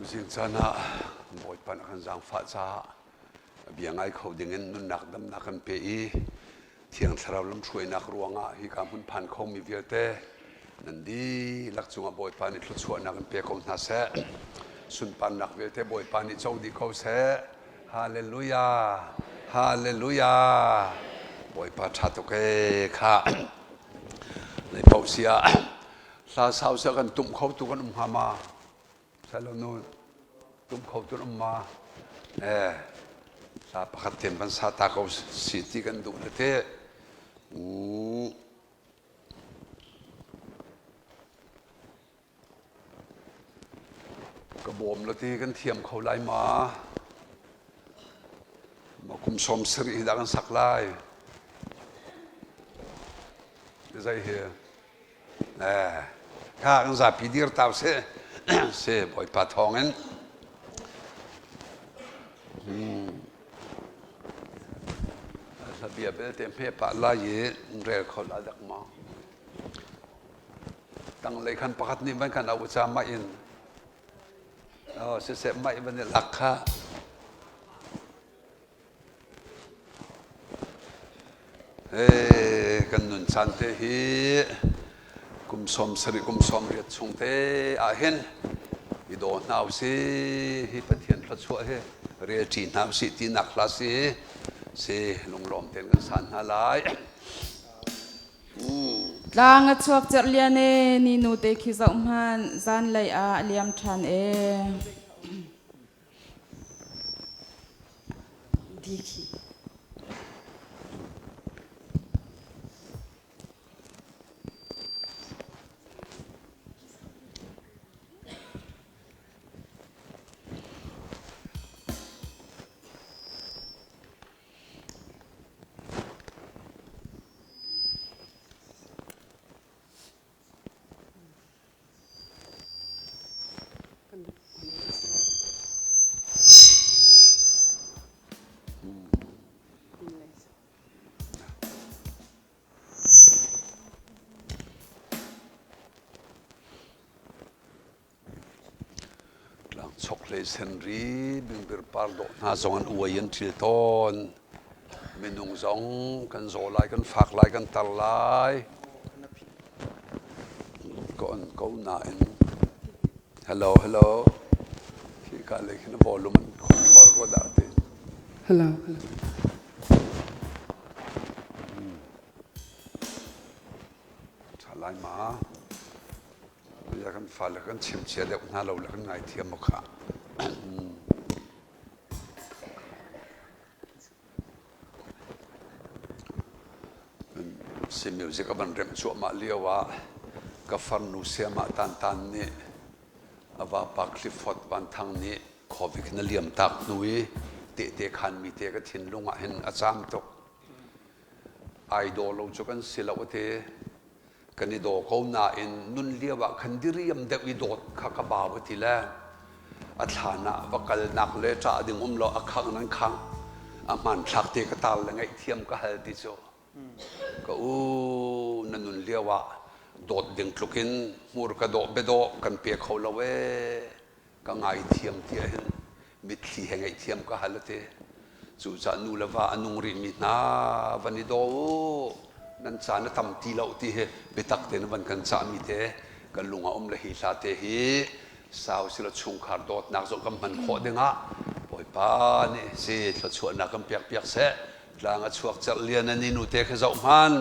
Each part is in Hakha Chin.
Tuzing caan ah Bawipa na kan zaangfah caah bia ngai kho dingin nunnak damnak kan pe i Thiang Thlarau lamhruainak ruangah hika hmun phan khomi vialte nan dihlak cungah Bawipa nih thluachuahnak in pe ko hna seh. Sunparnak vialte Bawipa nih co dih ko seh. Hallelujah! Hallelujah! Bawipa ṭha tuk ee kha. Lei paoh si ah hla sau seh kan tumh kho tu kan um hnga ma? Salonu tum kho tun um ma eh hla pakhat tem kan sa ta ko si ti kan duh le te ka bawm lo ti kan thiam kho lai ma ma kum 70 hi dah kan sak lai zei hi Kha kan zapi dir tau seh se Bawipa thawngin. Hla bia belte hme pah lai i rel kho la dak ma. Tanglei khan pakhat nih van kan au ca mah in. Oh, siseh mah van i lak kha. Kan nun caan te hi kum 70 kum 80 chung te ahhin i daw hna usih hi Pathian thluachuah hi rel ṭi hna usih tinak hla si si lunglawm tein kan san hna lai. Tlang a chuak cerh lian e ni nu te khi zoh hmanh zanlei ah a liam ṭhan e. Tlangchokhlei senri bingbir par dawh hna zong an uai an ṭil tawn. Minung zong kan zaw lai, kan fak lai, kan tar lai. Ka on ko nain hello hello khika lei khin volume an control rua dah ti. Hello hello. Ṭha lai ma? Ya kan fale kan chim chia deuh hna lo le kan ngaithiam maw kha. Si music a van remh cuahmah lio ah ka farnu Siamah Tan Tan nih a vapa Clifford Van Thang nih Covid na liam tak hnu i tehte khanmi te ka thinlung ah hin a caam tuk. Ai daw lo cu kan si lo ate. Kan i daw ko nain nun lio ah khan diriam deuh i dawt kha ka bau a ti le a thlan ah va kalnak le ṭah ding um lo a khang nan khang a hmanthlak te ka tar le ngaihthiam ka hal ti cu ka u na nun lio ah dawt ding tluk in hmur ka dawh biadawh kan pe kho lo ee ka ngaithiam tiah hin mitthli he ngaihthiam ka hal a ti. Cucaah nu le va a nung rihmi hna van i daw u, nan caan a tam ti lo ti hi biatak tein van kan cahmi te kan lung a um le hi hla te hi sau sila chungkhar dawtnak zong kan hman khawh dingah Bawipa nih si thluachuahnak kan pek piak seh. Tlang a chuak cerh lian a ni nu te kha zoh hmanh.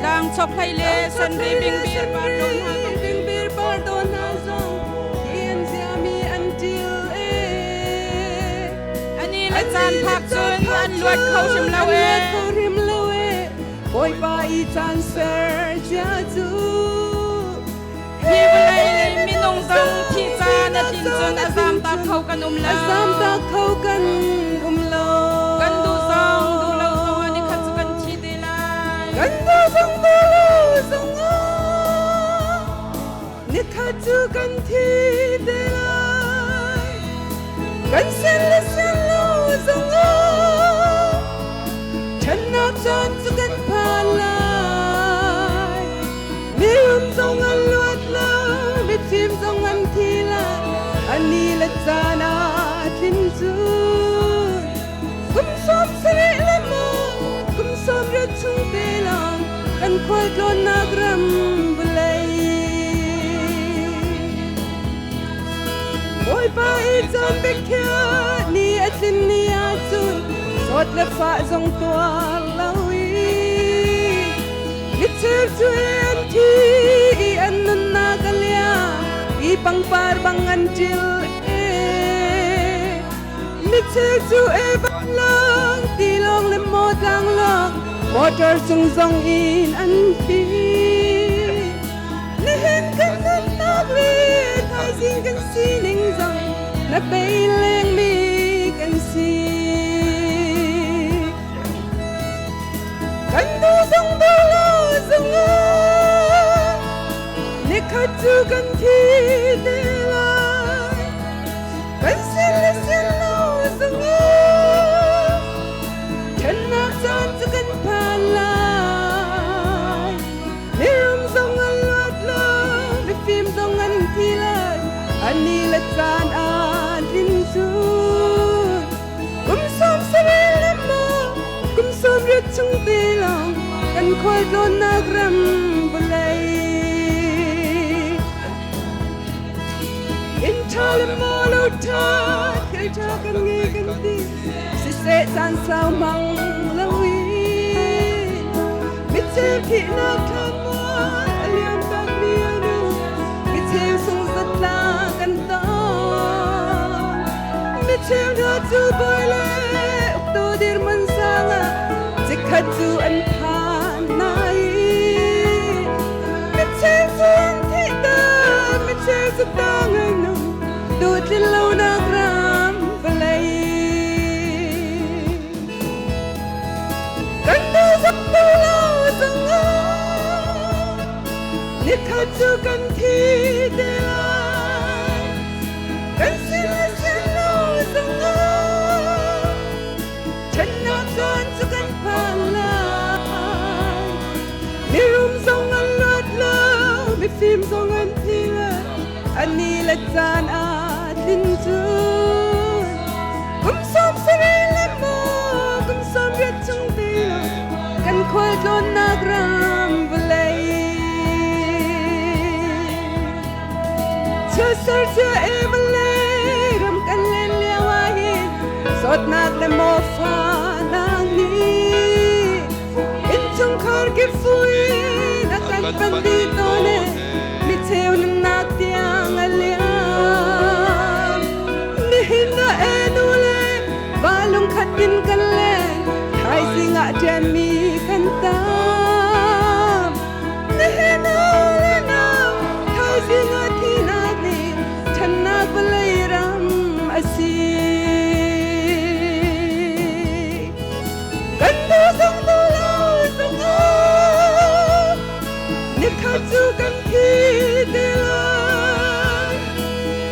Tlang chokhlei le senri bingbir par don hna zong bingbir par don hna zong hian ziami an til e ani le caan phak cun an luat kho hrim lo e kho hrim lo e Bawipa i caan ser cia cu Hi vawlei lei minung zong thi caan a tlin cun a zamtak kho kan um lo. A zamtak kho kan um lo. Kan duh zong duh lo zong ah nikhat cu kan thi te lai. Kan duh zong duh lo zong ah nikhat cu kan thi te lai. Kan sian le sian lo zong ah ṭhennak caan cu kan phan lai. Mirum zong an luat lo, mifim zong an thi lai. Ani le caan ah tlin cu kum 70 le maw kum 80 chung te lawng kan khualtlawnnak ram vawlei. Bawipa i caan biakhiah ni a tlin ni ahcun zawt le fah zong tuar lo i micheu cu an thi i an nunnak a liam i pangpar bang an ṭil e. Micheu cu e vanlawng tilawng le maw tlanglawng motor cung zong in an thi. Nihin kan nunnak le thaizing kan sining zong na bei lengmi kan si. Kan duh zong duh lo zong ah nikhat cu kan thi te lai. Kan sin le sin lo zong ah ṭhennak caan cu kan phan lai. Mirum zong an luat lo, mifim zong an thi lai. Ani le caan ah tlin cu kum 70 le maw kum 80 chung te lawng kan khualtlawnnak ram vawlei. Inn ṭha le maw lo ṭha, thil ṭha kan ngei kan ti, siseh caan sau hmang lo in micheu thihnak thlanmual a liam takmi an um, micheu sung zatla kan tong. Micheu hna cu bawi le uktu dirhmun sang ah chikkhat cu an phan nain micheu cu an thih tak, micheu cu tang an um, duhtlin lonak ram vawlei. Kan duh zong duh lo zong ah nikhat cu kan thi te lai. Kan sin le sin lo zong ah ṭhennak caan cu kan phan lai. Mirum zong an luat lo, mifim zong an thi lai. Ani le caan ah tlin cu kum 70 le maw kum 80 chung te lawng kan khualtlawnnak ram vawlei. Chiaser chia e vawlei ram kan len lio ah hin zawtnak le maw fahnak nih innchungkhar kip in a kan panh dih tawn e, micheu nunnak tiang a liam. Nihin ah e nu le va lungkhat in kan leng, thaizing ah ṭianmi kan tam. Nihin ah le nau, thaizing ah thihnak nih ṭhannak vawlei ram a si. Kan duh zong duh lo zong ah nikhat cu kan thi te lai.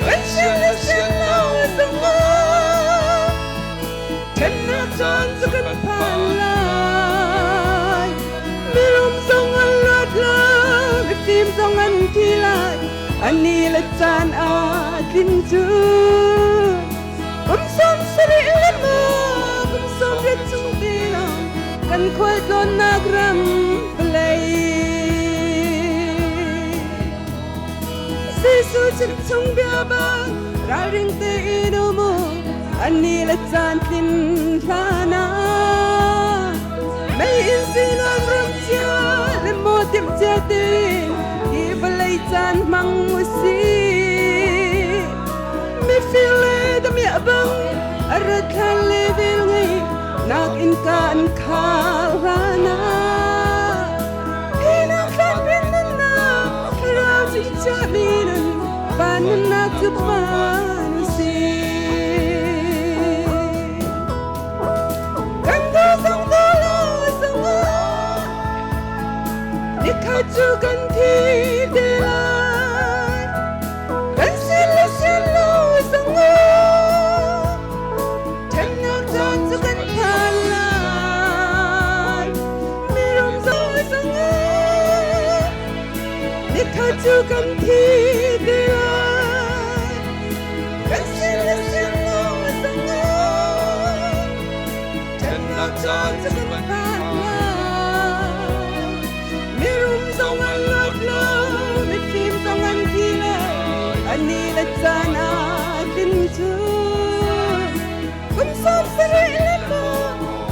Kan sian le sian lo zong ah ṭhennak caan cu kan phan lai. Mirum zong an luat lo, mifim zong an thi lai. Ani le caan ah tlin cu kum 70 le maw kum 80 chung te lawng kan khualtlawnnak ram vawlei. Jesuh chimchung bia bang ralring tein um u, ani le caan tlin hlan ah. Mei in sinan ram cia le maw timh cia tein hi vawlei caan hmang u sih. Mifir le damiah bang a rat hlan le vel ngei nak innka an khar hlan ah. Hinak hlan nunnak thlarau chingchiahmi nun van nunnak cu phan u sih. caan cu kan phan lai. Mirum zong an luat lo, mifim zong an thi lai, an ni le caan ah tlin cu. Kum 70 le maw,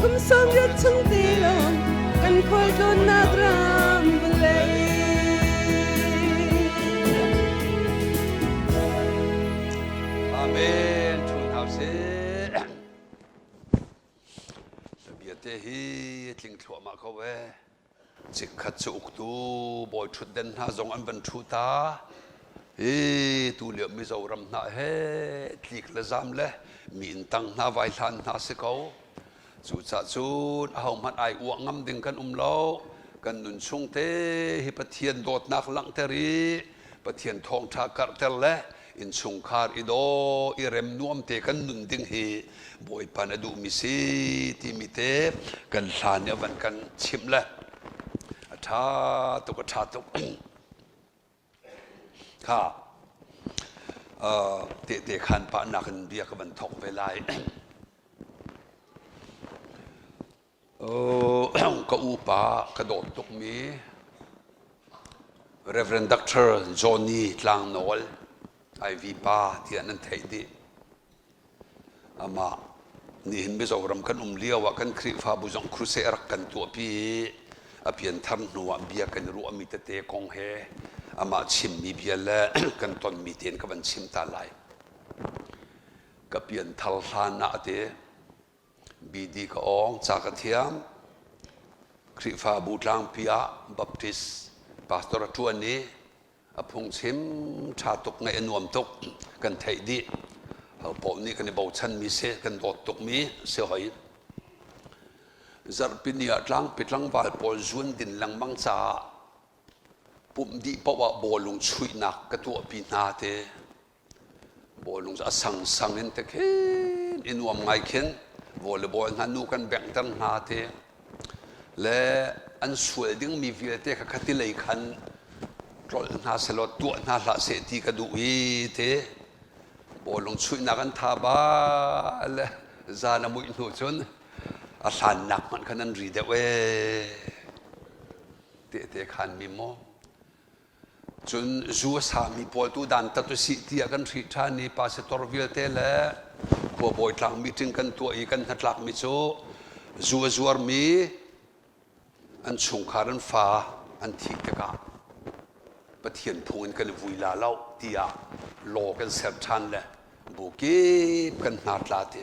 kum 80 chung ti lawng, kan khualtlawnnak ram vawlei. Amen. Thu hna sih. Bia te hi tling thluahmah ko ee. Chikkhat cu uktu bawi ṭhutden hna zong an van ṭhu ta. Hi tu lio Mizoram hna he tlik le zam le mi inn tang hna vai hlan hna si ko. Cucaah cun ahohmanh ai uah ngam ding kan um lo. Kan nun chung te hi Pathian dawtnak langhter i Pathian thawngṭha karhter le innchungkhar i daw i rem nuam te kan nun ding hi Bawipa na duhmi si timi te kan hla nih a van kan chimh le a ṭha tuk a ṭha tuk. Kha tehte khan pah nak in bia ka van thawk ve lai. Ka upa ka dawt tukmi Reverend Dr. Johnny Tlangnawl IV pa tiah nan theih dih. Amah nihin Mizoram kan um lio ah kan Khrihfabu zong crusade a rak kan tuahpi i a pianthar hnu ah bia kan i ruahmi tete kong he amah chimmi bia le kan tonmi tein ka van chim ta lai. Ka pianthar hlan ah a ti. BD ka awng, ca ka thiam. Khrihfabu tlangpi ah Baptist pastor a ṭuan i a phungchim ṭha tuk ngaih a nuam tuk kan theih dih hopaoh nih kan i bochanmi si kan dawt tukmi si hoi zarhpi ni ah tlangpi tlangval pawl zuan din lengmang caah pumh dih paoh ah bawlung chuihnak ka tuahpi hna te bawlung a sangsang in te khin i nuam ngai khin volleyball hna nu kan benghter hna te le an sual dingmi vialte kha khati lei khan tlolh hna selaw tuah hna hlah seh ti ka duh i te bawlung chuihnak an tha ba le zan a muih hnu cun a hlannak hmanh khan an ri deuh ee tehte khan mi maw Cun zu a sami pawl tu dantat usih tiah kan hrih ṭhan i pastor vialte le khuabawi tlang meeting kan tuah i kan hnatlakmi cu zu a zuarmi an chungkhar an fa an thih tikah Pathian phung in kan i vui la lo tiah law kan ser ṭhan le bu kip kan hna tla ti.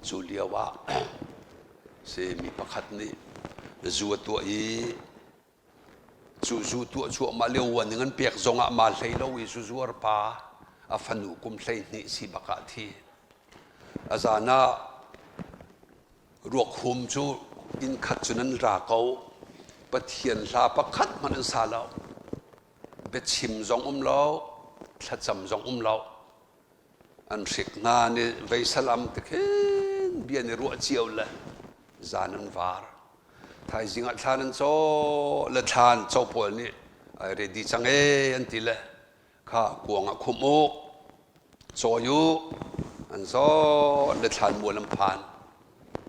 Cu lio ah si mi pakhat nih zu a tuah i Cu zu tuah cuahmah lio uan ning an pek zongah maa hlei lo i zuzuar pa a fanu kum 12 si bak ah a thi. A zan ah ruakhum cu inn khat cun an ra ko. Pathian hla pakhat hmanh an sa lo. Biachim zong um lo, thlacam zong um lo. An hrik hna nih vei salam te khin bia an i ruah cio le zan an var. Thaizing ah thlan an caw le thlan caw pawl nih ai ready cang ee an ti le kha kuang ah khumh u cawi u an zawn le thlan mual an phan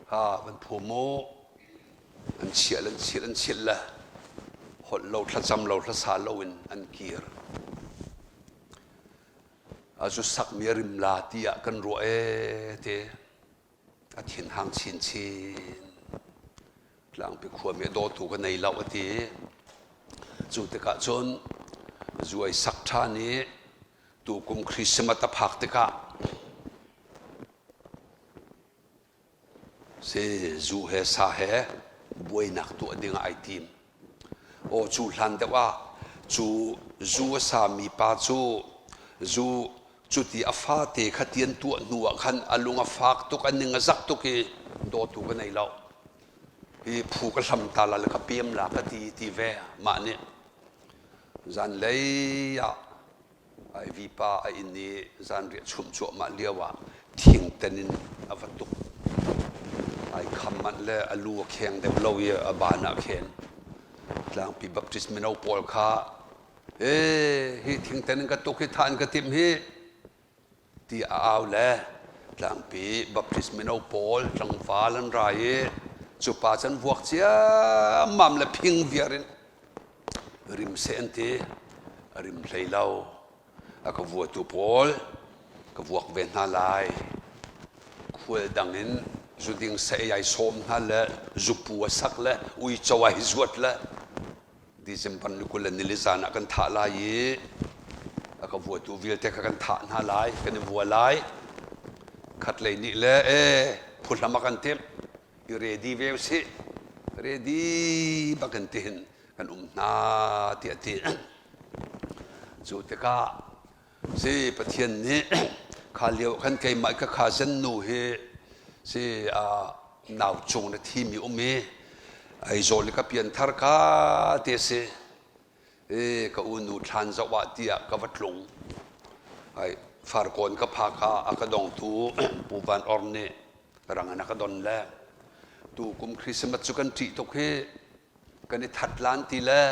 kha van phum u an chial an chil an chil le holh lo thlacam lo hlasa lo in an kir a zu sakmi a rim la tiah kan ruah ee te a thinhang chinchin. Tlangpi khuami a dawtu ka nei lo a ti. Cu tikah cun zuai sak ṭhan i tukum Christmas a phak tikah si zu he sa he buainak tuah ding ah ai tim. Aw cu hlan deuh ah cu zu a sami pa cu zu cuti a fate kha ti an tuah hnu ah khan a lung a fak tuk a ning a zak tuk i dawtu ka nei lo hi phu ka hlam ta la le ka pem la ka ti ti ve mah nih zanlei ah Ivy pa a inn i zanriah chumh cuahmah lio ah thingten in a va tuk. Ai kham manh le a lu a kheng deuh lo i a ban ah khen. Tlangpi Baptist mino pawl kha ee hi thingten in ka tuk hi thah in ka timh hi ti a au le Tlangpi Baptist mino pawl tlangval an ra i cu pa cu an vuak ciammam le phing viar in rim seh an ti. A rim hlei lo. A ka vuatu pawl ka vuak ve hna lai. Khual dang in zuding saei ai sawm hna le zupu a sak le uico ai zuat le December ni 20 le nili zan ah kan thah lai i a ka vuatu vialte kha kan thah hna lai, kan i vua lai. Khatlei nih le ee phuhlam a kan timh, i ready ve usih, ready bak in tihin kan um hna tiah a ti. Cu tikah si Pathian nih kha lio khan keimah ka kha nu hi si nau cung na thimi um i Aizawl i ka pianthar ka ti a si. I ka unu thlan zoh ah tiah ka va tlung. Ai Farkawn ka phak ah a ka dongtu Pu Van Or nih rang in a ka don le tu kum Christmas cu kan ṭih tuk hi kan i that lan ti le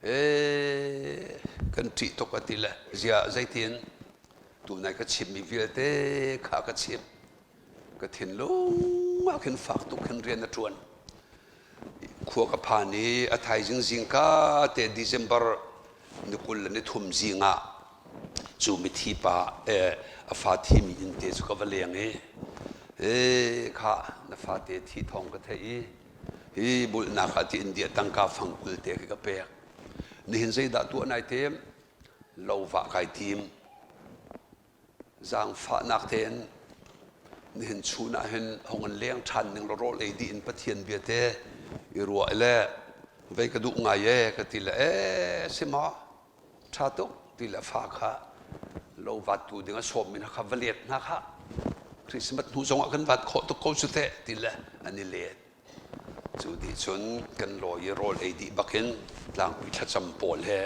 ee kan ṭih tuk a ti le ziah zeitin tunai ka chimmi vialte kha ka chimh. Ka thinlung ah khin fak tuk khin rian a ṭuan. Khua ka phan i a thaizing zingka te December ni 23 zing ah cu mithi pa a fa thimi inn te cu ka va leng i ee kha na fate thi thawng ka theih i hi bulhnak ah ti India tangka fang 20 te khi ka pek. Nihin zeidah tuah nai tim? Lo vah kai tim. Zaangfahnak tein nihin chun ah hin hong in leng ṭhan ning law rawl ei dih in Pathian bia te i ruah le vei ka duh ngai ee ka ti le ee si maw ṭha tuk ti le fa kha lo vattu ding a sawm mi hna kha va let hna kha Christmas hnu zong ah kan vat khawh tuk ko cu teh ti le an i let. Cu dih cun kan lawi i rawl ei dih bakin tlangpi thlacam pawl he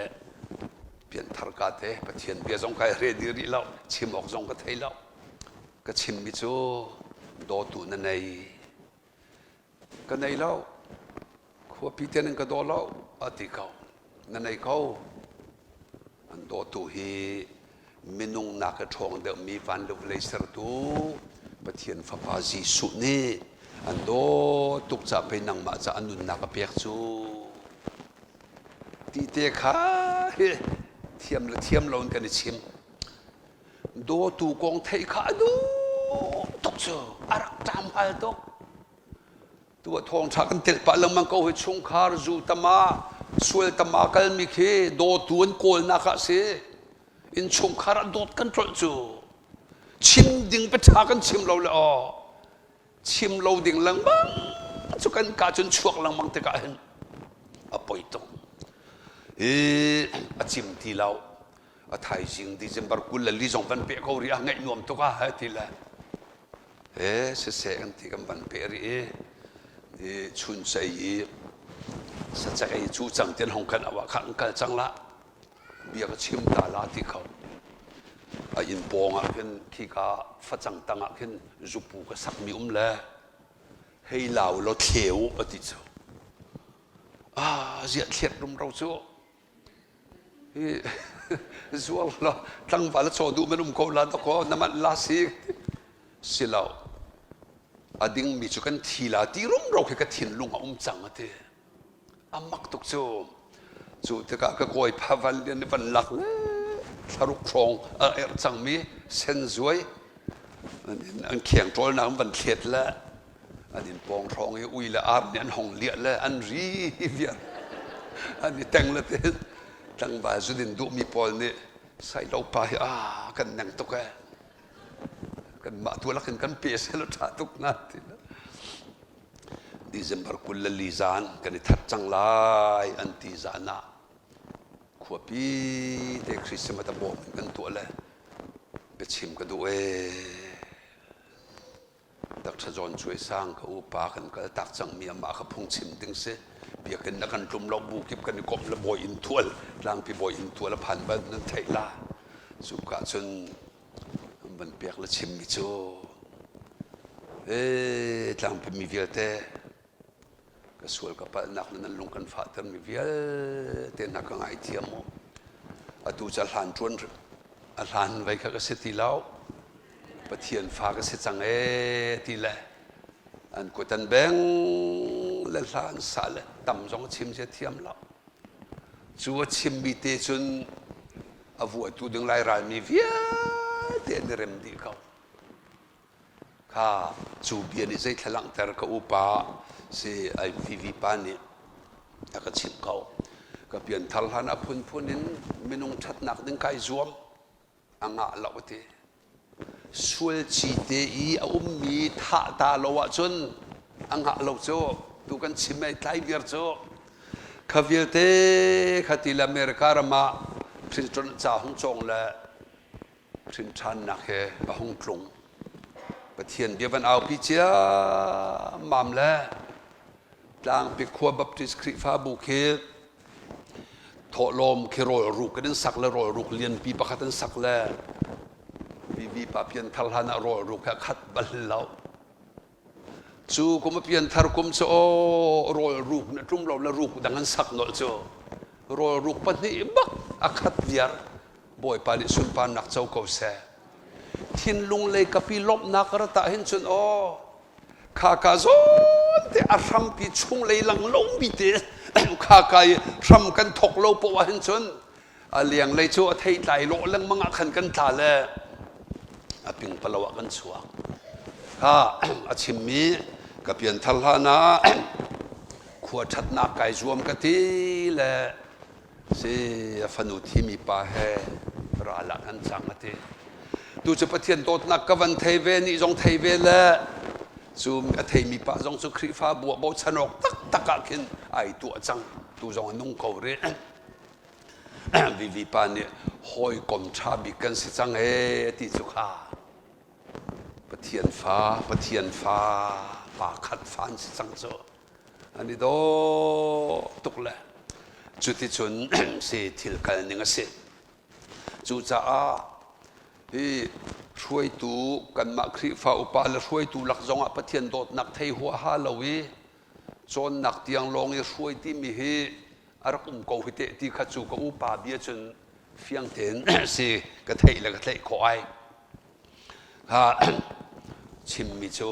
pianthar ka te Pathian bia zong kai ready rih lo, chim awk zong ka thei lo. Ka chimmi cu dawtu na nei. Ka nei lo. Khuapi te nan ka daw lo a ti ko. Na nei ko. An dawtu hi minung nak a ṭhawng deuhmi van le vawlei sertu Pathian Fapa Jesuh nih an dawt tuk caah pei nangmah ca a nunnak a pek cu ti te kha hi thiam le thiam loin kan i chim. Dawtu kong theih kha a duh tuk cu a rak ṭam hal tuk. Tu ah thawngṭha kan telh pah lengmang ko hi chungkhar zu tama sual tama kalmi khi dawtu an kawlnak ah si. Innchungkhar ah dawt kan tlolh cu chim ding biaṭha kan chim lo le aw chim lo ding lengmang cu kan ka cun chuak lengmang tikah hin a poi tuk. Hi a cim ti lo. A thaizing December 24 zong van peh ko rih ah ngaih nuam tuk ah ti le Ee siseh kan ti kan van peh rih i i chuncei i sacek ei cu cang tian hong kan au ah khan an kal cang la bia ka chim ta la ti kho a inn pawng ah khin khika facang tang ah khin zupu ka sakmi um le hei lau law thleu a ti cu ah ziah thliat rumro cu Hi zuar law tlangval a caw duh man um ko la dakaw na manh la si si lo a dingmi cu kan thi la ti rumro khi ka thinlung a um cang a ti a mak tuk cu cu tikah ka kawi pha van lian nih van lak le thlaruk hrawng a erh cangmi senzuai an kheng ṭawlnak an van thlet le an inn pawng hrawng i ui le ar nih an hong liah le an ri viar an i teng le te tlangval zudin duhmi pawl nih sailo pa hi a kan neng tuk ee kan mah tu lakin kan pe sel ṭha tuk na ti December 24 zan kan i that cang lai an ti zan ah khuapi te Christmas a bawm in kan tuah le biachim ka duh ee Dr. John Cuai Sang ka upa kan kal tak cangmi amah kha phungchim ding si. Biakinn na kan tlum lo bu kip kan i komh le bawi inn thual tlangpi bawi inn thual a phan bal nan theih la. Cu ka cun van pek le chimmi cu ee tlangpi mi vialte ka sual ka palhnak le nan lung kan fahtermi vialte hna ka ngaithiam u. Atu cu a hlan ṭuan a hlan vei kha ka si ti lo. Pathian fa ka si cang ee ti le an kut an beng le hla an sa le tam zong a chim zia thiam lo. Cu a chimmi te cun a vuatu ding lai ralmi vialte an i rem dih ko. Kha cu bia nih zei thla langhter ka upa si ai VV pa nih a ka chimh ko. Ka pianthar hlan a phunphun in minung ṭhatnak ding kai zuam a ngah lo ti. Sual ci te i a ummi thah ta lo ahcun a ngah lo cu tu kan chim ai tlai viar cu. Kha vialte kha ti le America ram ah Princeton ca hung cawng le hrinṭhannak he a hung tlung. Pathian bia van aupi ciammam le Tlangpi khua Baptist Khrihfabu khi thawhlawm khi rawlruk in an sak le rawlruk lianpi pakhat an sak le Vivi pa pianthar hlan ah rawlruk he a khat bal lo. Cu kum a pianthar kum cu aw rawlruk na tlum lo le ruk dang an sak nolh cu rawlruk pahnih bak a khat viar. Bawipa nih sunparnak co ko seh. Thinlung lei kapi lawmhnak ka rat ah hin cun aw kha ka zawn te a hrampi chung lei lang lomi te kha ka i hram kan thok lo poah ah hin cun a liang lei cu a thei tlai lawh lengmang ah khan kan tla le a pingpalo ah kan chuak. Kha a chimmi ka pianthar hlan ah khua ṭhatnak kai zuam ka ti le Si a fanu thimi pa he ral ah kan cang a ti. Tu cu Pathian dawtnak ka van thei ve nih zong thei ve le cu a theimi pa zong cu Khrihfabu ah bochan awk taktak ah khin ai tuah cang. Tu zong a nung ko rih. Vivi pa nih hawikom ṭha bik kan si cang ee ti cu kha Pathian fa, Pathian fa, pa khat fa an si cang cu. An i dawh tuk le cuticun si thil kal ning a si. Cucaah hi hruaitu kanmah Khrihfa upa le hruaitu lak zongah Pathian dawtnak thei huaha lo i cawnnak tiang lawng i hruai timi hi a rak um ko hi teh ti kha cu ka upa bia cun fiang tein si ka theih le ka tlaih khawh ai. Kha chimmi cu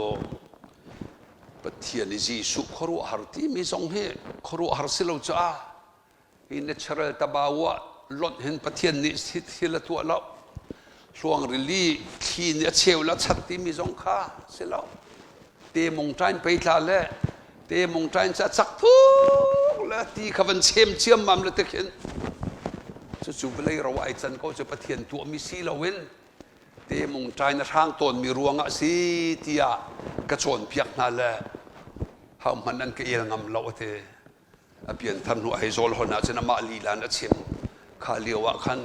Pathian i Jesuh khuaruahhar timi zong hi khuaruahhar si lo cu a hi natural tabawa lonh hin Pathian nih thil a tuah lo. Hluang rili thli nih a cheu le a chat timi zong kha si lo. Te mong ṭain pei tla le te mong ṭain cu a cak thuk le ti kha van chem ciammam le tikhin cucu vawlei ro ai can ko cu Pathian tuahmi si loin te mungṭai na hrang tawnmi ruangah a si tiah ka cawnpiak hna le hohmanh an ka el ngam lo a ti. A pianthar hnu a hei zawl hon ahcun amah lila in a chim. Kha lio ah khan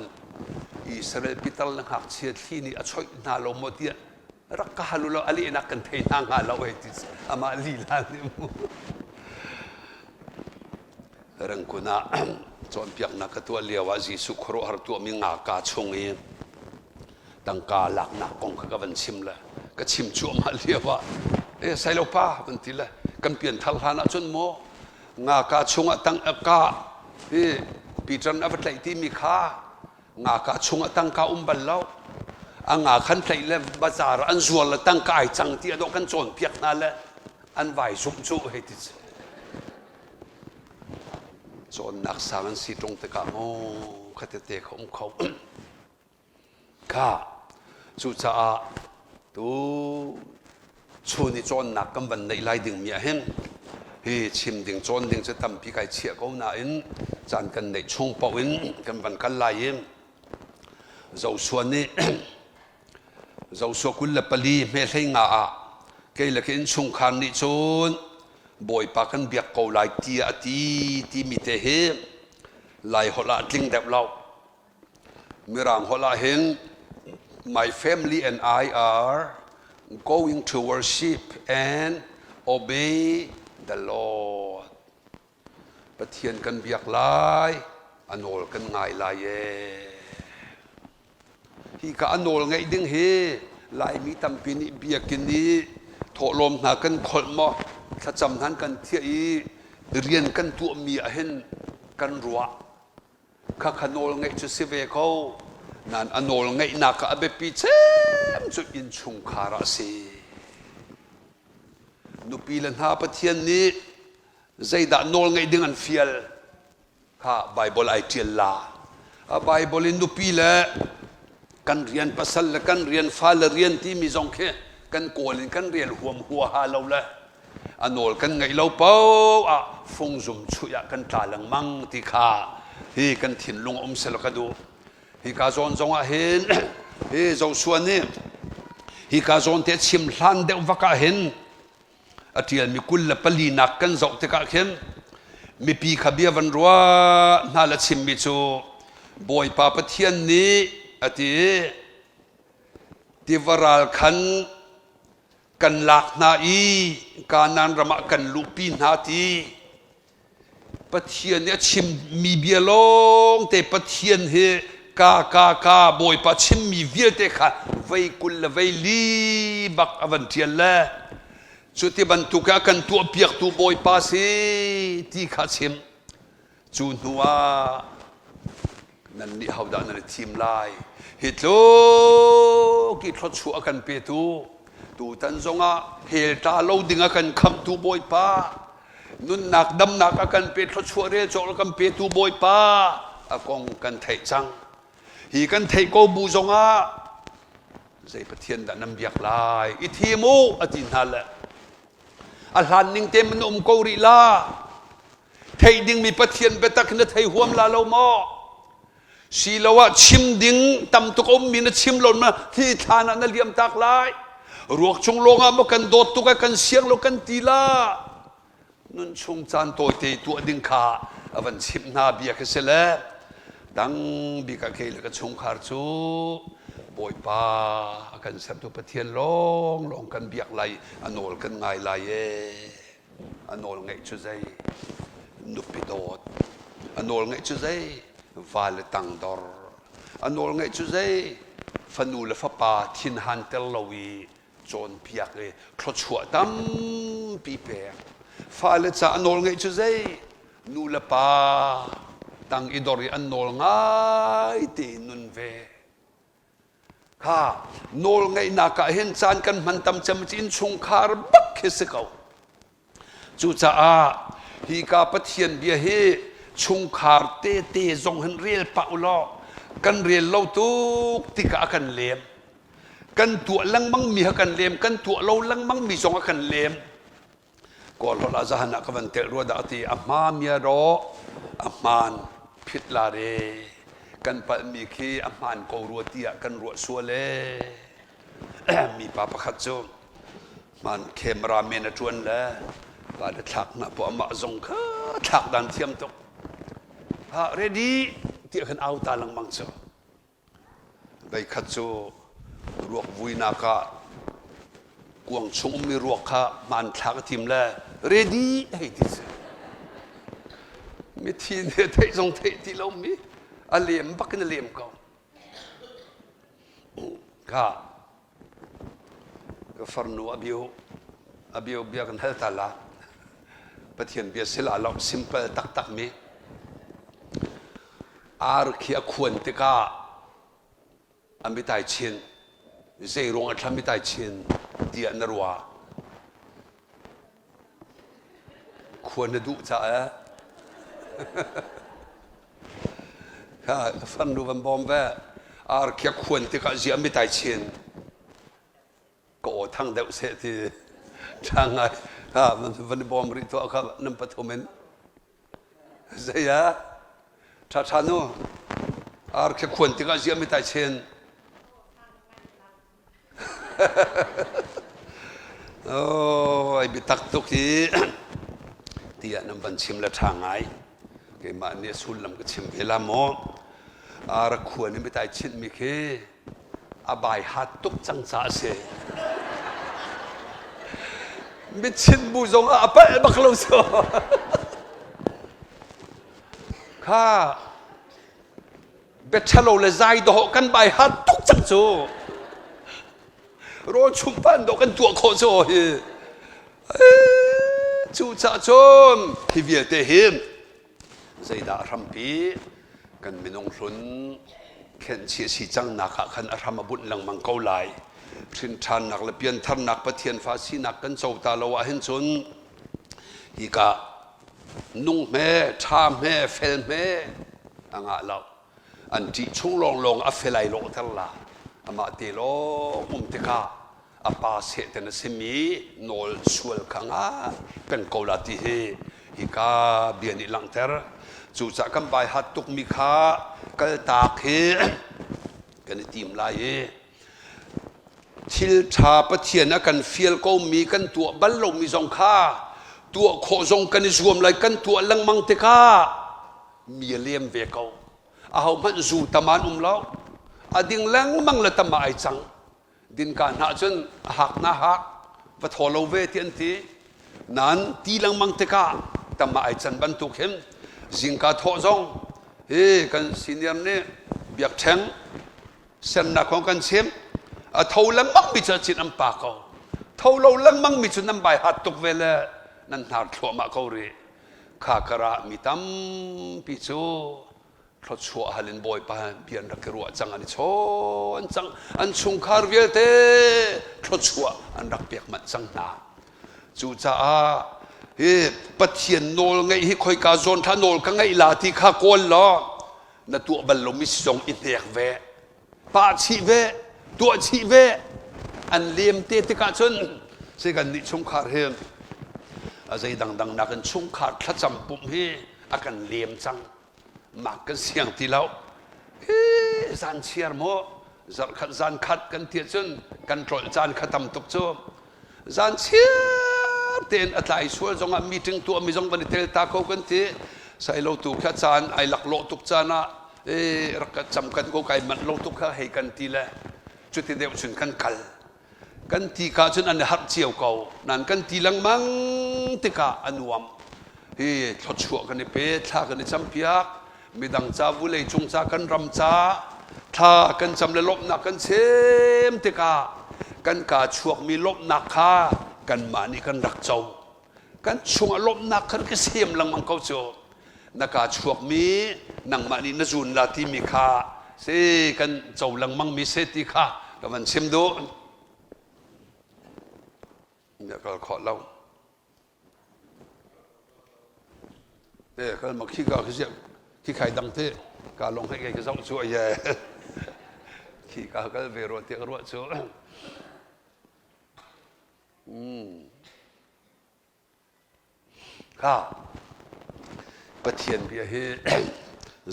Israel pitar le ngakchia thli nih a choih hna lo maw tiah rak ka hal u law a lehnak kan thei hna hnga lo hei ti amah lila nih mu. Rangkun ah cawnpiaknak ka tuah lio ah Jesuh khuaruahhar tuahmi ngaka chung i tangka laknak kong kha ka van chim le ka chim cuahmah lio ah e sailo pa van ti le kan pianthar hlan ah cun maw ngaka chungah tang ka hi Peter a va tlaih timi kha ngaka chungah tangka um bal lo a nga khan tlaih le bazar an zuar le tangka ai cang ti a dawh kan cawnpiak hna le an vai zumh cu hei ti Cawnnak sang an si ṭung tikah maw kha tete kha um kho. Kha cucaah tu chun i cawnnak kan van neih lai dingmi ah hin hi chim ding cawn ding cu tampi kai chiah ko nain caan kan neih chung paoh in kan van kal lai i Joshua nih Joshua 24 hme 15 ah kei le ka innchungkhar nih cun Bawipa kan biak ko lai tiah a ti timi te hi Lai holh ah tling deuh lo. Mirang holh ah hin my family and I are going to worship and obey the Lord. Pathian kan biak lai, a nawl kan ngai lai ee. Hi ka a nawl ngeih ding hi Laimi tampi nih biakinn i thawhlawm hna kan kholh maw thlacam hna kan thiah i rian kan tuahmi ah hin kan ruah. Khakha nawl ngeih cu si ve ko. Nan a nawl ngeihnak ah a biapi cem cu innchungkhar ah a si. Nupi le hna Pathian nih zeidah nawl ngeih ding an fial kha Bible ai ṭial la. A Bible in nupi le kan rian pasal le kan rian fale rian timi zong khi kan kawl in kan rel huam huaha lo le a nawl kan ngeih lo paoh ah fungzum chuih ah kan tla lengmang ti kha hi kan thinlung um selaw ka duh. Hika zawn zong ah hin hi Joshua nih hika zawn te chim hlan deuh vak ah hin a ṭialmi 24 nak kan zoh tikah khin mipi kha bia van ruah hna le chimmi cu Bawipa Pathian nih a ti tiva ral khan kan lak hna i Kanaan ram ah kan luhpi hna ti Pathian nih a chimmi bia lawngte Pathian hi ka ka ka Bawipa chimmi vialte kha vei 20 le vei li bak a van ṭial le cuti bantuk a kan tuahpiaktu Bawipa si ti kha chim. Cu hnu ah nannih hodah nan i thim lai? Hi tluk i thluachuah a kan petu tutan zongah hell tla lo ding a kan khamhtu Bawipa nunnak damnak a kan pe thluachuah rel cawk a kan petu Bawipa a kong kan theih cang. Hi kan theih ko bu zongah zei Pathian dah nan biak lai? I thim u a ti hna le a hlan ning te man um ko rih la. Theih dingmi Pathian biatak na thei huam la lo maw? Siloah chim ding tam tuk a ummi na chim lo na thi thlan ah na liam tak lai. Ruak chung lawngah maw kan dawt tuk ah kan siang lo kan ti la. Nun chung caan tawite tuah ding kha a van chimh hna bia khi si le dang bik ah kei le ka chungkhar cu Bawipa a kan sertu Pathian lawnglawng kan biak lai a nawl kan ngai lai ee. A nawl ngeih cu zei? Nupi dawt. A nawl ngeih cu zei? Va le tangdor. A nawl ngeih cu zei? Fanu le fapa thinhan ter lo i cawnpiak i thluachuah tampi pek. Fale ca a nawl ngeih cu zei? Nu le pa tang i dor i an nawl ngai tein nun ve. Kha nawlngeihnak ah hin caan kan hman tam cem cu innchungkhar bak khi si ko. Cucaah hika Pathian bia hi chungkhar tete zong hin rel pah u law kan rel lo tuk tikah a kan lem. Kan tuah lengmang mi ha kan lem, kan tuah lo lengmang mi zong a kan lem. Kawlholh ah zahan ah ka van telh rua dah ti a hma mia rawh a hmaan phit la re kan palhmi khi a hmaan ko rua tiah kan ruah sual ee mipa pakhat cu hmaan camera men a ṭuan le pa le thlak hna po amah zong kha thlak dan thiam tuk ha ready tiah khan au ta lengmang cu Voikhat cu ruak vuinak ah kuang chung ummi ruak kha hmanthlak a thim le ready hei ti si. Mithi nih theih zong theih ti lomi a lem bak in a lem ko. Ka ka farnu a bio a bio bia kan hal ta la. Pathian bia sila lo simple taktak mi. Ar khi a khuan tikah a mitai chin zeiruang a thla mitai chin tiah na ruah khuan na duh caah kha farnu van bawm ve ar khi a khuan tikah ziah mitai chin ka aw thang deuh seh ti ṭha ngai ha van bawm rih tuah kha nan pathum in Zei ah? Ṭhaṭha nu, ar khi khuan tikah ziah mi tai chen. Oh, ai biatak tuk hi tiah nan van chim le ṭha ngai. Keimah nih a sullam ka chim ve la maw? Ar a khuan i mitai chinhmi khi a bai hat tuk cang caah a si. Mitchinh bu zong ah a palh bak lo so. Kha biaṭhalo le zai dawh kan bai hat tuk cang cu. Rawl chum pan dawh kan tuah khawh cu hi. Cu cah cun hi vialte hi zeidah hrampi kan minung hlun. Khenhchih a si cangnak ah khan a hram a bunh lengmang ko lai. Hrinṭhannak le piantharnak Pathian fa sinak kan co ta lo ahhin cun hika nung hme, ṭha hme, fel hme a ngah lo. An ṭih chung lawnglawng a felai lawhter la. Amah te lawng um tikah a pa sehten a simi nawl sual kha ngah peng ko la ti hi hika bia nih langhter. Cucaah kan bai hat tukmi kha kaltak hi kan i tim lai i thil ṭha Pathian a kan fial komi kan tuah bal lomi zong kha tuah khawh zong kan i zuam lai. Kan tuah lengmang tikah mi a lem ve ko. Ahohmanh zu tam an um lo, a ding lengmang le tam ah ai cang. Dinka hna cun a hak na hak va thaw lo ve ti an ti. Nan ti lengmang tikah tam ah ai can bantuk hin zingka thawh zong hi kan senior nih biakṭheng sernak kong kan chim, a tho lengmang mi cu a cin an pa ko, tho lo lengmang mi cu nan bai hat tuk ve le nan hnar thluahmah ko rih. Kha karah mi tampi cu thluachuah hal in Bawipa bia an rak i ruah cang, an i chawn cang, an chungkhar vialte thluachuah an rak pek manh cang hna. Cucaah hi Pathian nawl ngeih hi khoika zawn thla nawl ka ngeih la ti kha kawl law na tuah bal lomi si zong i hnek ve, pah chih ve, tuah chih ve. An lem te tikah cun si kan nih chungkhar hi a zei dangdang nakin chungkhar thlacam pumh hi a kan lem cang. Mak kan siang ti lo. Hi zan chiar maw zarhkhat zan khat kan ti cun kan tlolh caan kha tam tuk cu. Zan chiar tein a tlai sual zongah meeting tuah mi zong van i tel ta ko kan ti. Sailo tu kha caan ai laklawh tuk caan ah e rak ka cam kan ko kai manh lo tuk kha hei kan ti le cuti deuh cun kan kal. Kan ti ka cun an i harh cio ko. Nan kan ti lengmang tikah a nuam. Hi thluachuah kan i pe, thla kan i campiak, midang ca, vulei cung ca, kan ram ca thla kan cam le lawmhnak kan chim tikah kan kaa chuakmi lawmhnak kha kanmah nih kan rak co. Kan chungah lawmhnak khan ka sem lengmang ko cu. Na kaa chuakmi nangmah nih na zun la timi kha si kan co lengmang mi se ti kha ka van chim duh. Na kal khawh lo. Te kal ma khi ka khi khi khai dang te ka long hei ka zoh chu ye khi ka kal ve ro te ka ruah chu. Kha Pathian bia hi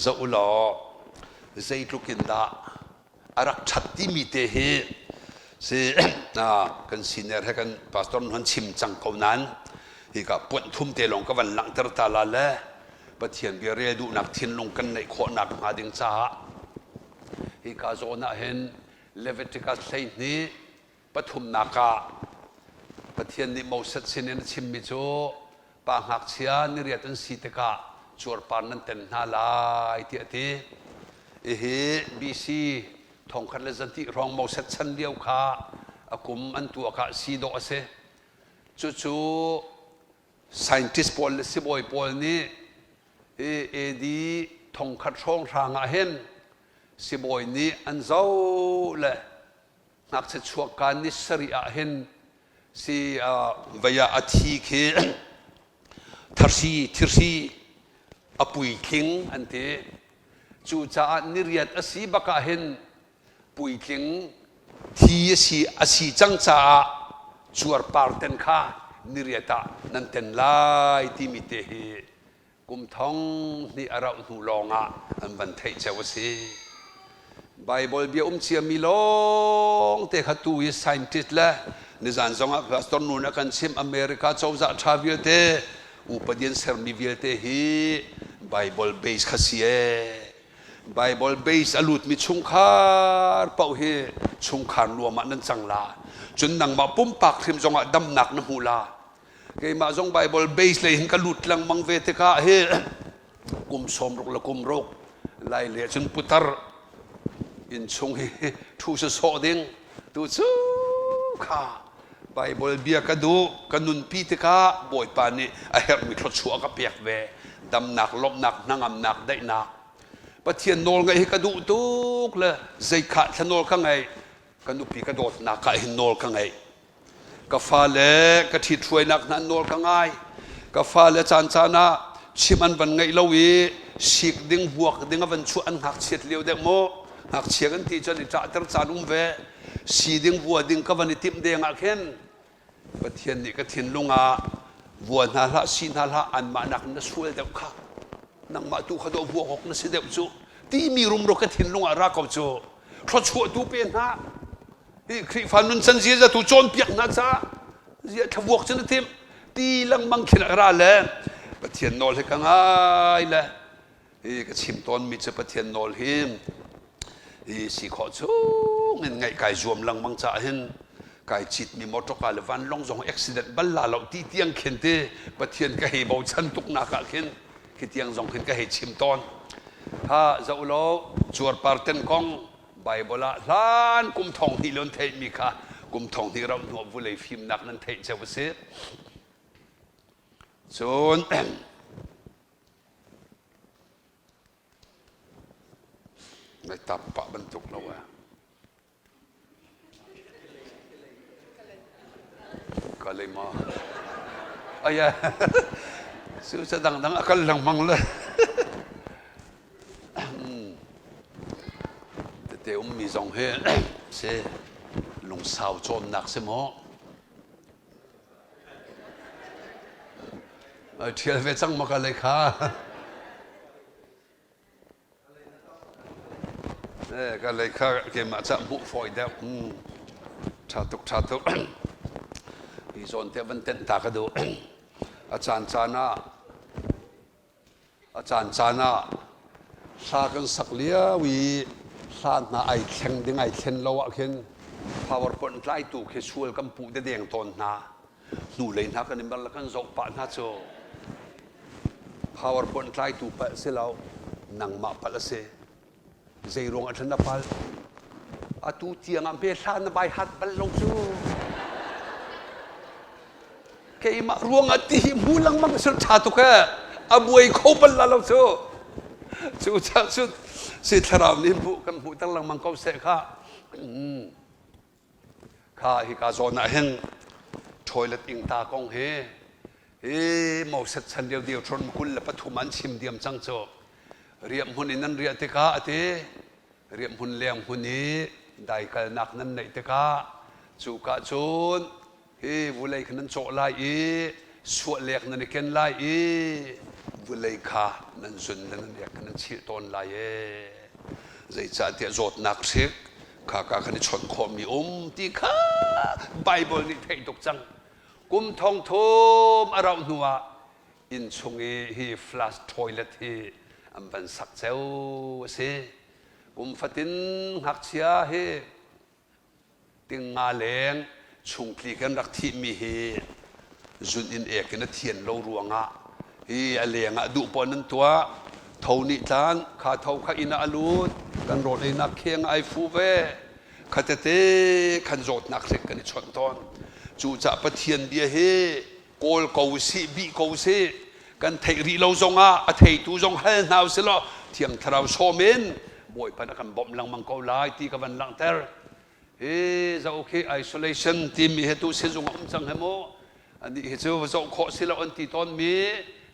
zoh u law zeitluk in dah a rak ṭhat timi te hi si kan senior he kan pastor hon chim cang ko nain hika puanh thum te lawng ka van langhter ta la le Pathian bia rel duhnak thinlung kan neih khawhnak hnga ding caah hika zawn ah hin Leviticus 12 pathumnak ah Pathian nih Moses sinin a chimmi cu pa ngakchia niriat an si tikah cuarpar nan ten hna lai tiah a ti. Hihi BC 1100 hrawng Moses chan lio kha a kum an tuak ah si dawh a si. Cucu scientist pawl le sibawi pawl nih hi AD 1000 hrawng hrang ah hin sibawi nih an zoh le ngakchia chuakka ni sarih ah hin si vei ah a thi khi tharsi thirsi a puitling an ti. Cucaah niriat a si bak ah hin puitling thi a si a si cang caah cuarpar ten kha niriat ah nan ten lai timi te hi kum thong hnih a rauh hnu lawngah an van theih cio a si. Bible bia um ciami lawng te kha tu hi scientist le nizan zongah pastor nu a kan chim America cozah ṭha vialte upadi an sermi vialte hi Bible base kha si ee. Bible base a lutmi chungkhar paoh hi chungkhar nuam ah nan cang la. Cun nangmah pumpak hrim zongah damnak na hmu la. Keimah zong Bible base lei hin ka lut lengmang ve tikah hi kum 60 le kum ruk lai le cun putar inn chung hi thu sawsawh ding tu cu kha Bible bia ka duh ka nunpi tikah Bawipa nih a herhmi thluachuah ka pek ve, damnak, lawmhnak, hnangamnak, daihnak. Pathian nawl ngaih hi ka duh tuk le zeikhah thla nawl ka ngaih ka nupi ka dawtnak ah hin nawl ka ngaih. Ka fale ka ṭhithruainak hna nawl ka ngai. Ka fale caancaan ah chim an van ngaih lo i sik ding vuak ding a van chuah an ngakchiat lio dek maw ngakchia kan ti cun i ṭahter caan um ve si ding vua ding ka van i timh deng ah khin Pathian nih ka thinlung ah vua hna hlah si hna hlah anmah nak na sual deuh kha nangmah tu kha dawh vuak awk na si deuh cu timi rumro ka thinlung ah ra ko cu thluachuah tu pe hna hi Khrihfa nun can ziaza tu cawnpiak hna ca zia thlavuak cu na timh ti lengmang khin a ra le Pathian nawl hi ka ngai le hi ka chim tawnmi cu Pathian nawl hi hi si khawh chung in ngaih kai zuam lengmang caah hin kai citmi motor le vanlawng zong accident bal la lo ti tiang khin ti Pathian ka hei bochan tuk nak ah khin khi tiang zong khin ka hei chim tawn ha zoh lo cuarpar ten kong Bible ah hlan kum thong hnih lon theihmi kha kum thong hnih ram hnu vulei fimnak nan theih ceu a si cun Na tap pah bantuk lo ah. Ka lei ma. Aya. Su sa dangdang a kal lengmang le. Tete ummi zong hi si lungsau cawnnak si maw? Ṭhial ve cang maw ka lei kha? Ka lei kha keimah cah hmuh fawi deuh. Ṭha tuk, ṭha tuk. Hi zawn te van tenh ta ka duh. A caan caan ah A caancaan ah hla kan sak lio i hla hna ai thleng ding ai thlen lo ah khin PowerPoint tlaitu khi sual kan puh dedeng tawn hna. Hnulei hna kan i mer le kan zoh pah hna cu PowerPoint tlaitu palh si lo, nangmah palh a si. Zei ruang ah na palh? Atu tiang ah hme hla na bai hat bal lo cu. Keimah ruang ah ti hi hmu lengmang sul ṭha tuk he. A buai kho bal la lo cu. Cu cah cu si thlarau nih hmuh kan hmuhter lengmang ko seh kha. Kha hika zawn ah hin toilet ingta kong hi hi Moses chan lio Deuteronomy 23 an chim diam cang cu. Riahhmun in nan riah tikah a ti. Riahhmun leng hmun i daikalnak nan neih tikah cuka cun hi vulei kha nan cawh lai i suahlek nan i ken lai i vulei kha nan zun le nan ek kha nan chilh tawn lai ee. Zeicahtiah zawtnak hrik kha ka kan i chawnh khawhmi um ti kha Baibal nih theih tuk cang. Kum thong thum a rauh hnuah inn chung i hi flush toilet hi an van sak ceu a si. Kum fatin ngakchia hi Tingnga leng chungtli kan rak thihmi hi zun in ek in a thian lo ruangah hi a leng ah duh pawn an tuah. Tho nih tlan kha tho kha inn ah a lut kan rawl einak kheng ai fu ve kha tete khan zawtnak hrik kan i chawnh tawn. Cucaah Pathian bia hi kawl ko usih bih ko usih kan theih rih lo zongah a theitu zong hal hna usih law Thiang Thlarau sawm in Bawipa na kan bawmh lengmang ko lai ti ka van langhter. Hi zoh khi isolation timi hi tu sizung a um cang he mu anih hi cu zoh khawh si lo an ti tawnmi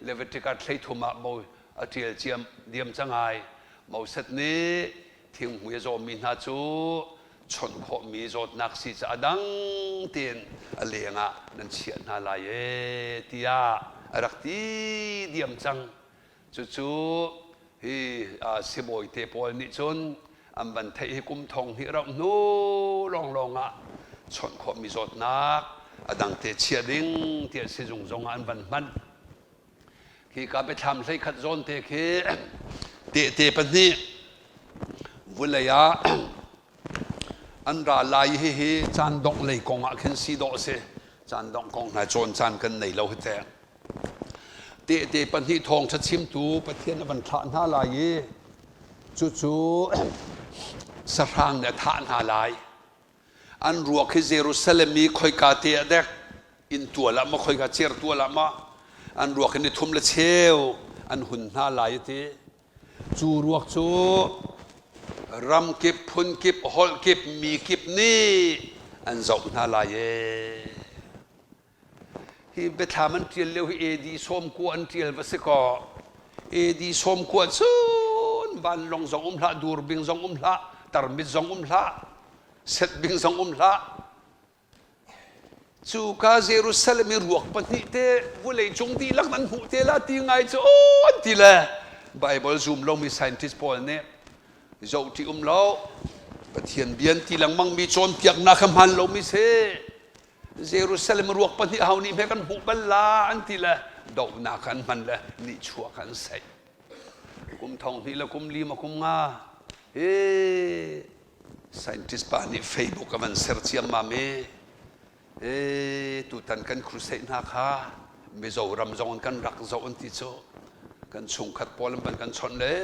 Leviticus 13 ah mo a ṭial ciam diam cang ai. Moses nih thinghmui a zawmi hna cu chawnh khawhmi zawtnak si caah dang tein a leng ah nan chiah hna lai ee tiah a rak ti diam cang. Cucu hi sibawi te pawl nih cun an van theih hi kum thong hnih rauh hnu lawnglawng ah chawnh khawhmi zawtnak a dang te chia ding tiah sizung zong ah an van hman. Khi ka biathlam 11 zawn te khi tehte pahnih vulei ah an ra lai hihi caan dongh lei kong ah khin si dawh a si. Caan dongh kong hna cawn caan kan nei lo hi teh. Tehte pahnih thawngṭha chimtu Pathian a van thlah hna lai i cucu sahrang nih a thah hna lai. An ruak hi Jerusalem i khoika te ah dek inn tual ah maw khoika certual ah maw an ruak hi ni thum le cheu an hun hna lai a ti. Cu ruak cu ramkip, phunkip, holh kip, mi kip nih an zoh hna lai ee. Hi biathlam an ṭial lio hi AD 90 an ṭial va si kaw AD 90 cun vanlawng zong um hlah, durbing zong um hlah, tarmit zong um hlah, setbing zong um hlah. Cuka Jerusalem i ruak pahnih te vulei cung dihlak nan hmuh te la ti ngai cu aw an ti le Bible zum lomi scientist pawl nih zoh ṭi um lo Pathian bia an ti lengmang mi cawnpiaknak kha hmaan lomi si. Jerusalem ruak pahnih hau nih hme kan hmuh bal la an ti le dohnak an hman le nihchuak an saih. Kum thong hnih le kum li ma kum nga hi scientist pa nih Facebook a van ser ciammam i e tutan kan crusade hna kha Mizoram zong in kan rak zoh an ti cu kan chungkhat pawl an van kan chawnh le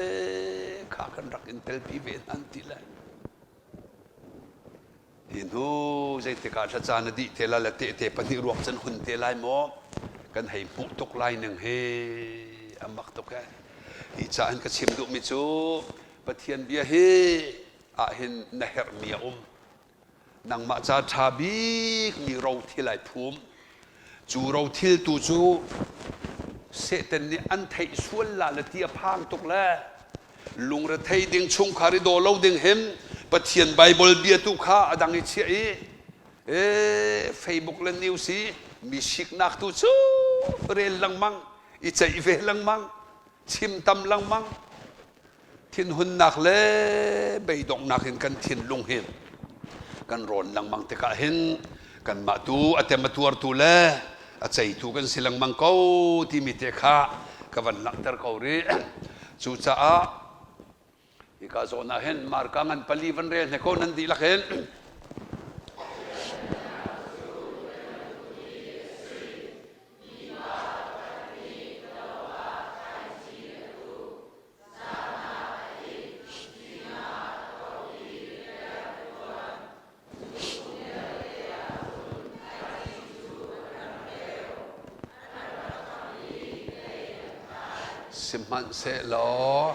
kha kan rak in telpi ve hna an ti le Hi hnu zeitik ah thlaca na dih te la le tehte pahnih ruak can hun te lai maw? Kan hei hmuh tuk lai ning hi a mak tuk eh. Hi ca in ka chim duhmi cu Pathian bia hi ahhin na herhmi a um. Nangmah ca ṭha bikmi rothil ai phum. Cu rothil tu cu Satan nih an theih sual la le ti a phang tuk le Lungrethei ding chungkhar i daw lo ding hin Pathian Baibal bia tu kha a dang i chiah i e Facebook le news i mi siknak tu cu rel lengmang i ceih ve lengmang chim tam lengmang thinhunnak le beidonghnak in kan thinlung hi kan rawn lengmang tikah hin kanmah tu a tem a tuartu le a ceitu kan si lengmang ko timi te kha ka van langhter ko rih. Cucaah hika zawn ah hin Marka ngan pali van rel hne ko nan dihlak hin. Sihmanhsehlaw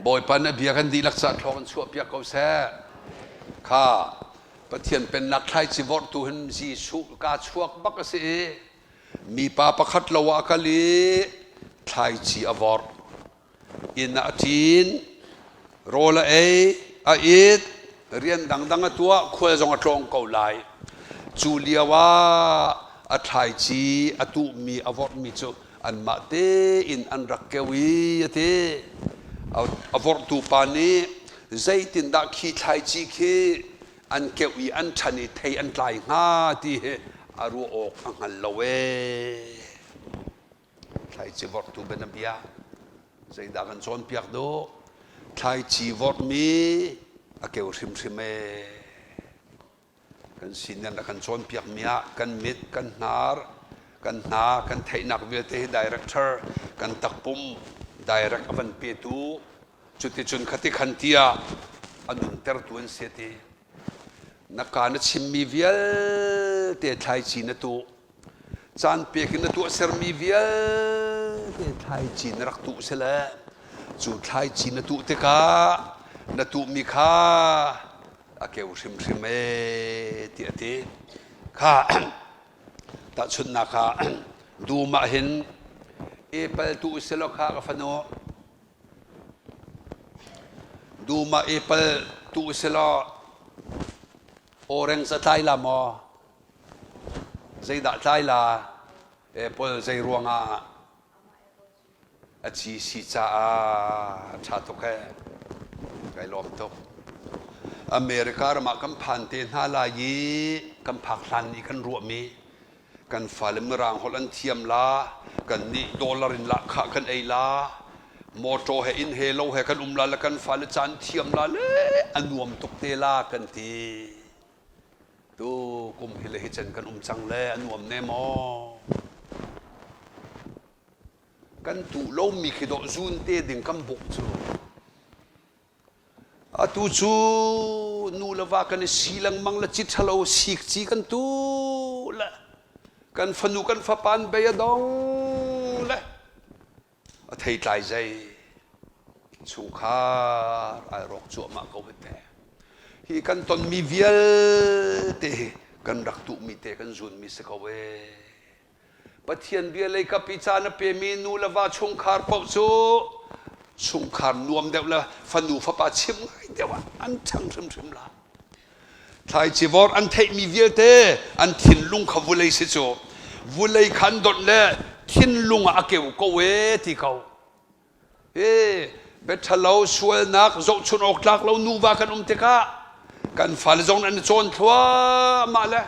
Bawipa na bia kan dihlak ca thlawng in chuahpiak ko seh. Kha Pathian pennak thlaici vorhtu hin Jesuh ka chuak bak a si i mipa pakhat lo ah a kal i thlaici a vorh. Inn ah a ṭin, rawl a ei, a it, rian dangdang a tuah, khual zong a tlawng ko lai. Cu lio ah a thlaici a tuhmi, a vorhmi cu anmah tein an rak keu i a ti. A vorhtu pa nih zeitindah khi thlaici khi an keuh i an ṭhan i thei an tlai hnga ti hi a ruah awk a hngal lo ee. Thlaici vorhtu bianabia zeidah kan cawnpiak duh? Thlaici vorhmi a keu hrimhrim ee. Kan sining a kan cawnpiakmi ah kan mit, kan hnar, kan hna, kan theihnak vialte hi director kan takpum direct a van petu cuticun khati khan tiah a nuntertu an si ti. Na ka na chimmi vialte thlaici na tuh Caan pek in na tuahsermi vialte thlaici na rak tuh sile cu thlaici na tuh tikah na tuhmi kha a keu hrimhrim ee tiah a ti. Kha tahchunhnak ah dum ah hin apple tuh silaw kha ka fanu dum ah apple tuh silaw orange a tlai la maw? Zeidah tlai la? Apple zei ruangah a ci si caah ṭha tuk he kai lawm tuk. America ram ah kan phan te hna lai i kan phak hlan i kan ruahmi kan fale mirang holh an thiam la, kan nih dollar in lahkhah kan ei la, motor he inn he lo he kan um la le kan fale caan thiam la le a nuam tuk te la kan ti. Tu kum hi le hi cen kan um cang le a nuam ne maw? Kan tuh lomi khi dawh zun te ding kan buk cu. Atu cu nu le va kan i si lengmang le ci ṭhalo sik ci kan tu le kan fanu kan fapa an bei a dong le a theitlai zei chungkhar ai rawk cuahmah ko hi te. Hi kan tonmi vialte hi kan rak tuhmi te kan zunmi si ko ee. Pathian bia lei kap i caan a pemi nu le va chungkhar paoh cu chungkhar nuam deuh le fanu fapa chim ngai deuh ah an ṭhang hrimhrim la. Thlaici vor an theihmi vialte an thinlung kha vulei si cu vulei kha an donh le thinlung ah a keu ko ee ti ko. Hi biaṭhalo sualnak zohchun awk tlak lo nuva kan um tikah kan fale zong an i cawn thluahmah le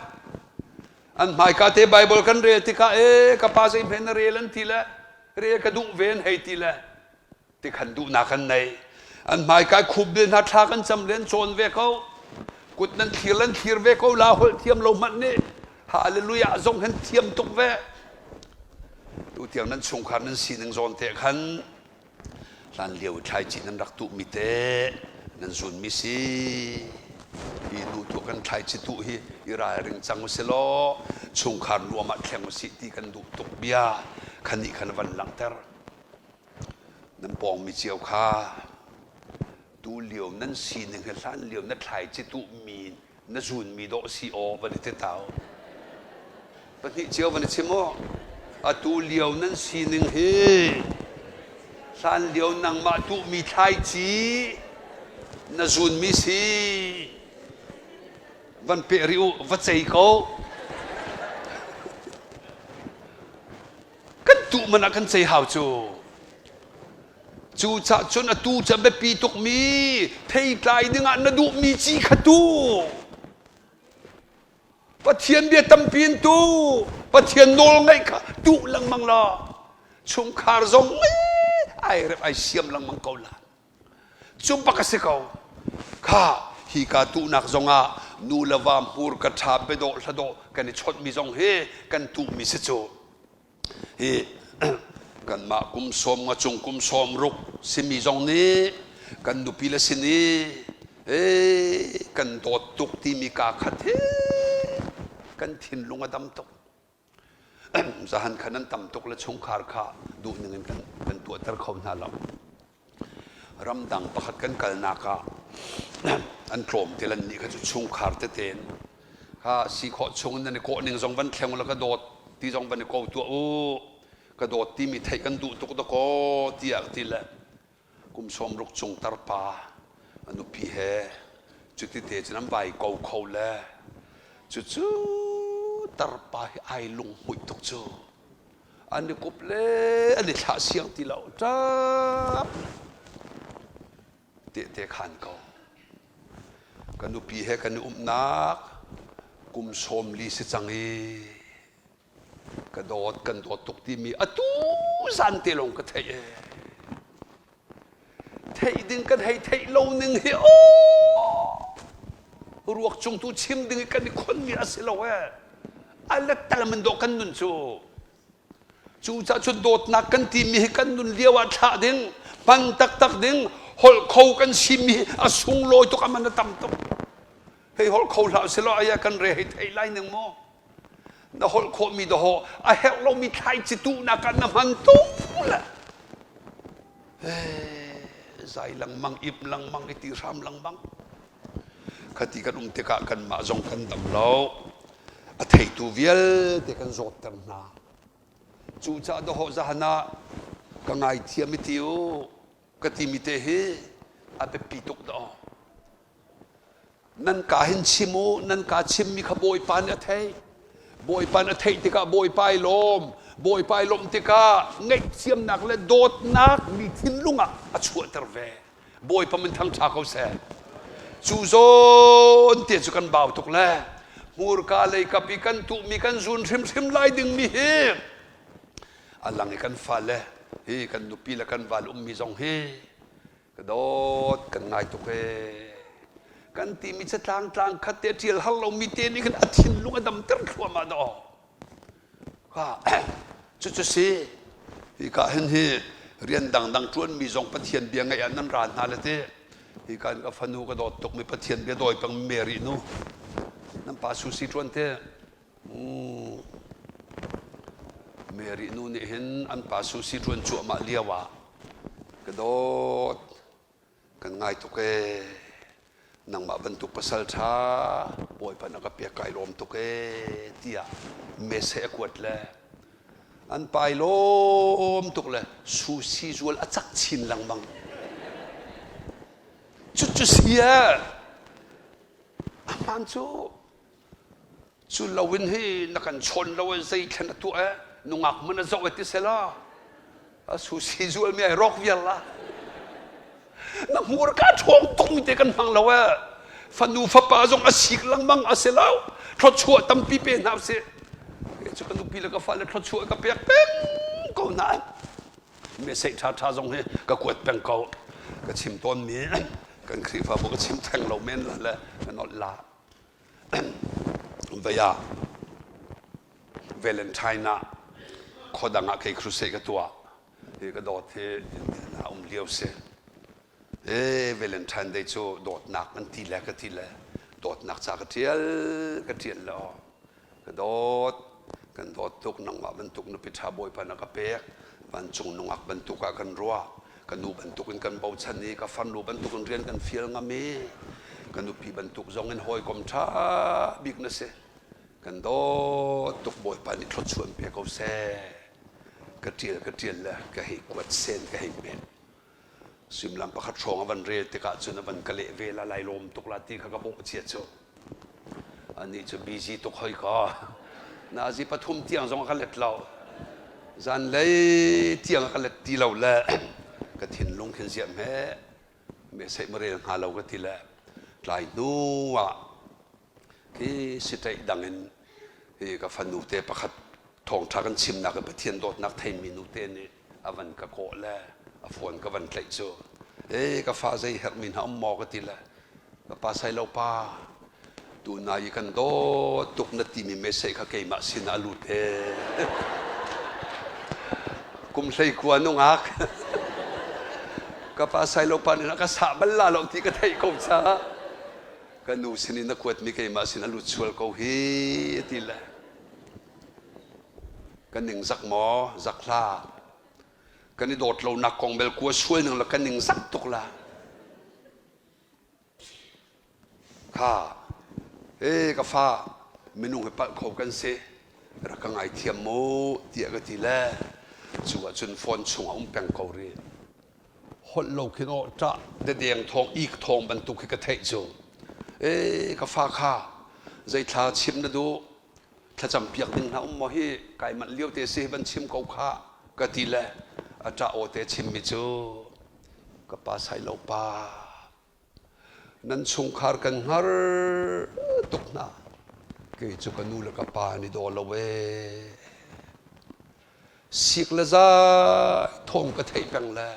an hmaika te Bible kan rel tikah ee ka pa zeihme na rel an ti le rel ka duh ve an hei ti le tikhan duhnak an nei. An hmaika khupbil hna thla kan cam le an cawn ve ko. Kut nan thlir lan thlir ve ko la holh thiam lo hmanh nih Hallelujah zong hin thiam tuk ve. Tu tiang nan chungkhar nan sining zawn te khan hlan lio i thlaici nan rak tuhmi te nan zunmi si. Hi nu tu kan thlaici tuh hi i ralring cang u si law chungkhar nuam ah thleng u sih ti kan duh tuk bia khan nih khan van langhter. Nan pawngmi cio kha tu lio nan sining he hlan lio na thlaici tuhmi na zunmi dawh si aw van i ti tau. Pahnih cio van i chim aw. Atu lio nan sining hi hlan lio nangmah tuhmi thlaici na zunmi si. Van peh rih u, va cei ko. Kan tuh man ah kan cei hau cu. Cucah cun atu cu a biapi tukmi theitlai dingah na duhmi ci kha tu. Pathian bia tampi in tu. Pathian nawl ngaih kha duh lengmang law chungkhar zong ai rep ai siam lengmang ko la. Cu bak a si ko. Kha hi ka tuhnak zongah nu le va hmur ka ṭha biadawh hladawh kan i chawnhmi zong hi kan tuhmi si cu. Hi kanmah kum sawm nga cung kum sawm ruk simi zong nih kan nupi le sin i ee kan dawt tuk timi kaa khat hi kan thinlung a dam tuk. Zahan khan an tam tuk le chungkhar kha duh ning in kan, kan tuahter kho hna lo. Ramdang pakhat kan kalnak ah an tlawm te lan nih kha cu chungkhar tete in kha si khawh chung in nan i kawh ning zong van thleng u law ka dawt ti zong van i ko tuah u ka dawt timi theih kan duh tuk dakaw tiah ka ti le kum 60 cung tarpa a nupi he cuti te cun an vai ko kho le cucu tarpa hi ai lunghmuih tuk cu an i kup le an i thlah siang ti lo ṭap tehte khan ko ka nupi he kan i umnak kum 40 si cang i ka dawt kan dawt tuk timi atu zan te lawng ka theih ee Theih ding kan hei theih lo ning hi aw ruak cung tu chim ding i kan i khonmi a si lo ee. A lettal man dawh kan nun cu. Cucaah cun dawtnak kan timi hi kan nun lio ah thlah ding, hman taktak ding, holh kho kan simi hi a sunglawi tuk a man a tam tuk. Hei holh kho hlah selaw aya kan re hei thei lai ning maw? Na holh khawhmi dawh a herh lomi thlaici tuhnak ah na hman tung le zai lengmang ip lengmang i ti hram lengmang khati kan um tikah kanmah zong kan dam lo a theitu vialte kan zawtter hna cucaah dawhawh zahan ah ka ngaithiam i ti u ka timi te hi a biapi tuk dah Nan ka hin chim u, nan ka chimmi kha Bawipa nih a theih. Bawipa nih a theih tikah Bawipa i lawm. Bawipa i lawmh tikah ngaihthiamnak le dawtnak mi thinlung ah a chuahter ve. Bawipa min thangṭha ko seh. Cu zawn te cu kan bau tuk le hmurka lei kap i kan tuhmi kan zun hrimhrim lai dingmi hi a lang i kan fale hi kan nupi le kan val ummi zong hi Ka dawt kan ngai tuk ee. Kan timi catlang tlang khat te ṭial har lomi te nih khan a thinlung a damter thluahmah dawh. Kha cucu si hika hin hi rian dangdang ṭuanmi zong Pathian bia ngaih ah nan ra hna le ti. Hi kan ka fanu ka dawt tukmi Pathian bia dawi peng Mary nu. Nan pa Susi ṭuan te. Mary nu nih hin an pa Susi ṭuan cuahmah lio ah ka dawt kan ngai tuk ee. Nangmah bantuk pasal ṭha Bawipa na ka pek kai lawm tuk ee tiah message a kuat le an pai lawm tuk le Susi zual a cak chin lengmang. Cucu si ee a hmaan cu cu loin hi na kan chawn lo ee zei thlen a tuah ee nungak man a zoh ee ti sela a susi zual mi ai rawk vial la na hmur ka ṭhawng tuk mi te kan hmang lo ee fanu fapa zong a sik lengmang a si lo thluachuah tampi pe hna usih kei cu ka nupi le ka fale thluachuah ka pek peng ko hna message ṭha ṭha zong hi ka kuat peng ko ka chim tawn mi kan Khrihfabu ka chim theng lo men la le ka nolh la Vei ah Valentine ah khuadang ah kei crusade ka tuah. Hi ka dawt hi Indiana um lio si. E Valentine Day cu dawtnak an ti le ka ti le dawtnak ca ka ṭial ka ṭial le aw ka dawt kan dawt tuk nangmah bantuk nupi ṭha Bawipa na ka pek vancung nungak bantuk ah kan ruah ka nu bantukin kan bochan i ka farnu bantukin rian kan fial ngam i ka nupi bantuk zong in hawikom ṭha bik na si kan dawt tuk Bawipa nih thluachuah in pe ko seh ka ṭial ka ṭial le ka hei kuat sen ka hei met suimilam pakhat hrawng a van rel tikah cun a van ka leh ve la lai lawm tuk la ti kha ka bawh cia cu Anih cu busy tuk hoi ka. Nazi pathum tiang zong a ka let lo. Zanlei tiang a ka let ti lo le ka thinlung khin ziah hme me seih marel hnga lo ka ti le tlai hnu ah khi sitaih dang in hi ka fanu te pakhat thawngṭha kan chimnak in Pathian dawtnak theimi nu te nih a van ka kawh le a phone ka van tlaih cu e ka fa zei herhmi hna um maw ka ti le ka pa sailo pa tuna i kan dawt tuk na timi message kha keimah sin ah a lut e kum hlei kua nungak ka pa sailo pa nih a ka sah bal la lo ti ka theih ko caah ka nu sin in na kuatmi keimah sin a lut sual ko hi ti le Kan ningzak maw? Zak hlah. Kan i dawt lonak kong bel kua sual ning le kan ningzak tuk la. Kha, e ka fa, minung hi palh kho kan si. Rak ka ngaithiam mu tiah ka ti le cu ahcun phone chungah um peng ko rih. Holh lo khin aw ṭah dedeng thawng ik thawng bantuk khi ka theih cu. E ka fa kha zeithla chim na duh? Thlacam piak ding hna um maw hi kai manh lio te si van chim ko kha ka ti le a ṭah aw te chimmi cu ka pa sailo pa nan chungkhar kan hngar tuk hna kei cu ka nu le ka pa an i daw lo ee sik le zai thawng ka theih peng le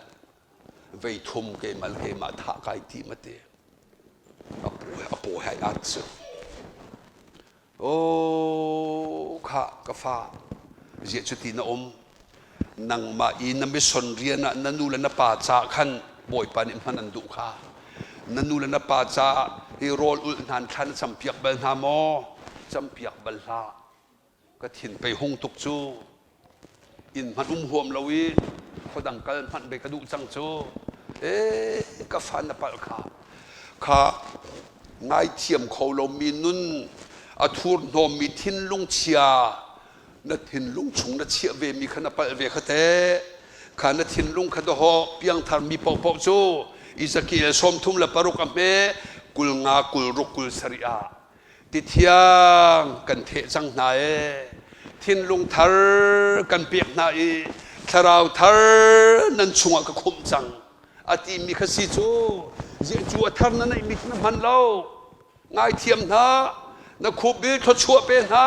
vei thum keimah le keimah thah kai ti ma ti a paw hai at cu Oh, khah ka fa, ziah cuti na um? Nangmah i na mission rian ah na nu le na pa ca khan Bawipa nih hman an duh kha. Na nu le na pa caah hi rawl ulh hnan thla na campiak bal hna maw? Campiak bal hlah. Ka thin pei hung tuk cu. Inn hmanh um huam lo i khuadang kal hmanh ve ka duh cang cu. Ee, ka fa na palh kha. Kha ngaithiam kho lomi nun, a thurhnawmmi thinlung chia, na thinlung chung na chiah vemi kha na palh ve kha teh. Kha na thinlung kha dawhawh piangthar mi paohpaoh cu Ezekiel 36 a hme 50 60 27 ah Ti thiang kan theh cang hna ee. Thinlung thar kan pek hna i thlarau thar nan chungah ka khumh cang. A timi kha si cu ziah cu a thar na neihmi na hman lo. Ngaithiam hna, na khupbil thluachuah pe hna,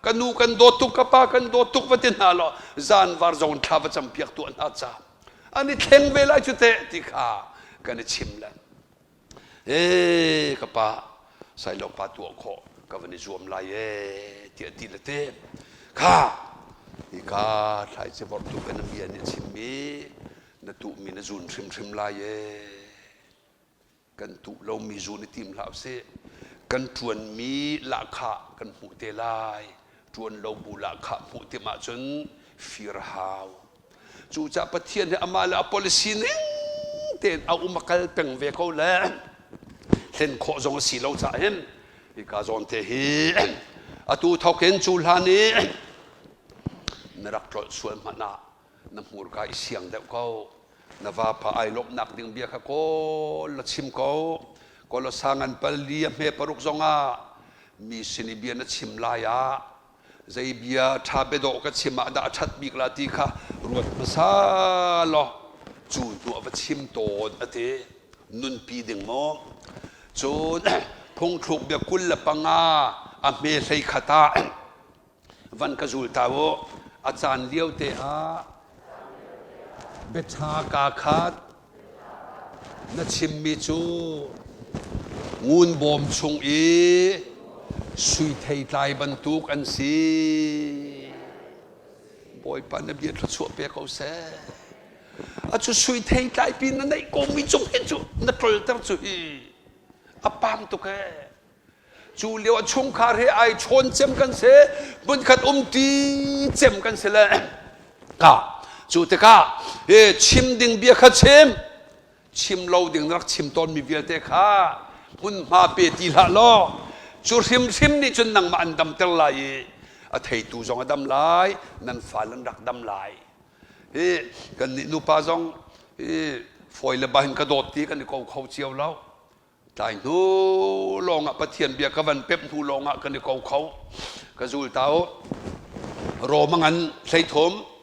ka nu kan dawt tuk, ka pa kan dawt tuk va ti hna law zanvar zong thla va campiak tuah hna ca. An i thleng ve lai cu teh ti kha kan i chim le. Ee ka pa sailo pa tuah khawh ka van i zuam lai ee tiah ti le te kha hika thlaici vorhtu kan bia nih a chimmi na tuhmi na zun hrimhrim lai ee. Kan tuh lomi zun i tim hlah usih. Kan ṭuanmi lahkhah kan hmuh te lai. Ṭuan lo bu lahkhah hmuh timh ahcun fir a hau. Cucaah Pathian hi amah le a policy ning tein a um a kal peng ve ko le hlen khawh zong a si lo caah hin hika zawn te hi atu thawk in cu hlan i na rak tlolh sual hmanh ah na hmurka i siang deuh ko. Na vapa ai lawmhnak ding bia kha kawl la chim ko. Kolosa ngan pal li a hme paruk zongah mi sin i bia na chim lai ah zei bia ṭha biadawh ka chim ah dah a ṭhat bik la ti kha ruat hmasa law cu hnu ah va chim tawn a ti. Nunpi ding maw? Cun phungthluk bia 25 a hme 11 ah van ka zul ta u. A caan lio te ah biaṭha kaa khat na chimmi cu ngun bawm chung i sui theitlai bantuk an si. Bawipa na bia thluachuah pe ko seh. A cu sui theitlai pi na neih komi cung hin cu na tlolter cu hi a pam tuk ee. Cu lio a chungkhar he ai chawn cem kan si, hmunkhat umti cem kan si le ka cu tikah he chim ding bia kha chim, chim lo ding na rak chim tawnmi vialte kha hmunhma pe ti hlah law cu hrimhrim nih cun nangmah an damter lai i a theitu zong a dam lai, nan fale an rak dam lai. Hi kannih nupa zong hi fawi le bahin ka dawt ti kan i ko kho cio lo. Tlai hnu lawngah Pathian bia ka van pemh hnu lawngah kan i ko kho. Ka zul ta u. Rom a ngan 13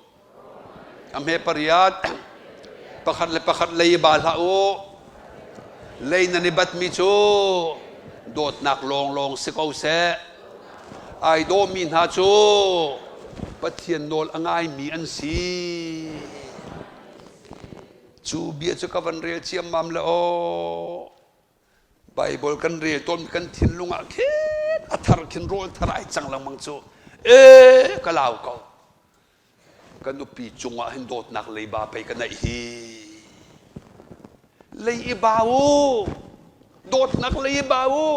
a hme pariat pakhat le pakhat lei i ba hlah u. Lei nan i batmi cu dawtnak lawnglawng si ko seh. Ai dawmi hna cu Pathian nawl a ngaimi an si. Cu bia cu ka van rel ciammam le aw Bible kan rel tawn kan thinlung ah khin a thar khin rawl thar ai cang lengmang cu e ka lau ko ka nupi cungah hin dawtnak leiba pei ka neih hi lei i ba u dawtnak lei i ba u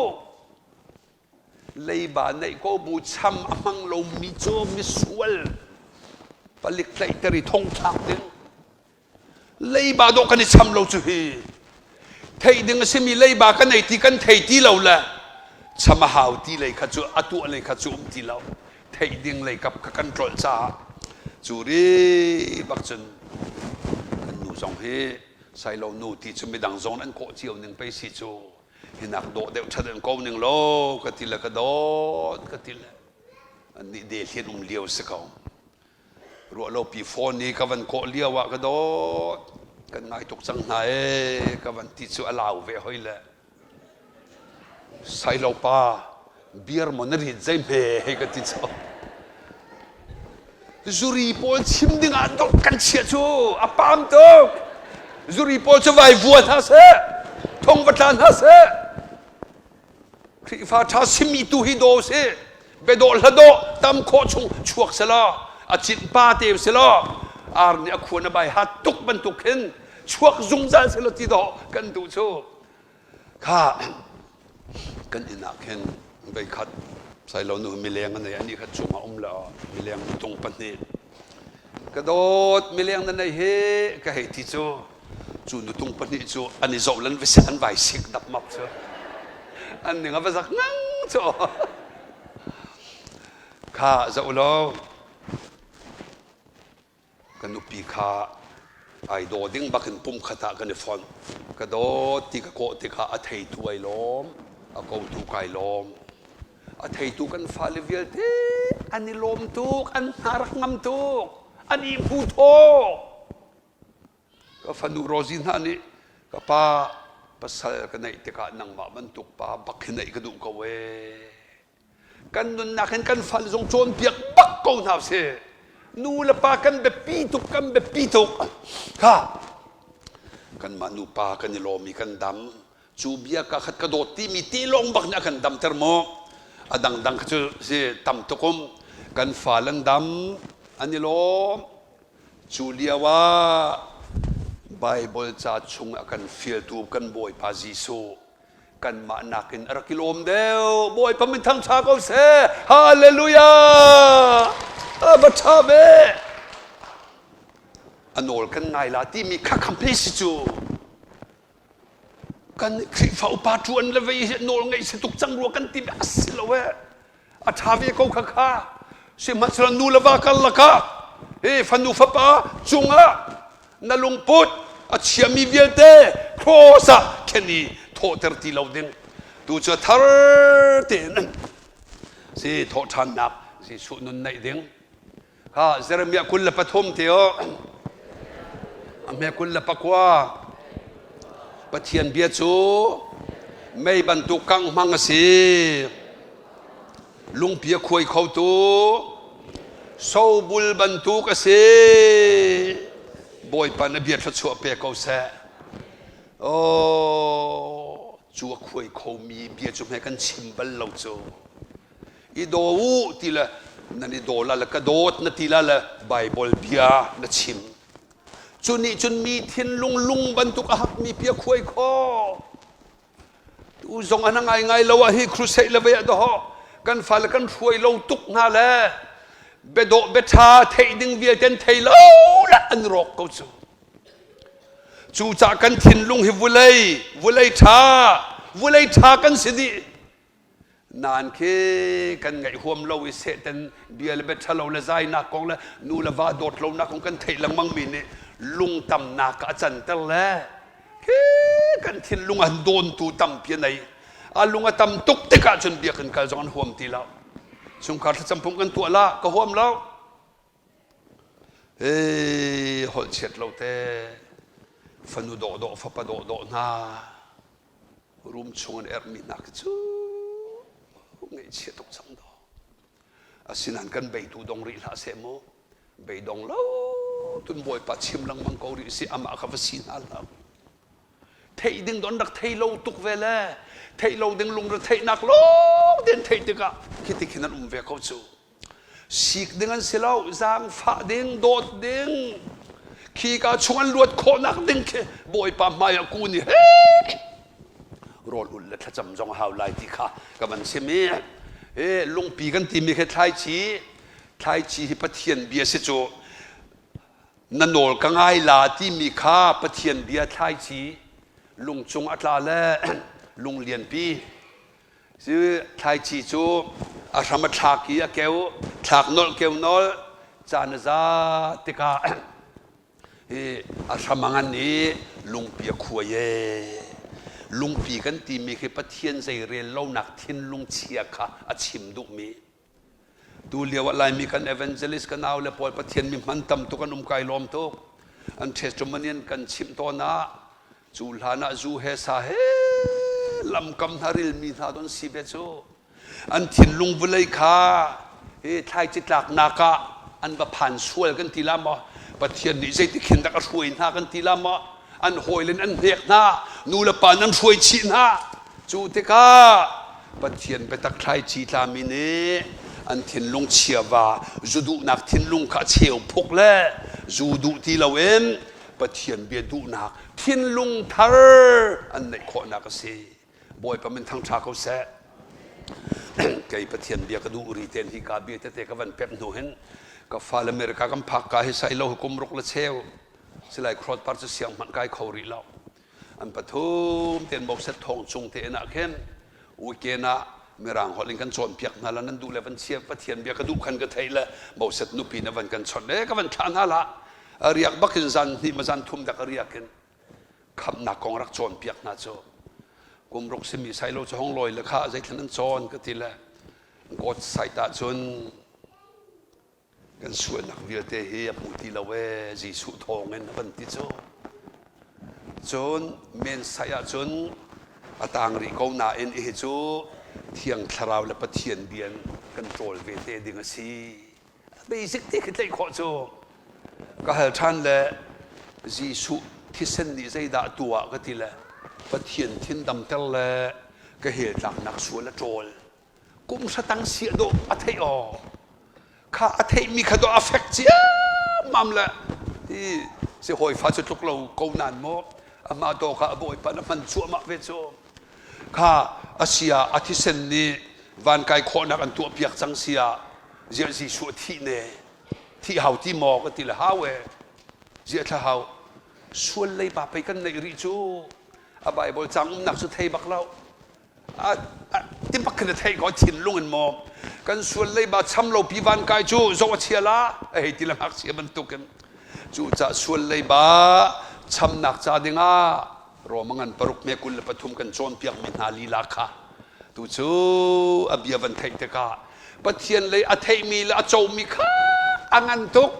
Leiba neih ko bu cham a hmang lomi cu misual palik tlaihter i thongthlak ding. Leiba dawh kan i cham lo cu hi. Theih ding a simi leiba kan ei ti kan thei ti lo le cham a hau ti lei kha cu a tuah lei kha cu um ti lo. Theih ding lei kap kha kan tlolh caah cu ri bak cun kan nu zong hi sailo nu ti cu midang zong an kawh cio ning pei si cu. Hinak dawh deuh ṭhat an ko ning law ka ti le ka dawt ka ti le annih dehlian um lio si ko. Ruah lo pi phone i ka van kawh lio ah ka dawt kan ngai tuk cang hna ee ka van ti cu a lau ve hoi le sailo pa beer maw na rit zei hme hei ka ti cu zuri pawl chim ding ah dok kan chiah cu a pam tuk zuri pawl cu vai vua hna seh thong va tla hna seh Khrihfa ṭha simi tu hi daw si bedawh hladawh tam khawh chung chuak selaw a cin pa te selaw ar nih a khuan a bai hat tuk bantuk khin chuak zungzal selaw ti dawh kan duh cu Kha kan inn ah khin voikhat sailo nu mileng a nei ani kha chungah um le mileng tung pahnih ka dawt mileng na nei hi ka hei ti cu cu nutung pahnih cu an i zoh lan va an vai sik dap map cu an ning a va zak ngang cu kha zoh law Ka nupi kha ai daw ding bakin pumkhat ah kan i fonh. Ka dawt ti ka kawh tikah a theitu ai lawm, a kotu kai lawm. A theitu kan fale vialte an i lawm tuk, an hna rak ngam tuk, an i hmu thaw. Ka fanu Rosie hna nih ka pa pasal ka neih tikah nangmah bantuk pa bak hi neih ka duh ko ee. Kan nunnak hin kan fale zong cawnpiak bak ko hna usih. Nu le pa kan biapi tuk, kan biapi tuk. Kha kanmah nupa kan i lawm i kan dam. Cu bia ka khat ka dawt timi ti lawng bak nih a kan damter maw? A dangdang kha cu si tam tuk um. Kan fale an dam, an i lawm. Cu lio ah Baibal ca chung a kan fialtu kan Bawipa Jesuh kanmah nakin a rak i lawm deuh. Bawipa min thangṭha ko seh. Hallelujah! A va ṭha ve. A nawl kan ngai la timi kha khampi si cu. Kan Khrihfa upa ṭuan le vei hi nawl ngeih si tuk cang rua kan ti a si lo eh. A ṭha ve ko kha kha. Sihmanhsehlaw nu le va karlak ah hi fanu fapa cungah na lungput a chiami vialte cross ah khen i thawhter ti lo ding tu cu thar tein si thawhṭhannak Jesuh nun neih ding kha Jeremiah 23 te o a hme 29 Pathian bia cu mei bantuk kangh hmang a si lungpi a khuai khotu sobul bantuk a si. Bawipa na bia thluachuah pe ko seh. Oh, cu a khuai khomi bia cu hme kan chim bal lo cu. I daw u ti le nan i daw la le ka dawt na ti la le Bible bia na chim. Cu nih cun mi thinlung lung bantuk a hakmi bia khuai khawh. Tu zong an ngaingai lo ah hi crusade le vei ah dawh kan fale kan hruai lo tuk hna le biadawh biaṭha theih ding vialte an thei lo le an rawk ko cu. Cucah kan thinlung hi vulei vulei ṭha vulei ṭha kan si dih. Nain khi kan ngaih huam lo i Satan bia le bia ṭhalo le zainak kong le nu le va dawt lonak kong kan theih lengmang mi nih lungtamnak a canter le khi kan thinlung an dawntu tampi a nei. A lung a tam tuk tikah cun biakinn kal zong an huam ti lo. Chungkhar thlacam phung kan tuah la ka huam lo. Hei holh chiat lo te fanu dawhdawh fapa dawhdawh hna Room chung an erhmi hna khi cu ngaihchia tuk cang daw. Asinain kan beitu dong rih hlah seh mu. Beidong lo tun Bawipa chim lengmang ko rih si amah kha va si hna hlah. Theih ding don rak thei lo tuk ve le theih lo ding lungre theihnak lawng ten theih tikah khi ti khin an um ve ko cu. Sik ding an si lo, zaangfah ding, dawt ding, khika chung an luat khawhnak ding khi Bawipa hmai ah kun i he rawl ul le thlacam zong a hau lai ti kha ka van sim i he lungpi kan timi khi thlaici thlaici hi Pathian bia si cu na nawl ka ngai la timi kha Pathian bia thlaici lungcung a tla le lung lianpi Cu thlaici cu a hram a thlak i a keu, thlak nolh keu nolh, caan a zat tikah hi a hram a ngan i lungpi a khuai ee. Lungpi kan timi khi Pathian zeirel lonak thinlung chia kha a chim duhmi. Tu lio ah Laimi kan evangelist kan au le pawl Pathian mi hman tam tuk an um kai lawm tuk. An testimony an kan chimh tawn ah cu hlan ah zu he sa he lamkam hna rilmi hna don si ve cu. An thinlung vulei kha hi thlaici tlaknak ah an va phan sual kan ti la maw? Pathian nih zeiti khin dak a hruai hna kan ti la maw? An hawile an hnek hna, nu le pa nan hruai chih hna. Cu tikah Pathian biatak thlaici tlami nih an thinlung chiava zu duhnak thinlung kha a cheu phuk le zu duh ti loin Pathian bia duhnak thinlung thar an neih khawhnak a si. Bawipa min thangṭha ko seh. Kei Pathian bia ka duh ri ten hi ka bia tete ka van pek hnu hin ka fale America kan phak ka hi sai lo kum ruk le cheu silai khrot par cu siang hmanh kai kho rih lo. An pathum ten Moses thong chung te in ah khin weekend ah mirang holh in kan cawnpiak hna la nan duh le van chia Pathian bia ka duh khan ka theih le Moses nupi na van kan chawnh le ka van thlah hna la a riak bak in zan hnih ma zan thum dak a riak in khamnak kong rak cawnpiak hna cu kum ruk simi sai lo cu hong lawi le kha zeithlan an cawn ka ti le God site ah cun Kan sualnak vialte hi a hmu ti lo ee Jesuh thawngin a van ti cu. Cun mensai ahcun a tang rih ko nain hi cu Thiang Thlarau le Pathian bia in kan ṭawl ve te ding a si. Basic ti khi tlaih khawh cu. Ka hal ṭhan le Jesuh thisen nih zeidah tuah ka ti le Pathian thin damter le ka hel tlaknak sual a ṭawl. Kum hratang siah dawh a theih aw. Kha a theihmi kha dawh a fek ciammam le hi Si hawifa cu tluk lo ko nan maw amah to kha a bawipa na hman cuahmah ve cu. Kha a sia a thisen nih vankai khawhnak an tuah piak cang sia ziah Jesuh a thih ne thih hau ti maw ka ti le hau e ziah thla hau sual leiba pei kan neih rih cu a Bible cang umnak cu thei bak lo ti bak khin a theih ko thinlung in maw kan sual leiba cham lo pi van kai cu zoh a chia la a hei ti le ngakchia bantukin cu ca sual leiba chamnak ca dingah Roma ngan paruk me 23 kan cawnpiak mi hna lila kha tu cu a bia van theih tikah Pathian lei a theihmi le a comi kha a ngan tuk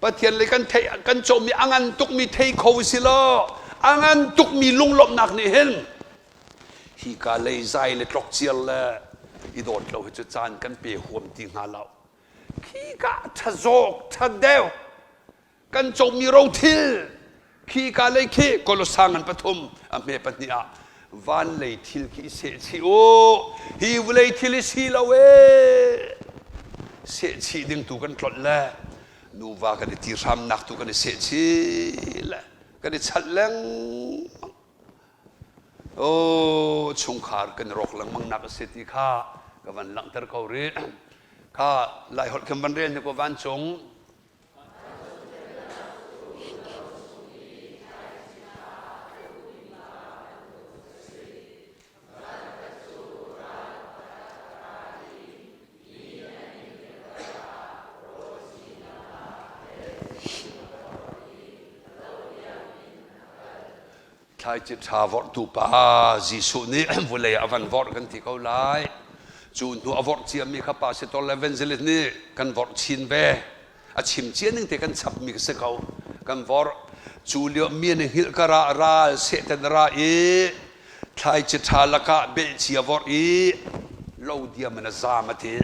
Pathian lei kan theih kan comi a ngan tukmi thei kho si law a ngan tukmi lunglawmhnak nih hin hika lei zai le tlokciar le i dawt lo hi cu caan kan pe huam ti hnga lo khika ṭhazawk ṭhadeu kan comi rothil khika lei khi Kolosa ngan pathum a hme pahnih ah van lei thil khi i sehchih u hi vawlei thil i si lo e sehchih ding tu kan tlolh le nuva kan i ti hramnak tu kan i sehchih le kan i chalh lengmang Oh, chungkhar kan i rawk lengmang nak a si ti kha ka van langhter ko rih. Kha Laiholh khin van rel ni ko vancung. Thlaici ṭha vorhtu pa Jesuh nih vulei ah a van vorh kan ti ko lai. Cu hnu a vorh ciami kha pastor le evangelist nih kan vorh chin ve. A chim cia ning te kan chapmi ka si ko. Kan vorh. Cu lio mi an i hngilh kar ah ral Satan ra i thlaici ṭha lakah belhci a vorh i lo diam in a zaam a ti.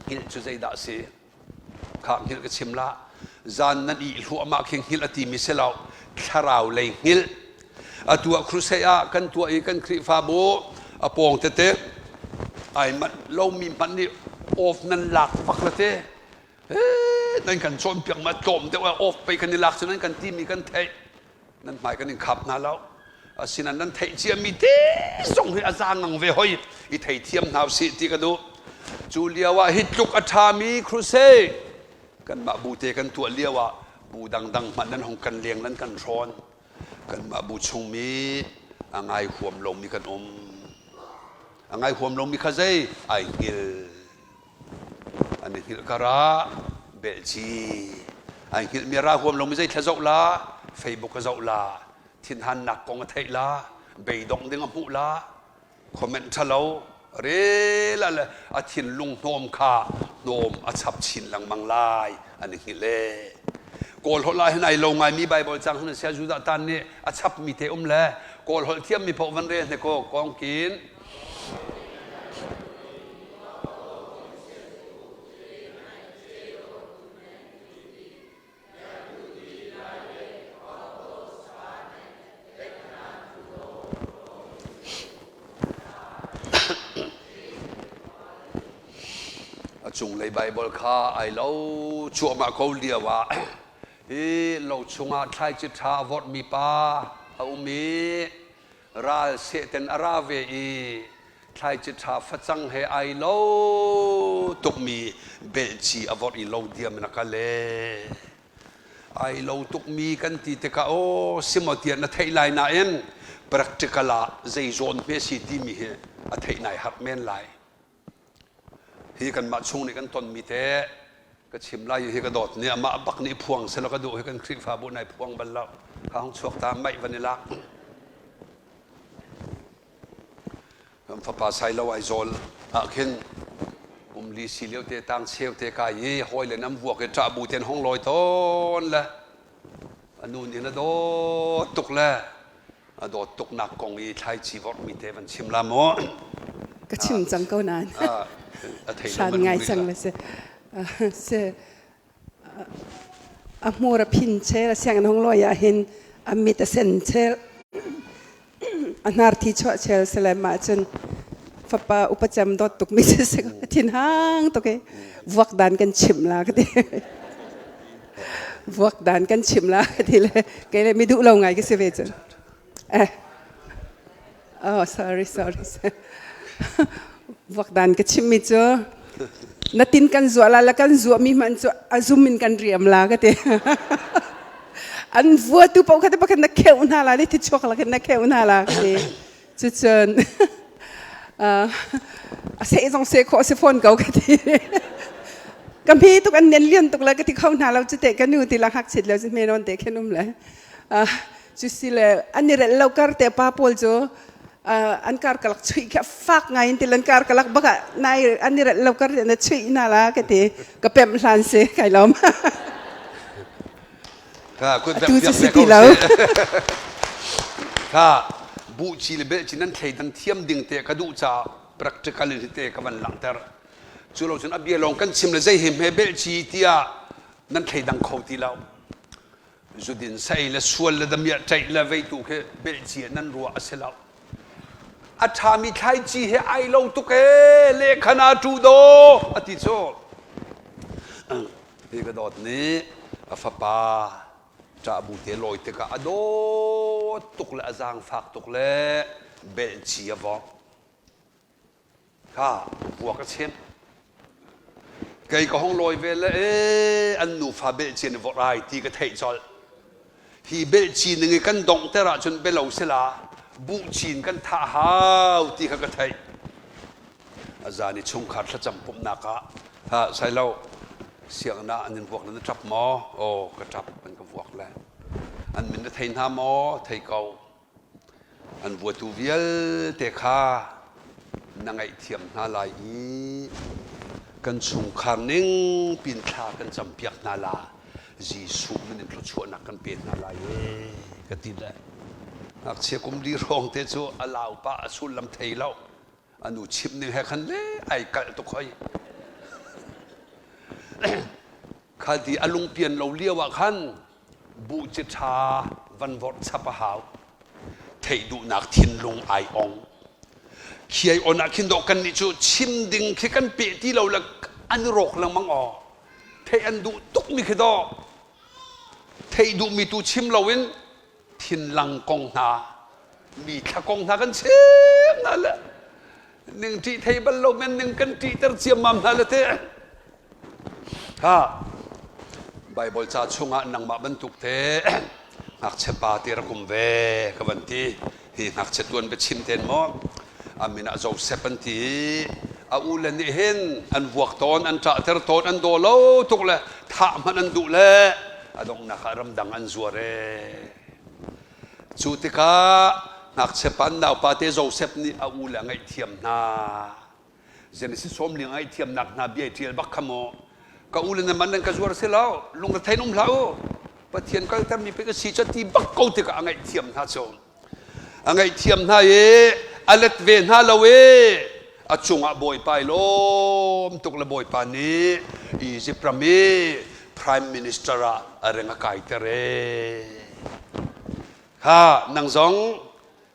Hngilh cu zeidah a si? Kha hngilh ka chim la. Zan nan ih hluahmah khi hngilh a timi si lo. Thlarau lei hngilh. Atu ah crusade ah kan tuah i kan Khrihfabu a pawng tete ai manh lomi hmanh nih off nan lak bak la te. Nan kan cawnpiak ma tlawm deuh ah off pei kan i lak cu nan kan timi kan theih. Nan hmai kan in khap hna lo. Asinain nan theih ciami te zong hi a za ngang ve hoi i theithiam hna usih ti ka duh. Cu lio ah hi tluk a ṭhami crusade kanmah bu te kan tuah lio ah bu dangdang hmanh nan hong kan leng nan kan hrawn. Kanmah bu chungmi a ngai huam lomi kan um. A ngai huam lomi kha zei ai hngil. An i hngilh karah belci ai hngilhmi a ra huam lomi zei thla zoh la Facebook a zoh la thinhannak kong a theih la beidongh ding a hmuh la comment ṭhalo rel le a thinlung hnawm kha hnawm a chap chin lengmang lai an i hngilh e Kawl holh ah hin ai lo ngaimi Bible cang hin sia Judah tan nih a chapmi te um le Kawl holh thiammi paoh van rel hne ko kongkin A cunglei Baibal kha ai lo cuahmah ko lio ah hi lo chungah thlaici ṭha a vorhmi pa a um i ral sehten a ra ve i thlaici ṭha facang he ai lo tukmi belhci a vorh i lo diam in a kal e. Ai lo tukmi kan ti tikah aw simaw tiah na theih lai nain practical ah zei zawn hme si timi hi a theih nai harh men lai. Hi kanmah chung nih kan tonmi te ka chim lai hi ka dawt nih amah bak nih phuang selaw ka duh hi kan Khrihfabu nai phuang bal lo. Ka hung chuak ta maih van i lak. Kan fapa Sailo Aizawl ah khin kum li si lio te tang cheu te kai i hawi le nam vuak i ṭah bu ten hong lawi tawn le a nu nih na dawt tuk le a dawt tuk nak kong i thlaici vorhmi te van chim la mu. Ka chim cang ko nain. A thei Shan ngai cang le si. Se a hmur a phin chel a sianginn hong lawi ah hin a mit a sen chel a hnar thi chuah chel sele mah cun fapa upa cem dawt tuk mi si thin hang tuk i vuak dan kan chimh la ka ti. Vuak dan kan chim la ka ti le kei le mi duh lo ngai ka si ve cun. Eh. Oh, sorry, sorry. Vuak dan ka chimmi cu na tin kan zuah la la kan zuah mi hmanh cu a zum in kan riam la ka ti. An vua tu paoh kha te pakhat na kheuh hna la le thi chuak la khan na kheuh hna la ka ti. Cucun a seh zong seh khawh si fawn ko ka ti. Ka hme tuk an nen lian tuk le ka ti kho hna lo cu te ka nu ti la ngakchit lo cu hme nawn te khin um le. Cu si le an i relh lo kar te pa pawl cu an kar kalak chuih khi a fak ngai in til an kar kalak bak ah nai an i relh lo kar te na chuih na la ka ti ka pemh hlan si kai lawm. Kha kut Atu cu si ti lo. Kha buh ci le bel ci nan thleidan thiam ding te ka duh caah practical in te ka van langhter. Cu lo cun a bia lawng kan chim le zei he hme bel ci tiah nan thleidang kho ti lo. Zudin sei le sual le damiah ṭaih le veitu khi bel ci nan ruah a si lo. A ṭhami thlaici he ai lo tuk ee lehkhan ah ṭu daw a ti cu. Hi ka dawt nih a fapa ṭahbu te lawi tikah a dawt tuk le a zaangfak tuk le belhci a vok. Kha vuak a chimh. Kei ka hong lawi ve le ee an nufa belhci an i vorh ai ti ka theih colh. Hi belhci ning i kan donghter ahcun belo sila buhcin kan thah hau ti kha ka theih. A zan i chungkhar thlacam pumhnak ah ha sailo sianginn ah an in vuak le na ṭap maw? Aw ka ṭap an ka vuak le. An min na thei hna maw? Thei ko. An vuatu vialte kha na ngaihthiam hna lai i kan chungkhar ning pin thla kan campiak hna la. Jesuh min in thluachuahnak kan pe hna lai ee ka ti le. Ngakchia kum li hrawng te cu a lau pah a sullam thei lo. A nu chimh ning he khan le ai kalh tuk hoi. Kha ti a lungpian lo lio ah khan buh ci ṭha van vorh chap a hau. Theih duhnak thinlung ai ong. Khiai on ah khin dawh kan nih cu chim ding khi kan peh ti lo le an i rawk lengmang aw. Theih an duh tukmi khi dawh. Theih duhmi tu chim loin thinlang kong hna mi thla kong hna kan chim hna le ning ṭih thei bal lo men ning kan ṭihter ciammam hna le te ha Bible ca chungah nangmah bantuk te ngakchia pa te rak um ve ka van ti hi ngakchia tuan biachim ten maw a min ah Joseph an ti a u le nih hin an vuak tawn an ṭahter tawn an daw lo tuk le thah hmanh an duh le a donghnak ah ramdang an zuar ee cu tikah ngakchia pa naupa te Joseph nih a u le a ngaihthiam hna Genesis 40 ngaihthiamnak hna bia i ṭial bak kha maw ka u le na man nan ka zuar si lo lungrethei in um hlah u Pathian kaltermi pek a si cu ti bak ko tikah a ngaihthiam hna cu A ngaihthiam hna i a let ve hna lo i a cungah Bawipa i lawm tuk le Bawipa nih Izipt ram i prime minister ah a reng a kaiter ee. Kha nang zong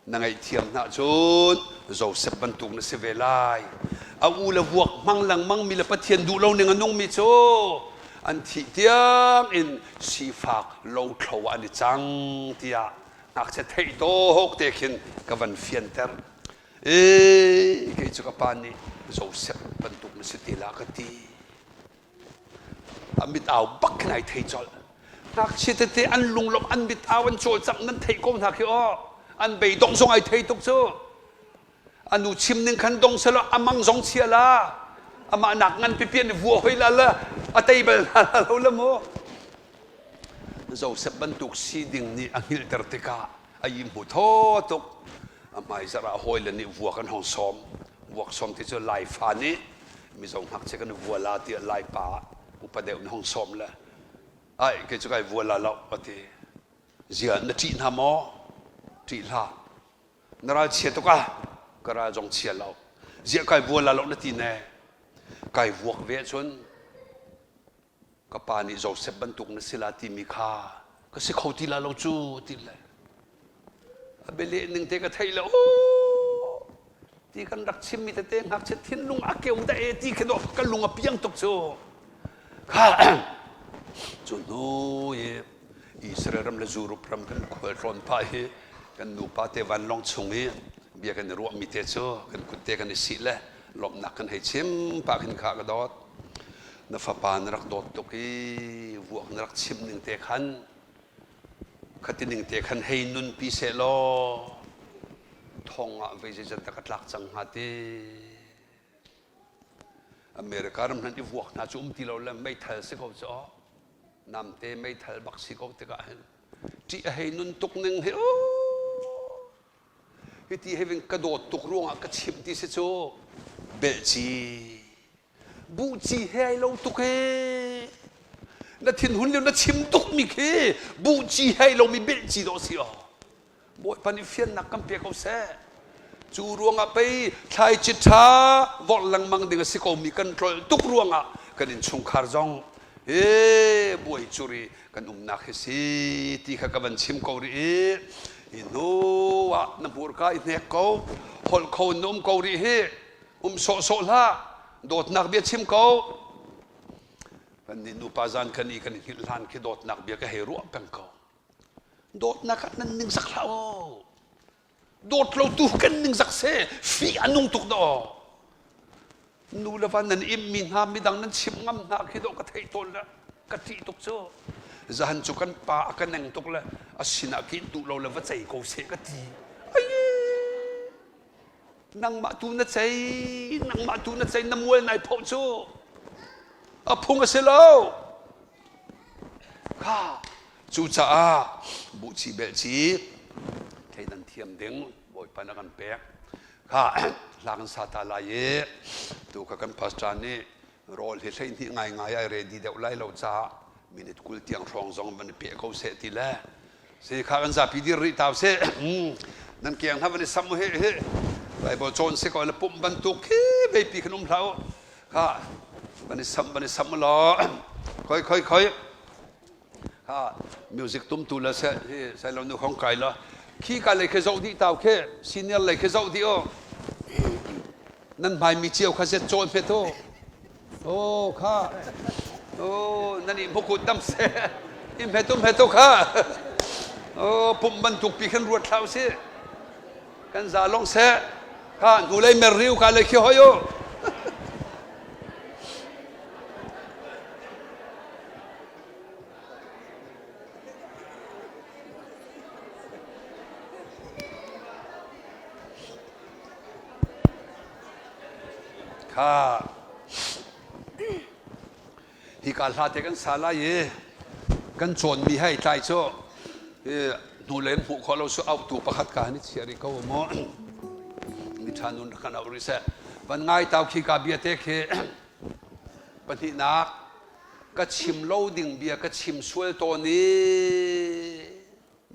na ngaihthiam hna cun Joseph bantuk na si ve lai. A u le vuak hmang lengmang mi le Pathian duh lo ning a nungmi cu an thih tiang in sifak lothlo ah an i cang tiah Ngakchia theih tawk te khin ka van fianter. Ee, kei cu ka pa nih Joseph bantuk na si te la ka ti. A mit au bak khin ai thei colh. Ngakchia tete an lunglawmh an mit au an cawlcangh nan theih ko hna khi aw. An beidongh zong ai thei tuk cu. A nu chim ning khan dong selaw a mang zong chia la. Amah nak ngan pipi an i vua hoi la la a tei bal hna la lo la mu. Joseph bantuk si ding nih a hngilhter tikah a i hmu thaw tuk. A hmaizarh ah hawile nih vuak an hong sawm. Vuak sawm ti cu Laifa nih Mizo ngakchia kan i vua la tiah Laipa upa deuh nih hong sawm le ai kei cu kai vua la lo a ti. Zia na ṭih hna maw? Ṭih hlah. Na ral chia tuk ah ka ral zong chia lo. Ziah kai vua la lo na ti ne? Kai vuak ve ahcun ka pa nih Joseph bantuk na si la timi kha ka si kho ti la lo cu ti le a bialeh ning te ka theih le ti kan rak chimmi tete ngakchia thinlung a keu da e ti khi dawh ka lung a piang tuk cu kha. Cu hnu i Israel ram le Europe ram kan khualtlawn pah hi kan nupa te vanlawng chung i bia kan i ruahmi te cu kan kut te kan i sih le lawmhnak kan hei chim pah khin kha ka dawt. Na fapa na rak dawt tuk i vuak na rak chimh ning te khan khati ning te khan hei nunpi seh law thong ah vei zeizat dah ka tlak cang hnga ti. America ram hlan i vuak hna cu um ti lo le meithal si ko cu namte meithal bak si ko tikah hin ṭih a hei nun tuk ning hi hiti hei ka dawt tuk ruangah ka chimh ti si cu belhci buhci he ai lo tuk he na thinhun lio na chim tuk mi khi buhci he ai lomi belhci dawh si aw Bawipa nih fiannak kan pe ko seh. Cu ruangah pei thlaici ṭha vorh lengmang ding a si komi kan tlolh tuk ruangah kan innchungkhar zong he buai curi kan umnak hi si ti kha ka van chim ko rih i hi hnu ah na hmurka i hnek ko, holh kho in na um ko rih hi, um sawhsawh hlah, dawtnak bia chim ko. Kan nih nupa zan kan i kan i hngilh hlan khi dawtnak bia ka hei ruah peng ko. Dawtnak ah nan ningzak hlah u. Dawt lo tu kan ningzak seh, fih a nung tuk dawh. Nu le va nan immi hna midang nan chimh ngam hna khi dawh ka theih tawn le ka ṭih tuk cu. Zahan cu kan pa a ka neng tuk le a sinah kin duh lo le va cei ko seh ka ti. Ai nangmah tu na cei, nangmah tu na cei, na mual nai phoh cu. A phung a si lo. Kha cucaah buhci belhci thleidan thiam ding Bawipa na kan pek. Kha hla kan sa ta lai i tu kha kan pastor nih rawl hi 12 ngaingai ai ready deuh lai lo caah minute 20 tiang hrawng zong van i peh ko seh ti le si kha kan zapi dir rih tau seh. Nan keng hna van i sam he he Bible cawn si ko le pumh bantuk khi beipi khan um hlah u. Kha van i sam van i sam law khoi khoi khoi kha music tumtu le se hi sai lo nu khong kai la khi ka lei khi zoh dih tau khi senior lei khi zoh dih o nan hmai mi cio kha zet cawn phet o o kha o nan i hmukut dam se im he tum he to kha o pum bantuk pi khan ruat thlau si Kan za lawng seh. Kha hnulei mer riu ka le khi hoi u. Kha hika hla te kan sa lai i kan cawnmi hei tlai cu hnulei in hmuh khawh lo su auhtu pakhat ka han i chiah rih ko maw mi ṭha nun kan auh rih seh van ngai tau khi ka bia te khi pahnihnak ka chim lo ding bia ka chim sual tawn i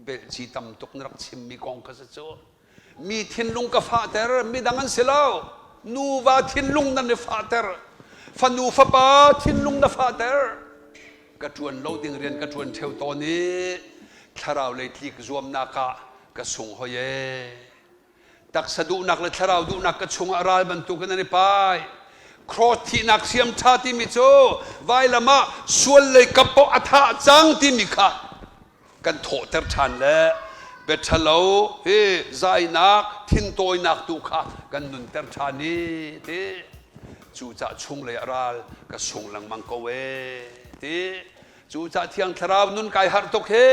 belhci tam tuk na rak chimmi kong kha si cu Mi thinlung ka fahter, midang an si lo. Nuva thinlung nan i fahter. Fanu fapa thinlung na fahter. Ka ṭuan lo ding rian ka ṭuan ṭheo tawn i thlarau lei tlik zuamnak ah ka sung hoi ee. Taksa duhnak le thlarau duhnak ka chungah ral bantukin an i pai. Cross thihnak siam ṭha timi cu vailam ah sual lei kap paoh a thah cang timi kha kan thawhter ṭhan le bia ṭhalo hi zainak thintawinak tu kha kan nunter ṭhan i ti cucah chunglei ah ral ka sung lengmang ko ee ti cucah Thiang Thlarau nun kai harh tuk hi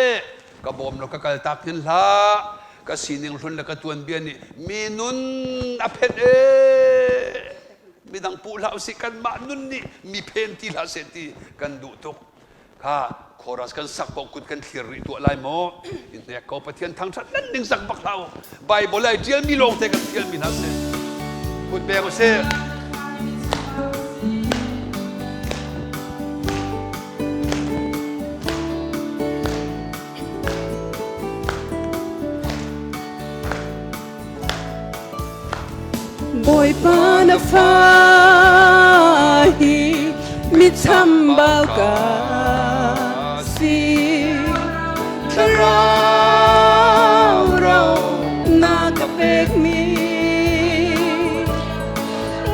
ka bawm law ka kaltak hin hlah ka sining hlun le ka tuanbia nih mi nun a phenh ee midang puh hlah usih kanmah nun nih mi phen ti hlah seh ti kan duh tuk Kha chorus kan sak paoh kut kan thlir rih tuah lai maw? In hnek ko Pathian thangṭhat nan ning sak bak hlah u. Bible ai ṭialmi lawng te kan ṭialmi hna si. Kut pek usih. Bawipa na fa hi mi chambau ka si thlarau ro na ka pek mi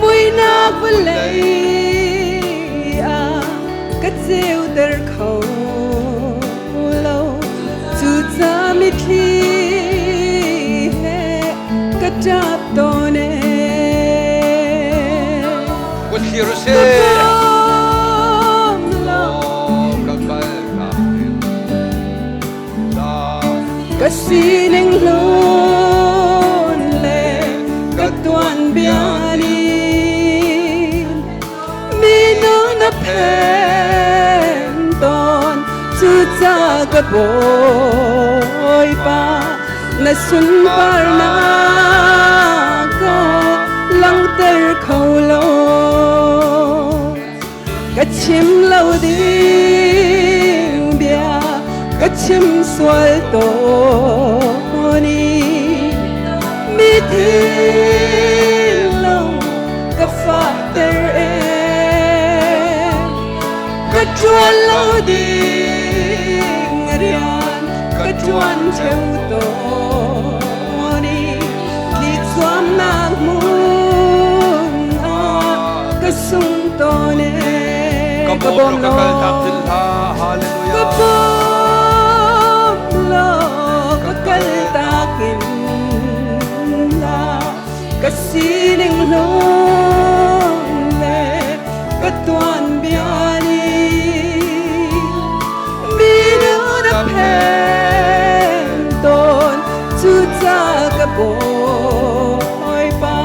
muinak vawlei ah ka ceuter kho. ṭap tawn ee. Kut thlir u Ka sih. bawm law Ka kal tak in la ka sining hlun le ka tuanbia nih minung na phen tawn. Cuca ka Bawipa, na sunparnak ka langhter kho lo. Ka chim lo ding bia ka chim sual tawn i mi thinlung ka fahter ee. Ka ṭuan lo ding rian ka ṭuan ṭheu tawn i tlikzuamnak hmun ah ka sung tawn ee. Ka Ka bawm bawm law ka kal tak law hin hlah. ka Hallelujah. bawm law ka kal tak in hlah. Ka sining hlun le ka tuanbia nih minung na phen tawn. Cuca ka Bawipa,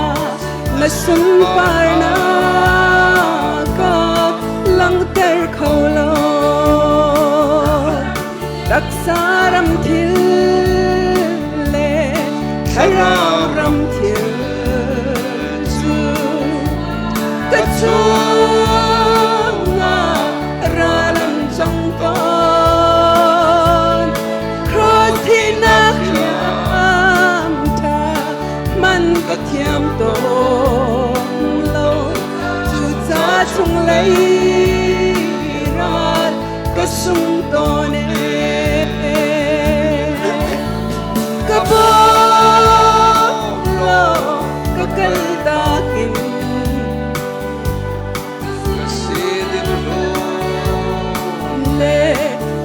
na sunparnak ka langhter kho lo. Taksa ram thil le thlarau ram thil cu ka chungah ral an cang tawn. Cross thihnak hriam ṭha hman ka thiam tawn lo. Cuca chunglei ral ka sung tawn ee. Ka bawm law ka kal tak in Ka sining hlun le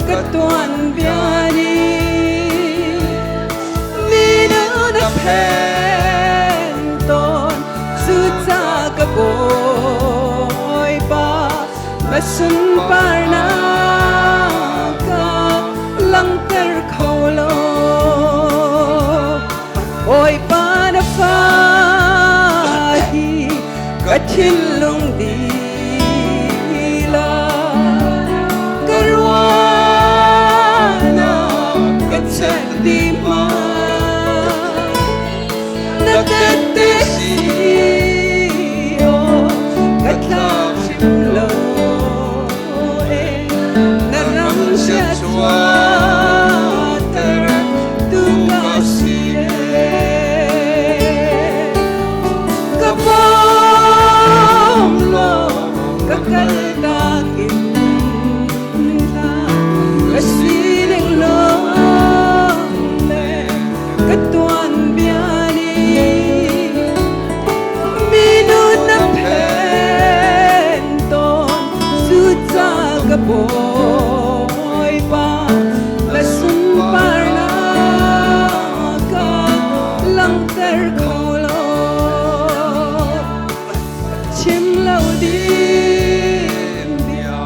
ka tuanbia nih minung na phen tawn. Cuca ka Bawipa, na sunparnak ka langhter kho lo. Bawipa, na fa hi ka thinlung lila ka ruahnak ka check dih hmanh na tette si aw ka thlak hrim lo ee. Na ram chiatchuahter tu ka si ee. Ka bawm law ka kal tak in hlah. Ka sining lawng le ka tuanbia nih minung na phen tawn. Cuca ka Bawipa, na sunparnak ka langhter kho lo. Chim lo ding bia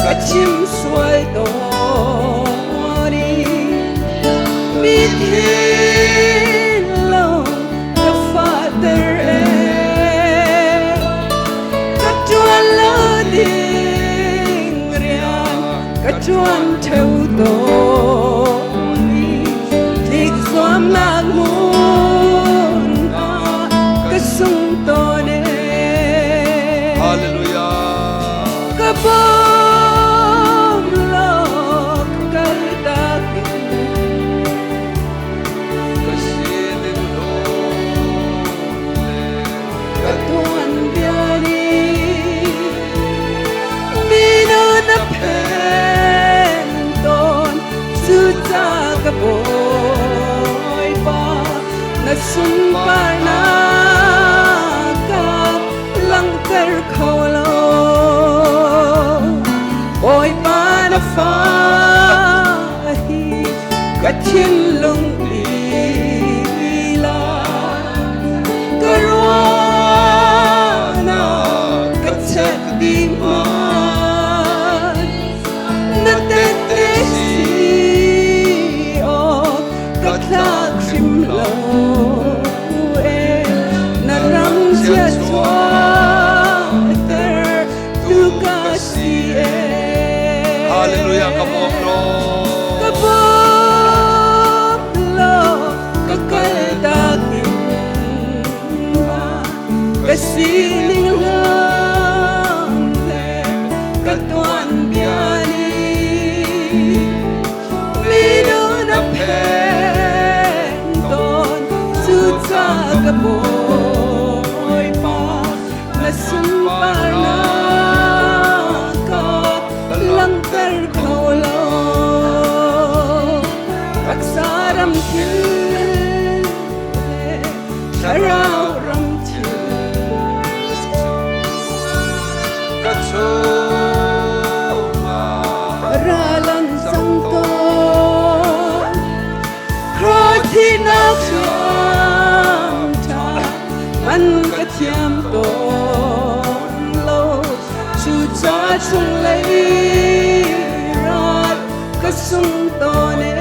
ka chim sual tawn i mi thinlung ka fahter ee. Ka ṭuan lo ding rian ka ṭuan ṭheu tawn i tlikzuamnak hmun ah ka sung tawn ee. Hallelujah. Ka bawm law ka kal tak in Ka sining hlun le ka tuanbia nih minung na phen tawn. Cuca ka Bawipa, na sunparnak ka langhter kho lo. Bawipa, na fa hi ka thinlung lila sining hlan le ka tuanbia nih minun a phen tawn. Cuca ka Bawipa, na sunparnak ka langhter kho lo. Taksa ram thil le thlarau ram thil ka chungah ral an cang tawn. Thihnak ṭha man ka thiam tawn lo. Cuca chunglei ral ka sung tawn ee.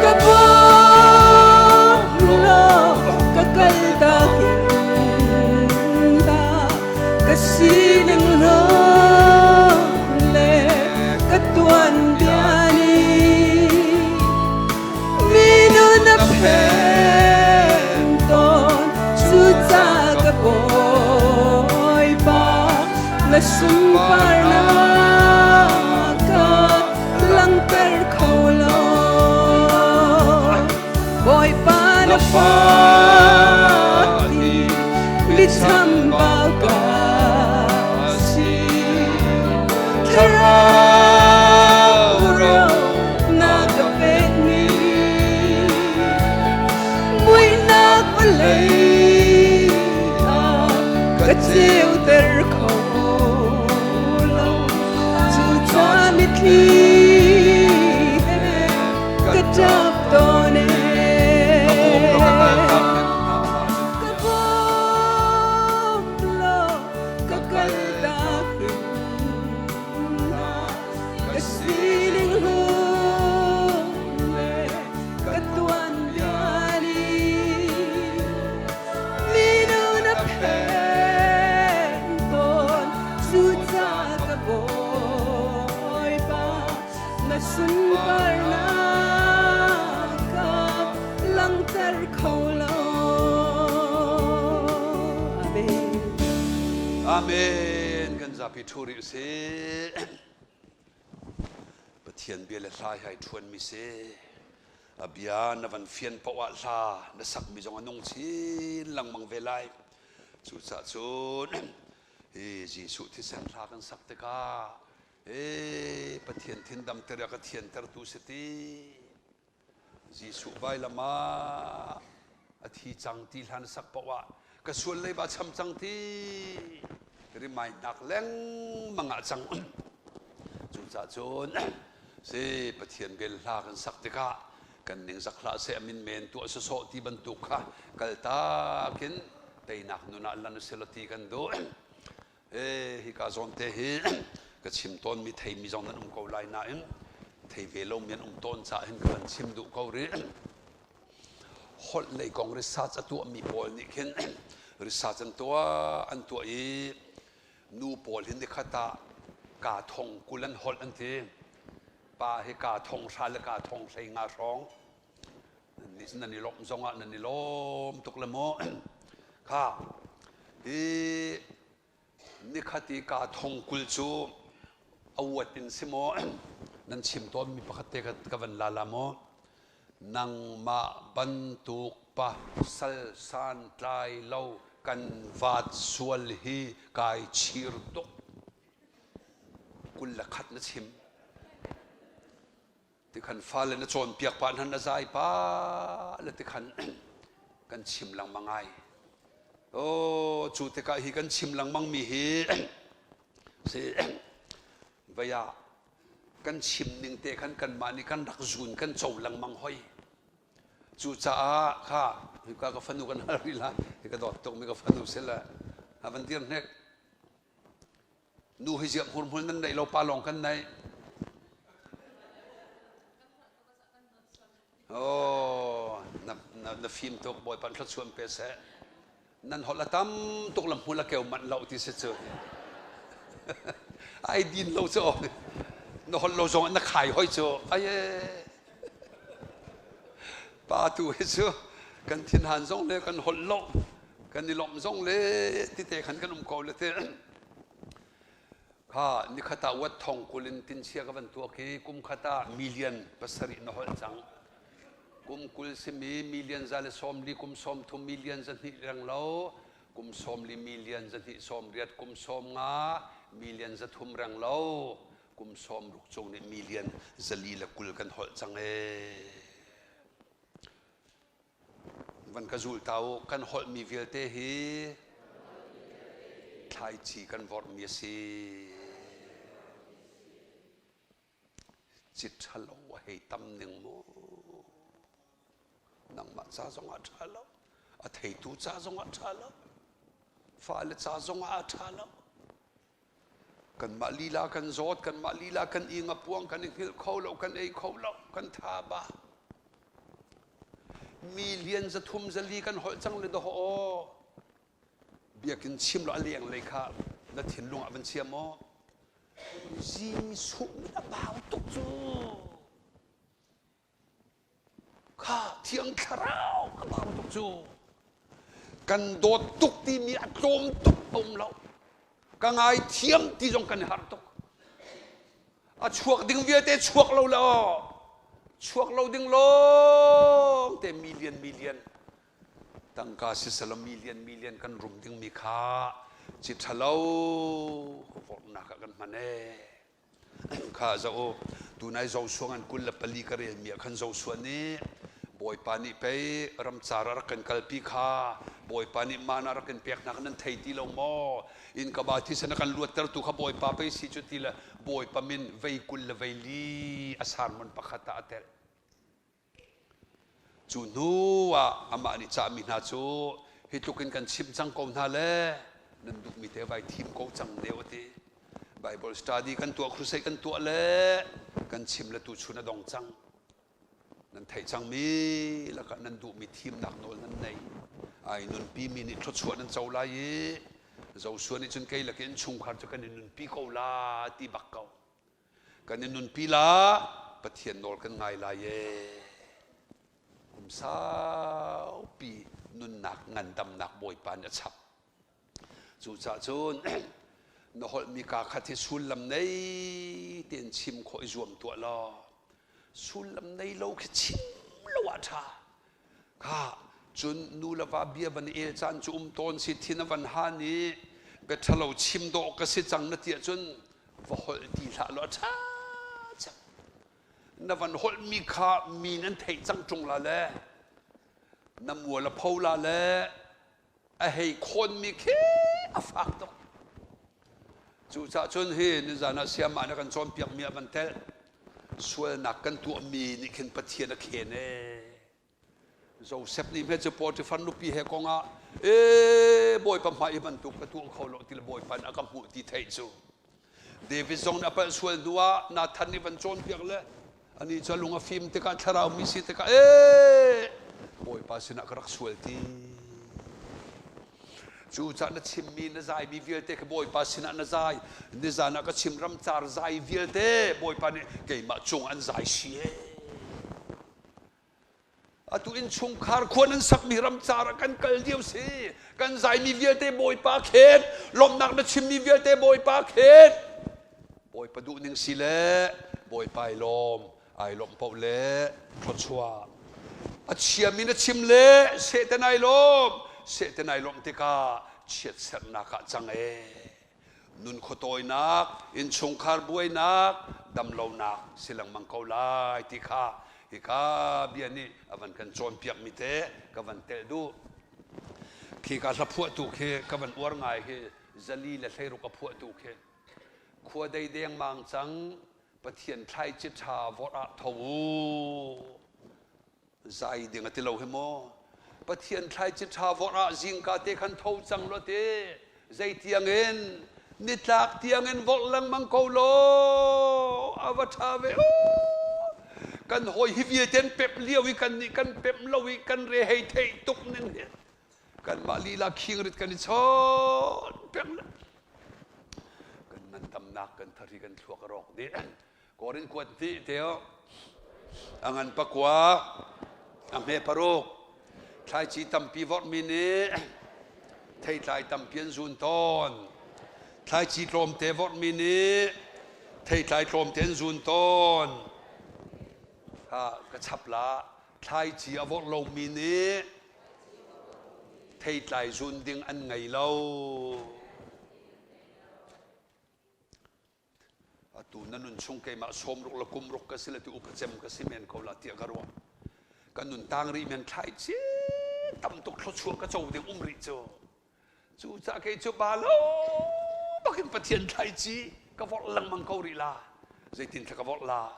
Ka bawm law ka kal tak in ta ka sining hlan le ka tuanbia nih minun a phen tawn. Cuca ka Bawipa, na sunparnak ka langhter kho lo. Bawipa, na fa hi biachambau ka si. Thlarau ro na ka pekmi muihnak vawlei ah ka ceuter kho lo. Cucaah mitthli he ka ṭap tawn ee. Ka bawm law ka kaltak hna, ka sining hlun le ka tuanbia nih minun a phen tawn. Cucaah ka Bawipa, na sunparnak ka langhter kho lo. Amen. Amen. Kan zapi ṭhu rih usih. Pathian bia le hla hi ai ṭhuanmi si. A bia na van fian paoh ah hla na sakmi zong a nung chin lengmang ve lai. Cucaah cun hi Jesuh thisen hla kan sak tikah ee Pathian thin damter a ka thiantertu si ti. Jesuh vailam ah a thi cang ti hlan sak paoh ah ka sual leiba cham cang ti rimainak lengmang ah cang. Cucaah cun si Pathian bel hla kan sak tikah kan ningzak hlah seh, a min men tuah sawsawh ti bantuk kha kaltak in teinak nun ah lan usih law ti kan duh. Ee, hika zawn te hi ka chim tawnmi theimi zong nan um ko lai nain thei ve lomi an um tawn caah hin ka van chim duh ko rih. Holh lei kong research a tuahmi pawl nih khin research an tuah an tuah i nu pawl hi nikhat ah kaa thong 20 an holh an ti. Pa hi kaa thong hra le kaa thong 15 hrawng. Nan i lawmh zong ah nan i lawm tuk le maw. Kha hi nikhat i kaa thong 20 cu a uat in si maw nan chim tawnmi pakhat te ka van la la maw. Nangmah bantuk pa sal santlai lo kan vaat sual hi kai chir tuk. 21 na chim. Tikhan fale na cawnpiak pah hna na zai pah le tikhan kan chim lengmang ai. Oh, cu tikah hi kan chim lengmang mi hi si vei ah kan chim ning te khan kanmah nih kan rak zun kan co lengmang hoi. Cucaah kha hika ka fanu kan hal rih la, hi ka dawt tuk mi ka fanu si le ha van dir hnek. Nu hi ziak hmurhmul nan neih lo, pa lawng kan neih. Oh, na, na, na fim tuk, Bawipa thluachuah pe seh. Nan holh a tam tuk lam hmul a keu manh lo ti si cu. Ai din lo cu. Na holh lo zong na khai hoi cu. Ai Pa tu hi cu. Kan thinhan zong le kan holh lo, kan i lawmh zong le tite khan kan um ko le te. Kha nikhat ah wat thong kul in tinchia ka van tuak i kum khat ah million pasarih na holh cang. Kum 20 simi million 140, kum 30 million 200 reng lo, kum 40 million 280, kum 50 million 300 reng lo, kum 60 cung nih million 420 kan holh cang ee. Van ka zul ta u, kan holhmi vialte hi thlaici kan vorhmi a si. Cit ṭhalo a hei tam ning mu. Nangmah ca zongah ṭha lo, a theitu ca zongah ṭha lo, fale ca zongah a ṭha lo. Kanmah lila kan zawt, kanmah lila kan ing a puang, kan i hngilh kho lo, kan ei kho lo, kan tha ba. Mi lian 300 400 kan holh cang le dawh aw. Biakinn chim lo a leng lei kha na thinlung ah van chia maw? Jesuh min a bau tuk cu. Kha Thiang Thlarau a bau tuk cu. Kan dawt tuk timi a tlawm tuk a um lo. Ka ngaithiam ti zong kan i harh tuk. A chuak ding vialte chuak lo le aw. Chuak lo ding lawng te million million tangka sisalaw million million kan rum dingmi kha ci ṭhalo vorhnak ah kan hman ee. Kha zoh u, tunai Joshua ngan 24 ka relmi ah khan Joshua nih Bawipa nih pei ramcar a rak kan kalpi kha Bawipa nih mana rak kan pek hna kha nan thei ti lo maw? Innkaba thisen a kan luattertu kha Bawipa pei si cu ti le Bawipa min vei 24 a sermon pakhat ah a telh. Cu hnu ah amah nih cahmi hna cu hi tluk in kan chimh cang ko hna le nan duhmi te vai thim ko cang ne u ti. Bible study kan tuah, crusade kan tuah le kan chim le tuchun a dong cang. Nan theih cangmi lakah nan duhmi thimnak nawl nan nei. Ai nunpimi nih thluachuah nan co lai i Joshua nih cun kei le ka innchungkhar cu kan i nunpi ko la ti bak ko. Kan i nunpi la, Pathian nawl kan ngai lai ee. Kum saupi nunnak ngandamnak Bawipa nih a chap. Cucaah cun na holhmi kaa khat hi sullam nei tein chim khawh i zuam tuah law sullam nei lo khi chim lo ah ṭha. Kha cun nu le va bia van i el caan cu um tawn si thin a van han i bia ṭhalo chim dawh ka si cang na ti ahcun va holh ti hlah law a ṭha cang. Na van holhmi kha mi nan theih cang ṭung la le na mual a pho la le a hei khawnmi khi a fak tuk. Cucaah cun hi nizan ah siamah na kan cawnpiakmi ah van telh. Sualnak kan tuahmi nih khin Pathian a khen ee. Joseph nih hme cu Potiphar nupi he kong ah ee Bawipa hmai hi bantuk ka tuah kho lo ti le Bawipa nih a ka hmuh ti theih cu. David zong nih a palh sual hnu ah Nathan nih van cawnpiak le anih cu a lung a fim tikah thlarau mi si tikah ee Bawipa sinah ka rak sual ti. Cucaah na chimmi na zaimi vialte kha Bawipa sinah na zai. Nizan ah ka chim ramcar zai vialte Bawipa nih keimah cung an zai si ee. Atu innchungkhar khua nan sakmi ramcar ah kan kal lio si. Kan zaimi vialte Bawipa khen. Lawmhnak na chimmi vialte Bawipa khen. Bawipa duhning si le Bawipa i lawm. Ai lawmh paoh le thluachuah. A chiami na chim le Satan ai lawm. Satan ai lawmh tikah chiatserhnak ah cang ee. Nun khuatawinak, innchungkhar buainak, damlonak si lengmang ko lai ti kha hika bia nih a van kan cawnpiakmi te ka van telh duh. Khi ka hla phuahtu khi ka van uar ngai hi 416 a phuahtu khi khua dei dengmang cang Pathian thlaici ṭha vorh ah tho u. Zai ding a ti lo hi maw? Pathian thlaici ṭha vorh ah zingka te khan tho cang law ti zei tiangin nitlak tiangin vorh lengmang ko law a va ṭha ve u. Kan hawi hi vialte an pemh lio i kan nih kan pemh lo i kan re hei theih tuk ning hi kanmah lila khingrit kan i chawn peng le kan ngandamnak kan thari kan thluak a rawk dih. Korin kuat hnih teo a ngan pakua a hme paruk. Thlaici tampi vorhmi nih theitlai tampi an zun tawn. Thlaici tlawmte vorhmi nih theitlai tlawmte an zun tawn. Ka chap la. Thlaici a vorh lomi nih theitlai zun ding an ngei lo. Atu na nun chung keimah sawmruk le kumruk ka si le ti upa cem ka si men ko la tiah ka ruah. Ka nun tang rih men thlai ci tam tuk thluachuah ka co ding um rih cu. Cu ca kei cu ba lo bakin Pathian thlaici ka vorh lengmang ko rih la. Zeitin thla ka vorh la.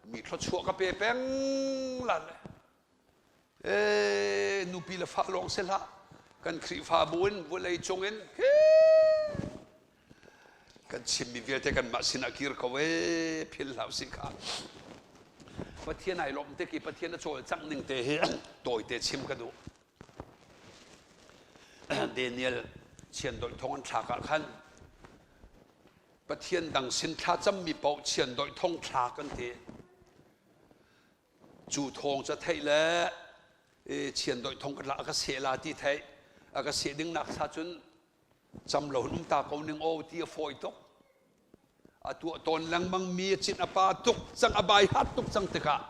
Mi thluachuah ka pe peng la le. Ee, nupi le fa lawng si hlah. Kan Khrihfabu in vawlei cung in kan chimmi vialte kanmah sinah kir ko ee phil hlah usih kha. Pathian ai lawm tik i Pathian a cawlcangh ning te hi tawite chim ka duh. Daniel chiandoih thong an thlak ah khan Pathian dang sin thlacammi paoh chiandoih thong thlak an ti. Cu thawng cu a theih le chiandoih thong ka ka seh la ti theih a ka seh ding nak sa cun cam lo in um ta ko ning aw ti a fawi tuk. A tuah tawn lengmang mi a cin a pa tuk cang a bai hat tuk cang tikah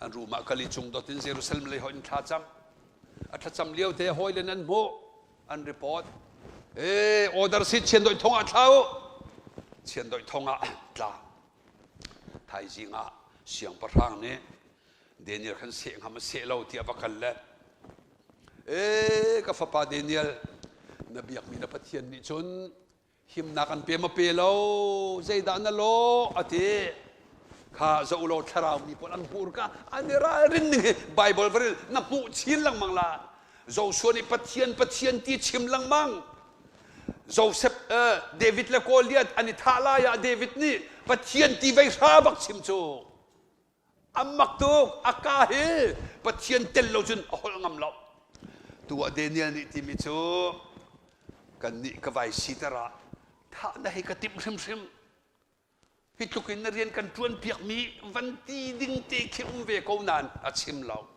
an room ah kali cung dot in Jerusalem lei hoi in thla cam. A thlacam lio te hawi le nan hmuh an report. E order si chiandoih thong ah thla u. Chiandoih thong ah tla. Thaizing ah siangpahrang nih Daniel khan seh hnga maw seh lo tiah va kal le ee ka fapa Daniel na biakmi na Pathian nih cun himnak an pe maw pe lo zeidah na lawh a ti kha zoh law thlarau mi pawl an hmur ka an i ralrin ning hi Bible va rel na hmuh chin lengmang la Joshua nih Pathian Pathian ti chim lengmang Joseph David le Goliath an i thah lai ah David nih Pathian ti vei hra bak chim cu a mak tuk a ka hi Pathian tel lo cun a holh ngam lo tu ah Daniel nih timi cu kan nih ka vai siter ah thah na hei ka timh hrimhrim Hi tluk in na rian kan ṭuan piakmi van ti ding te khi um ve ko nain a chim lo.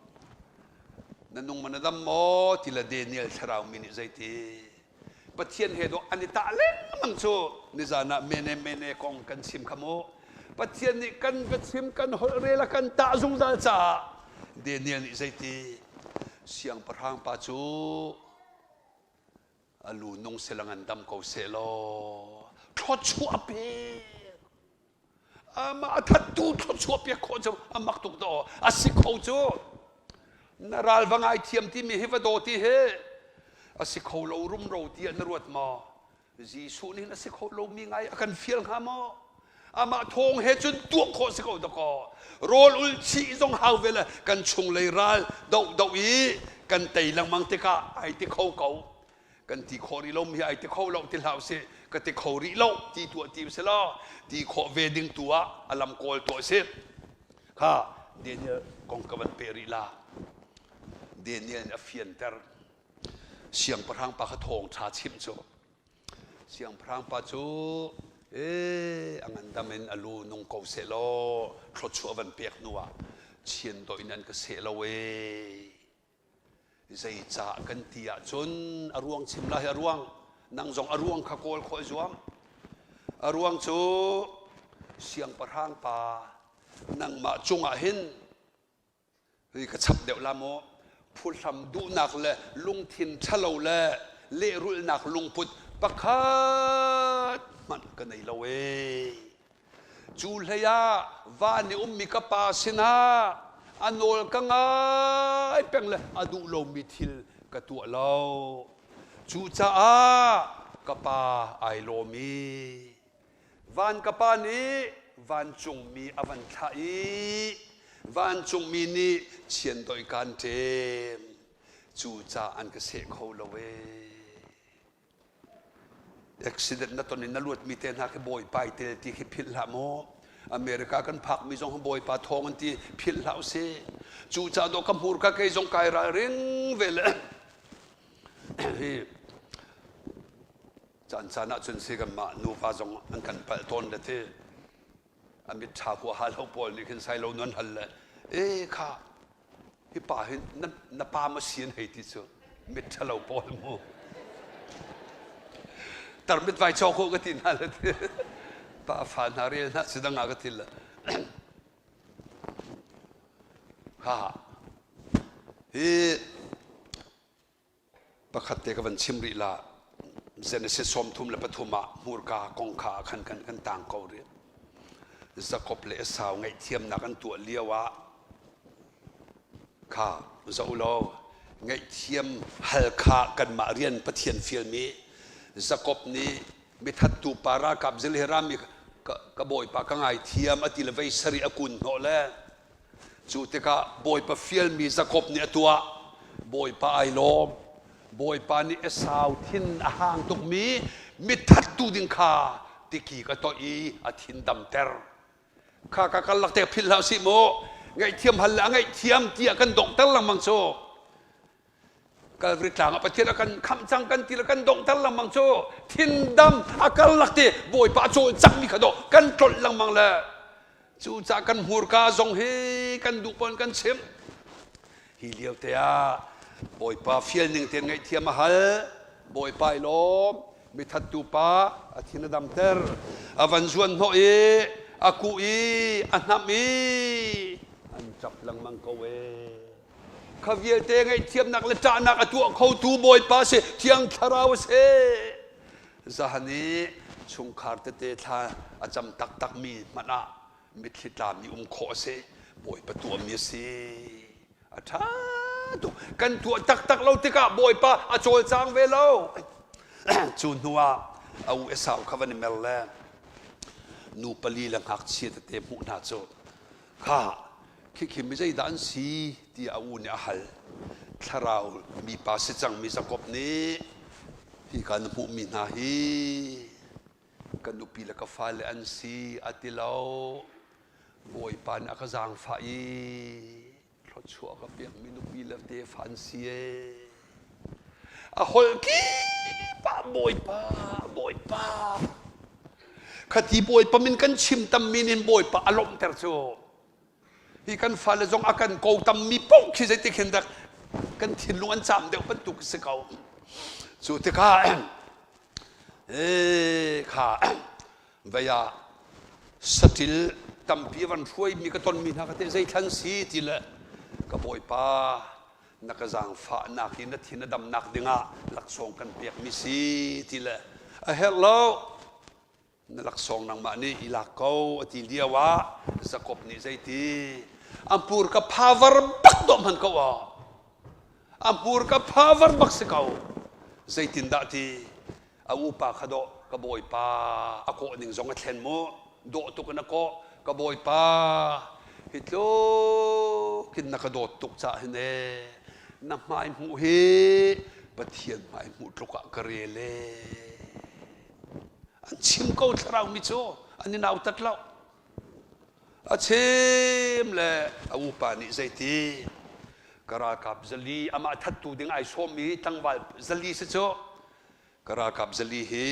Na nung ma na dam maw ti le Daniel thlarau mi nih zeiti Pathian he dawh an i tah lengmang cu nizan ah mene mene kong kan chim kha mu. Pathian nih kan va chim kan holh rel a kan tah zungzal caah Daniel nih zeiti siangpahrang pa cu A lu nung sila ngan dam ko seh law thluachuah pek amah a thattu thluachuah pek khawh cu a mak tuk daw a si kho cu na ral va ngai thiam timi hi va daw ti hi a si kho lo rumro ti ah na ruat maw Jesuh nih a si kho lomi ngai a kan fial hnga maw amah thawng he cun tuah khawh si ko dakaw rawl ul chih zong hau ve le kan chunglei ral doh doh i kan tei lengmang tikah ai ti kho ko kan ti khawh rih lo mi ai ti kho lo ti hlah usih ka ti kho rih lo ti tuah ti usih law ti khawh ve ding tu ah a lam kawl tuah usih kha Daniel kong ka van pe rih la Daniel nih a fianter siangpahrang pa kha thawng ṭha chimh cu Siangpahrang pa cu ee a ngandam in a lu nung ko seh law thluachuah van pek hnu ah chiandoh in an ka seh lo ee. Zeicah kan ti ahcun a ruang chim lai a ruang nang zong a ruang kha kawl khawh i zuam. A ruang cu siangpahrang pa nangmah cungah hin Hi ka chap deuh la maw? Phuhlam duhnak le lungthin ṭhalo le lehrulhnak lungput pakhat hmanh ka nei lo ee. Cu hlei ah van i ummi ka pa sinah a nawl ka ngai peng le a duh lomi thil ka tuah lo. Cucaah ka pa ai lawm i Van ka pa nih vancungmi a van thlah i vancungmi nih chiandoih kaan ṭem. Cucaah an ka seh kho lo ee. Accident na ton in na luatmi te hna khi Bawipa i tel ti khi philh hlah maw? America kan phakmi zong Bawipa thawng an ti philh hlah usih. Cucaah dawh ka hmurka kei zong kai ralring ve le hi Caan caan ahcun si kanmah nuva zong an kan palh tawn le ti a mit ṭha huaha lo pawl nih khin sailo nan hal le e kha Hi pa hi na, na pa maw si an hei ti cu mit ṭhalo pawl mu. Tarmit vai caw ko ka ti hna le ti. Pa fa hna rel hna si dang ah ka ti le. Ha. Hi Pakhat te ka van chim rih la. Genesis 33 ah hmurka kong kha khan kan kan tang ko rih. Jakob le Esau ngaihthiamnak an tuah lio ah kha zoh law ngaihthiam hal kha kanmah rian Pathian fialmi Jakob nih mithattu pa ralkap zilhirami ka, ka bawipa ka ngaithiam a ti le vei sarih a kun hnawh le Cu tikah Bawipa fialmi Jakob nih a tuah. Bawipa ai lawm. Bawipa nih Esau thin a hang tukmi mithattu ding kha tiki ka toih i a thin damter. Kha ka karlak te philh hlah usih mu. Ngaihthiam hal le a ngaihthiam tiah kan donghter lengmang cu. Calvary tlang ah Pathian a kan khamh cang kan ti le kan donghter lengmang cu thindam a karlak te Bawipa a cawlcangmi kha dawh kan tlolh lengmang le cucaah kan hmurka zong hi kan duh pawn kan chim hi lio te ah Bawipa fial ning tein ngaihthiam a hal Bawipa i lawm mithattu pa a thin a damter a van zuan hnawh i a kuh i a hnamh i an ṭap lengmang ko ee Kha vialte ngaihthiamnak le ṭahnak a tuah khotu Bawipa si Thiang Thlarau a si. Zahan i chungkhar tete thla a cam taktakmi hmanh ah mitthli tlami um khawh a si. Bawipa tuahmi a si. A ṭha tuk. Kan tuah taktak lo tikah Bawipa a cawlcang ve lo. Cu hnu ah a u Esau kha van i mer le nu pali le ngakchia tete hmuh hna cu Kha khikhi mi zeidah an si tiah a u nih a hal. Thlarau mipa si cangmi Jakob nih hika na hmuhmi hna hi ka nupi le ka fale an si a ti lo. Bawipa nih a ka zaangfah i thluachuah ka pekmi nupi le tefa an si ee. A holh kip ah Bawipa, Bawipa. Khati Bawipa min kan chim tammi nin Bawipa a lawmhter cu. Hi kan fale zong a kan ko tammi paoh khi zeitik hin dak kan thinlung an caam deuh bantuk si ko. Cu tikah ee kha vei ah saṭil tampi van hruaimi ka tonmi hna ka te zeithlan si ti le ka Bawipa na ka zaangfahnak i na thin a damnak dingah laksawng kan pekmi si ti le a herh lo na laksawng nangmah nih i lak ko a ti lio ah Jakob nih zeiti a hmur ka phavar bak dawh hman ko ah a hmur ka phavar bak si ko zeitindah ti a upa kha dawh ka bawipa a kawh ning zong a thlen mu dawh tuk in a kawh ka bawipa hi tluk in na ka dawt tuk cah hin ee na hmai hmuh hi Pathian hmai hmuh tluk ah ka rel ee an chim ko thlarau mi cu an i nautat lo a chim le a upa nih zeiti ka ralkap zali amah thattu ding ai sawmmi tlangval zali si cu Ka ralkap zali hi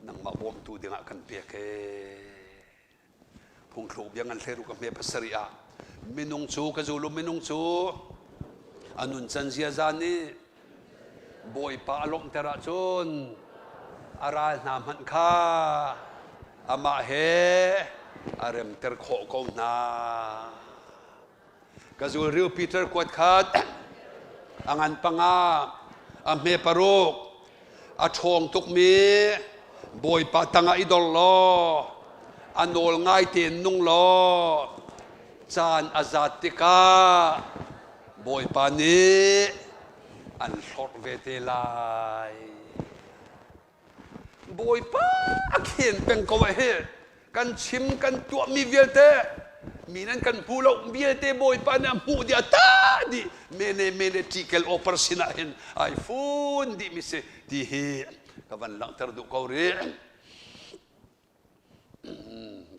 nangmah bawmtu dingah kan pek ee. Phungthluk bia ngan hleru ka hme pasarih ah minung cu ka zulu minung cu a nuncan ziaza nih Bawipa a lawmhter ahcun a ral hna hmanh kha amah he a remter khawh ko hna. Ka zul riu Peter kuat khat a ngan panga a hme paruk a ṭhawng tukmi Bawipa tangah i dor law a nawl ngai tein nung law caan a zat tikah Bawipa nih an hlorh ve te lai. Bawipa a khen peng ko ah hi kan chim kan tuahmi vialte mi nan kan hmu lo vialte Bawipa nih a hmuh dih a ta dih mene mene ṭikel opar sinah hin ai fun dih mi si ti hi ka van langhter duh ko rih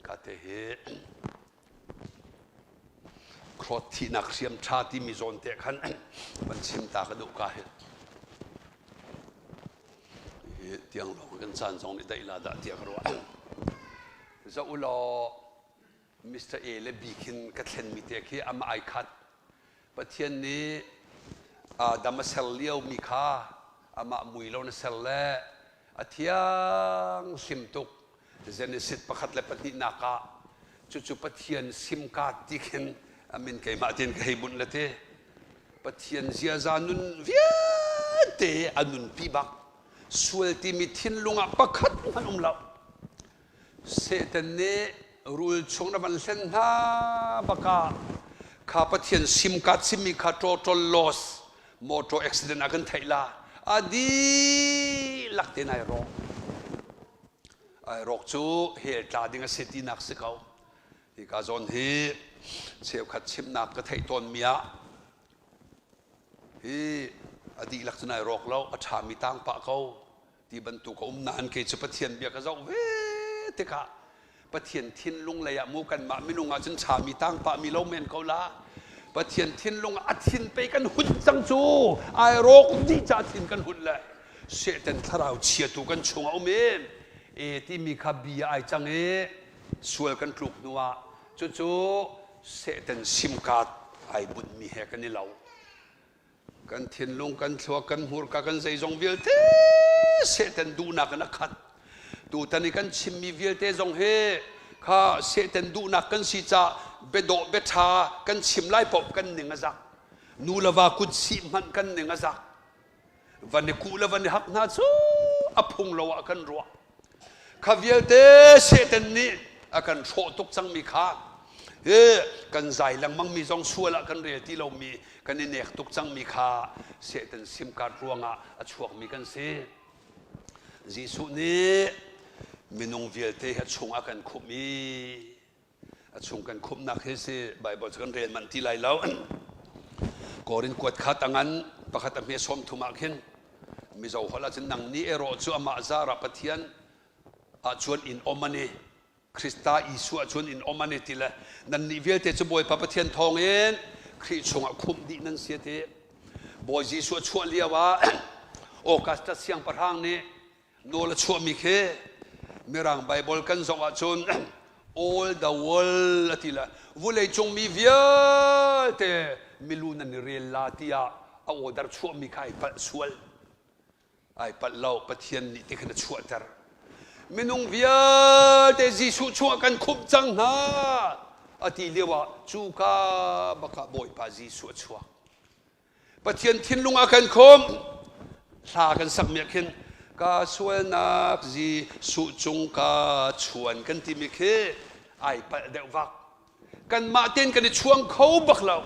ka te hi Krawt thihnak hriam ṭha timi zawn te khan van chim ta ka duh ka hi. Hi tiang lawng kan caan zong nih daih la dah tiah ka ruah. Zoh u law Mr. A le B khin ka thlenmi te khi amah ai khat. Pathian nih Adam a ser liomi kha amah mui lo na ser le a thiang hlim tuk. Genesis pakhat le pahnihnak ah cucu Pathian simka ti khin a min keimah tiin ka hei bunh le ti. Pathian ziaza nun vialte a nunpi bak. Sual timi thinlung ah pakhat hmanh um lo. Satan nih rul chung na van hlen hna bakah kha Pathian simka chimmi kha total loss motor accident ah kan theih la. A dihlak tein ai rawk. Ai rawk cu hell tla ding a si tinak si ko. Hika zawn hi cheukhat chimnak ka theih tawnmi ah hi a dihlak cun ai rawk lo, a ṭhami tang pah ko ti bantuk a um nain kei cu Pathian bia ka zoh ve tikah Pathian thinlung lei ah mu kanmah minung ah cun ṭhami tang pahmi lo men ko la. Pathian thinlung a thin pei kan hun cang cu ai rawk dih ca thin kan hun le Satan thlarau chiatu kan chung a um i e timi kha bia ai cang i sual kan tluk hnuah cucu Satan simkaat ai bunhmi he kan i lo. Kan thinlung, kan thluak, kan hmurka, kan zeizong vialte Satan duhnak in a khat. Tutan i kan chimmi vialte zong hi kha Satan duhnak kan si caah biadawh biaṭha kan chim lai paoh kan ning a zak. Nu le va kut sih hmanh kan ning a zak. Van i kuh le van i hak hna cu a phung lo ah kan ruah. Kha vialte Satan nih a kan hrawh tuk cangmi kha hi kan zai lengmangmi zong sual ah kan rel ti lomi kan i nek tuk cangmi kha Satan sim card ruangah a chuakmi kan si. Jesuh nih minung vialte hi a chung a kan khumh i a chung kan khumhnak hi si Bible cu kan rel manh ti lai lo. Korin kuat kha tangan pakhat a hme sawm thum ah khin Mizo holh ahcun nang nih erawh cu amah zar ah Pathian ahcun in om ani Krista Jesuh ahcun in om ani ti le nannih vialte cu Bawipa Pathian thawngin Khrih chungah khumh dih nan si ti. Bawi Jesuh a chuah lio ah Augustus siangpahrang nih nawl a chuahmi khi Mirang Bible kan zoh ahcun all the world a ti le vawleicung mi vialte milu nan i rel la tiah a order chuahmi kha ai palh sual. Ai palh lo, Pathian nih ti khan a chuahter. Minung vialte Jesuh chungah kan khumh cang hna a ti lio ah cuka bakah Bawipa Jesuh a chuak. Pathian thinlung a kan khawm. Hla kan sakmi ah khin ka sualnak Jesuh cung ka chuan kan timi khi ai palh deuh vak. Kanmah tein kan i chuang kho bak lo.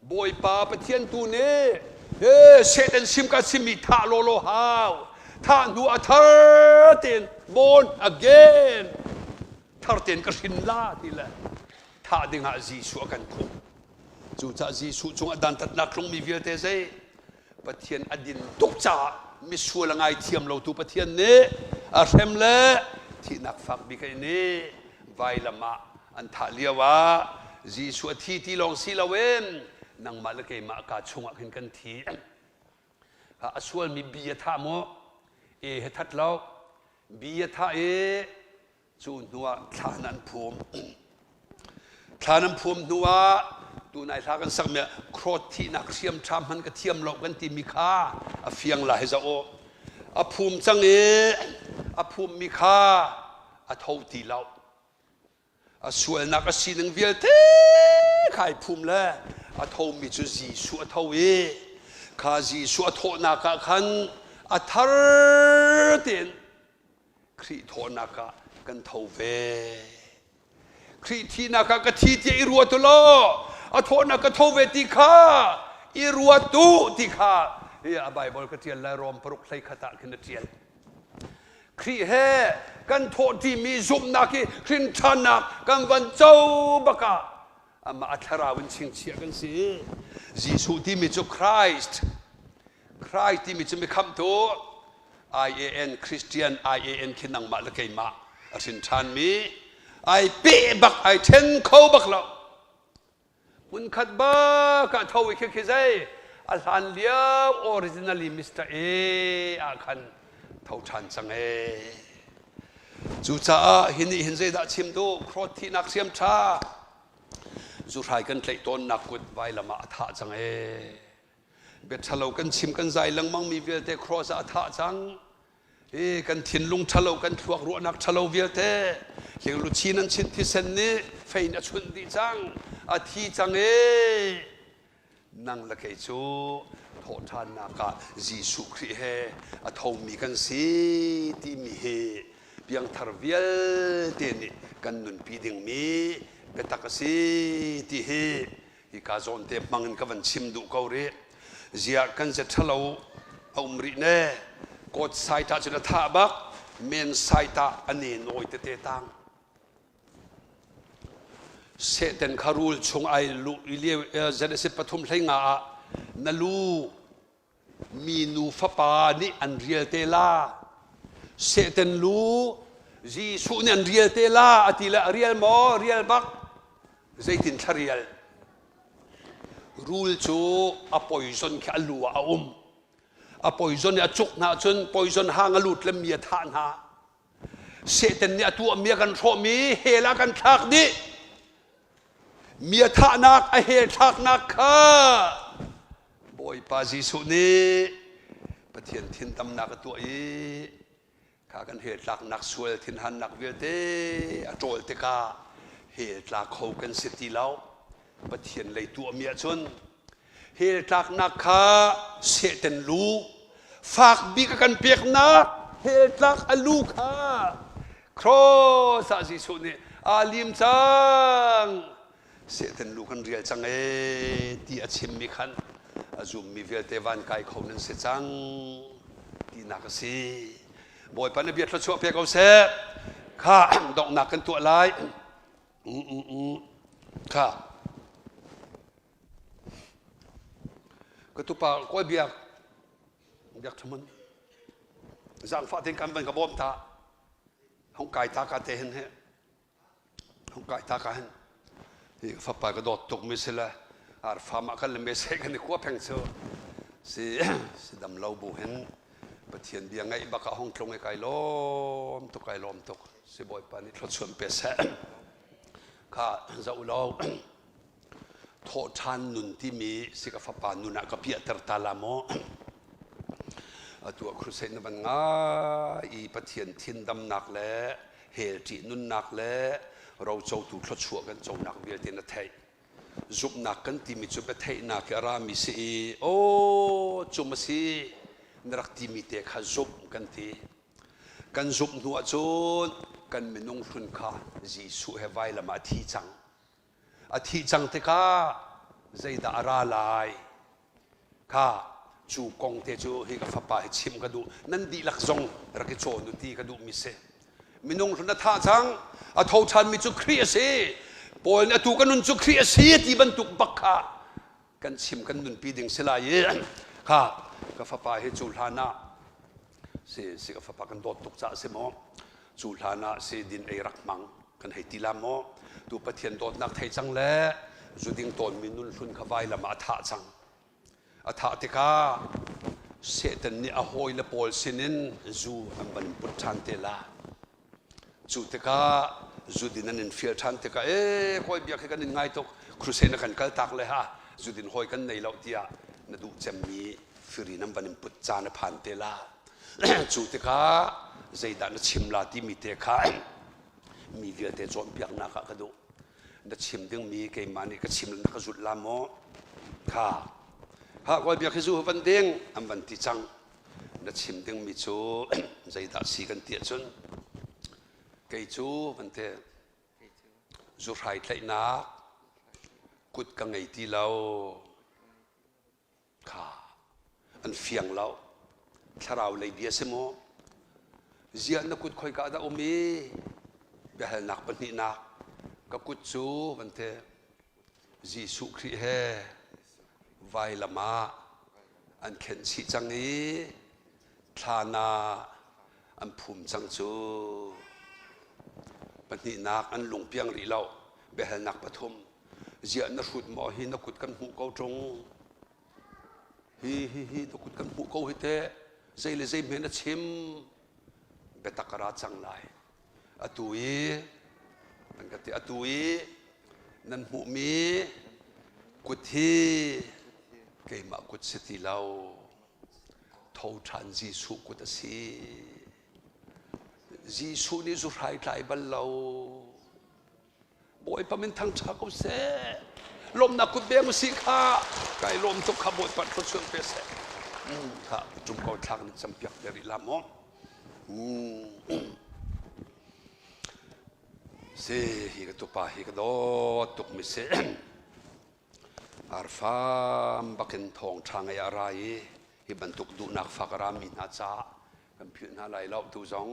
Bawipa Pathian tu nih he Satan sim ka simmi thah lawlaw hau. Thah hnu a thar tein born again thar tein ka hrin la ti le thah dingah Jesuh a kan khumh. Cucaah Jesuh cungah dantatnak tlungmi vialte zei Pathian a din tuk caah misual a ngaithiam lotu Pathian nih a hrem le thihnak fak bik a in i vailam ah an thah lio ah Jesuh a thi ti lawng si loin nangmah le keimah ka chungah khin kan thi. A sualmi bi a thah mu, E he that lo, bi a thah i Cu hnuah thlan an phum. Thlan an phum hnuah tunai hla kan sakmi ah khrawt thihnak hriam ṭha hman ka thiam lo kan timi kha a fiang la hi zoh u. A phum cang i a phummi kha a tho ti lo. A sualnak a sining vialte kha ai phum le a thomi cu Jesuh a tho i kha Jesuh a thawhnak ah khan a thar tein Khrih thawhnak ah kan tho ve. Khrih thihnak ah ka thi tiah i ruat u law a thawhnak ka tho ve ti kha i ruat u ti kha hi a Bible ka ṭial lai Rom paruk hlei khat ah khin a ṭial. Khrih he kan thawhṭimi zumhnak hi hrin ṭhannak kan van co bak ah amah a thlarau in chingchiah kan si. Jesuh timi cu Christ Christ timi cu mikhamhtu IAN Christian IAN khi nangmah le keimah a hrin ṭhanmi ai peh bak ai ṭhen kho bak lo hmunkhat bak ah tho i khi khi zei a hlan lio originally Mr. A ah khan tho ṭhan cang ee cucaah hi nih hin zeidah chim duh khrawt thihnak hriam ṭha. Zuhrai kan tlaih tawnnak kut vailam ah a thah cang ee. Bia ṭhalo kan chim kan zai lengmang mi vialte cross ah a thah cang. Hi kan thinlung ṭhalo kan thluak ruahnak ṭhalo vialte hlingluchin an chinh thisen nih fei in a chunh dih cang. A thi cang ee. Nang le kei cu thawhṭhannak ah Jesuh Khrih he a thomi kan si timi hi piangthar vialte nih kan nunpi dingmi biatak a si ti hi hika zawnte hmang in ka van chim duh ko rih. Ziah kan ze ṭhalo a um rih ne. Kawt sai tah cun a thah bak, men sai tah a ne nawi tete tang. Satan kha rul chung ai luh i lio Genesis 3:15 ah na lu minu fapa nih an rial te la. Satan lu Jesuh nih an rial te la a ti le a rial maw? Rial bak. Zeitin thla rial? Rul cu a poison khi a lu ah a um. A poison i a cuk hna cun poison hang a lut le mi a thah hna. Satan nih a tuahmi a kan hrawhmi hell ah kan thlak dih. Mi a thahnak a hell thlaknak kha Bawipa Jesuh nih Pathian thintamnak a tuah i kha kan hell tlaknak sual thinhannak vialte a ṭawl tikah hell tla kho kan si ti lo. Pathian lei tuahmi ahcun hell tlaknak kha Satan lu fak bik a kan peknak hell tlak a lu kha cross ah Jesuh nih aa lim cang Satan lu kan rial cang ee ti a chimmi khan a zummi vialte van kai kho nan si cang tinak a si. Bawipa na bia thluachuah pe ko seh. Kha donghnak kan tuah lai. Kha ka tupa kawi biak biak ṭhamun zaangfah tein kan van ka bawm ta hong kai ta ka te hin he hong kai ta ka hin hi fapa ka dawt tuk mi si le arfa mah kan le me se kan i kua pheng cu si si dam lo bu hin Pathian bia ngaih bak ah hong tlung i kai lawm tuk kai lawm tuk. Si Bawipa nih thluachuah pe seh. Kha zoh law thawhṭhan nun timi si ka fapa nun ah ka piahter ta la maw? Atu ah crusade na van ngai i Pathian thindamnak le hell ṭih nunnak le rocotu thluachuah kan conak vialte na theih. Zumhnak kan timi cu biatheihnak i a rami si i aw cum a si na rak timi te kha zumh kan ti. Kan zumh hnu ahcun kan minung hlun kha Jesuh he vailam ah a thi cang. A thih cang tikah zeidah a ra lai? Kha cu kong te cu hi ka fapa hi chim ka duh. Nan dihlak zong rak i cawn u ti ka duhmi si. Minung hlun a thah cang. A tho ṭhanmi cu Khrih a si. Paul nih atu ka nun cu Khrih a si ti bantuk bak kha kan chim kan nunpi ding si lai i kha ka fapa hi cu hlan ah si si ka fapa kan dawt tuk caah si maw cu hlan ah si din ei rak hmang kan hei ti la maw tu Pathian dawtnak thei cang le zuding tawnmi nun hlun kha vailam ah a thah cang a thah tikah Satan nih a hawile pawl sinin zu an van put ṭhan te la Cu tikah zudin an in fial ṭhan tikah ee kawi biak hi kan in ngai tuk crusade na kan kal tak le ha zudin hawi kan nei lo tiah na duh cemmi firi nan van in put caan a phan te la. Cu tikah zeidah na chim la timi te kha mi vialte cawnpiaknak ah ka duh. Na chim dingmi keimah nih ka chim na ka zulh la maw? Kha ha kawi biak hi zu van ding an van ti cang. Na chim dingmi cu zeidah si kan ti ahcun kei cu van ti zuhrai tlaihnak kut ka ngei ti lo kha an fiang lo thlarau lei bia si maw ziah na kut khoika dah um i biahalnak pahnihnak ka kut cu van ti Jesuh Khrih he vailam ah an khenh chih cang i thlan ah an phum cang cu. Pahnihnak an lungpiang rih lo. Biahalnak pathum. Ziah na hrut maw hi na kut kan hmuh ko ṭung. Hi hi hi na kut kan hmuh ko hi teh. Zei le zei hme na chim. Biatak a ra cang lai. Atu i an ka ti atu i. Nan hmuhmi kut hi keimah kut si ti lo. Tho ṭhan Jesuh kut a si. Jesuh nih zuhrai tlai bal lo. Bawipa min thangṭha ko seh. Lawmnak kut beng usih kha. Kai lawm tuk kha Bawipa thluachuah pe seh. Kha tum ko thlak nan campiak te rih la maw? Si hi ka tupa hi ka dawt tuk mi si. Arfam bakin thawng ṭha ngei a ra i hi bantuk duhnak fak a rami hna caah kan philh hna lai lo tu zong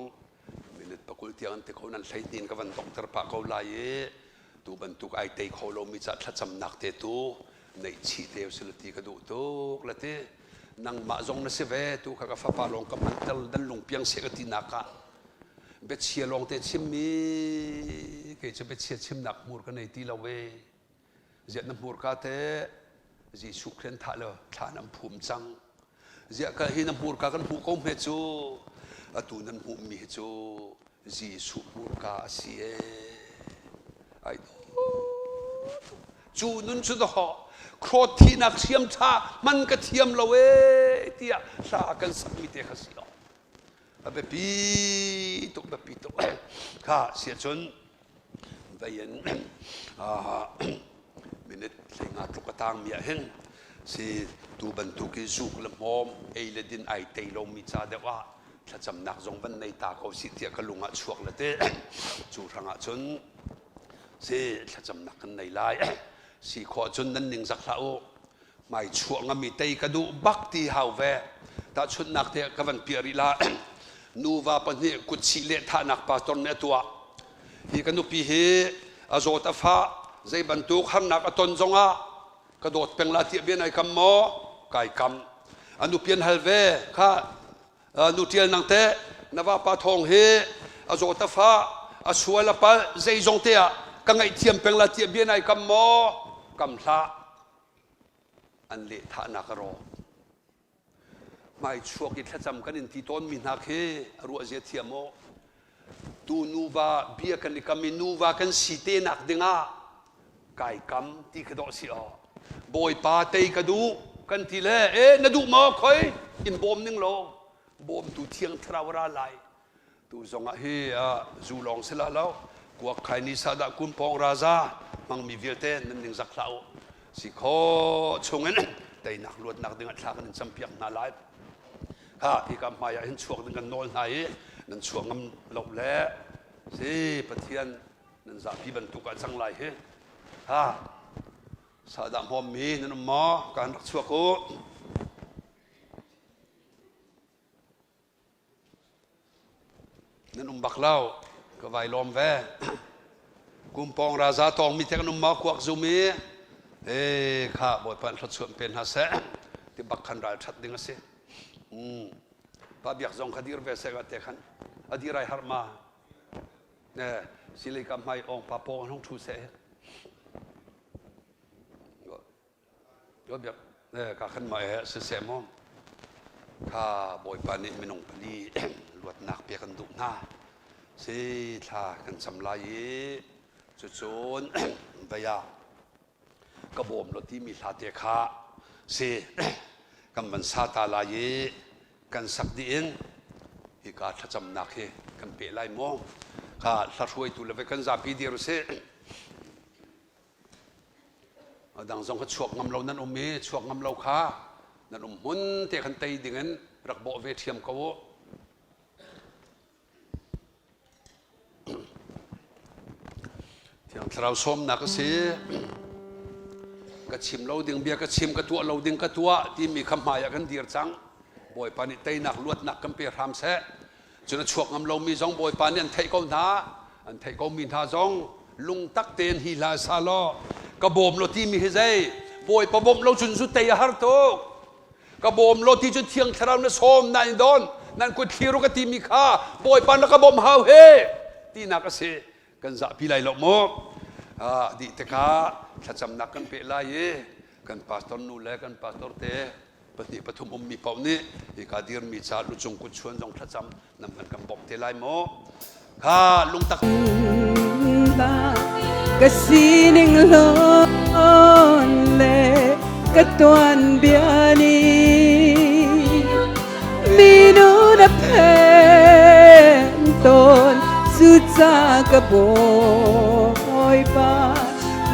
minute pakul tiang an ti kho nan hleihnin ka van donghter pah ko lai i tu bantuk ai tei kho lomi ca thlacamnak te tu neih chih te usila ti ka duh tuk la ti nangmah zong na si ve tu kha ka fapa lawng ka hman tel dan lungpiang se ka ti nak ah biachia lawng te chimmi kei cu biachia chimnak hmur ka nei ti lo ve Ziah na hmurka te Jesuh Khrih an thah lo thlan an phum cang. Ziah ka hi na hmurka kan hmuh ko hme cu atu nan hmuhmi hi cu Jesuh hmurka a si ee. Ai cu nun cu dawh khrawt thihnak hriam ṭha hman ka thiam lo ee tiah hla kan sakmi te kha si lo. A biapi tuk biapi tuk kha siahcun vei in minute hleinga tluk a tangmi ah hin si tu bantuk i zuk le hmawm ei le din ai tei lomi ca deuh ah thlacamnak zong van nei ta ko si tiah ka lung ah chuak le te cu hrang ah cun si thlacamnak kan nei lai si khawh cun nan ning zak hlah u hmai chuah ngami tei ka duh bak ti hau ve tahchunhnak te ka van piah rih la nuva pahnih kutchih leh thahnak pastor nih a tuah hi ka nupi hi a zawt a fah zei bantuk harnak a ton zongah ka dawt peng la tiah bia nai kam maw kai kam a nupi an hal ve kha nu ṭial nang teh na vapa thawng hi a zawt a fah a sual a palh zeizong te ah ka ngaihthiam peng la tiah bia nai kam maw kam hlah an lehthahnak a rawk. Hmaichuak i thlacam kan in ti tawnmi hna khi a ruahzia thiam aw. Tu nuva bia kan i kam i nuva kan si te nak dingah kai kam ti kha dawh si aw. Bawipa tei ka duh kan ti le e na duh maw khoi in bawm ning law bawmtu thiang thlarau ra lai Tu zongah hi zu lawng si la lo kuak khai ni sahdah kun pawng raza hmangmi vialte nan ning zak hlah u si kho chungin teinak luatnak dingah thla kan in campiak hna lai ha hi ka hmai ah hin chuak ding kan nawl hna i nan chuak ngam lo le si Pathian nan zapi bantuk ah cang lai hi ha sahdah hmawmmi nan um maw kan rak chuak u Nan um bak lo. Ka vai lawm ve. Kumpawng raza tawngmi te kan um maw kuak zum i e kha Bawipa in thluachuah pe hna seh. Ti bak khan ral that ding a si. Pa biak zong kha dir ve seh ka te khan a dir ai har ma. Ne silei ka hmai ong pa pawng hong thu seh. Biak ka khan ma he siseh maw kha Bawipa nih minung pali luatnak pek an duh hna si thla kan cam lai i cucun vei ah ka bawm lo timi hla te kha si kan van sa ta lai i kan sak dih in hika thlacamnak hi kan peh lai maw kha hla hruaitu le ve kan zapi dir usih A dang zong kha chuak ngam lo nan um i chuak ngam lo kha nan um hmun te khan tei dingin rak bawh ve ṭhiam ko u. Thiang Thlarau sawmnak a si. Ka chim lo ding bia ka chim, ka tuah lo ding ka tuah timi kha hmai ah kan dir cang. Bawipa nih teinak luatnak kan pe hram seh. Cun a chuak ngam lomi zong Bawipa nih an theih ko hna. An theih komi hna zong lungtak tein hi hla sa law ka bawm law timi hi zei Bawipa bawmh lo cun zu tei a har tuk. Ka bawm law ti cu Thiang Thlarau na sawm na in don nan kut thlir u ka timi kha Bawipa na ka bawmh hau he tinak a si. Kan zahpi lai lo mu. Ah, dih tikah thlacamnak kan peh lai i kan pastor nu le kan pastor te pahnih pathum ummi paoh nih hika dirmi ca lucung kut chuan zong thlacam nan van kan bawmh te lai maw kha lungtak ka Ka sining hlawn le ka tuanbia nih minu na phen tawn. Cuca ka Bawipa,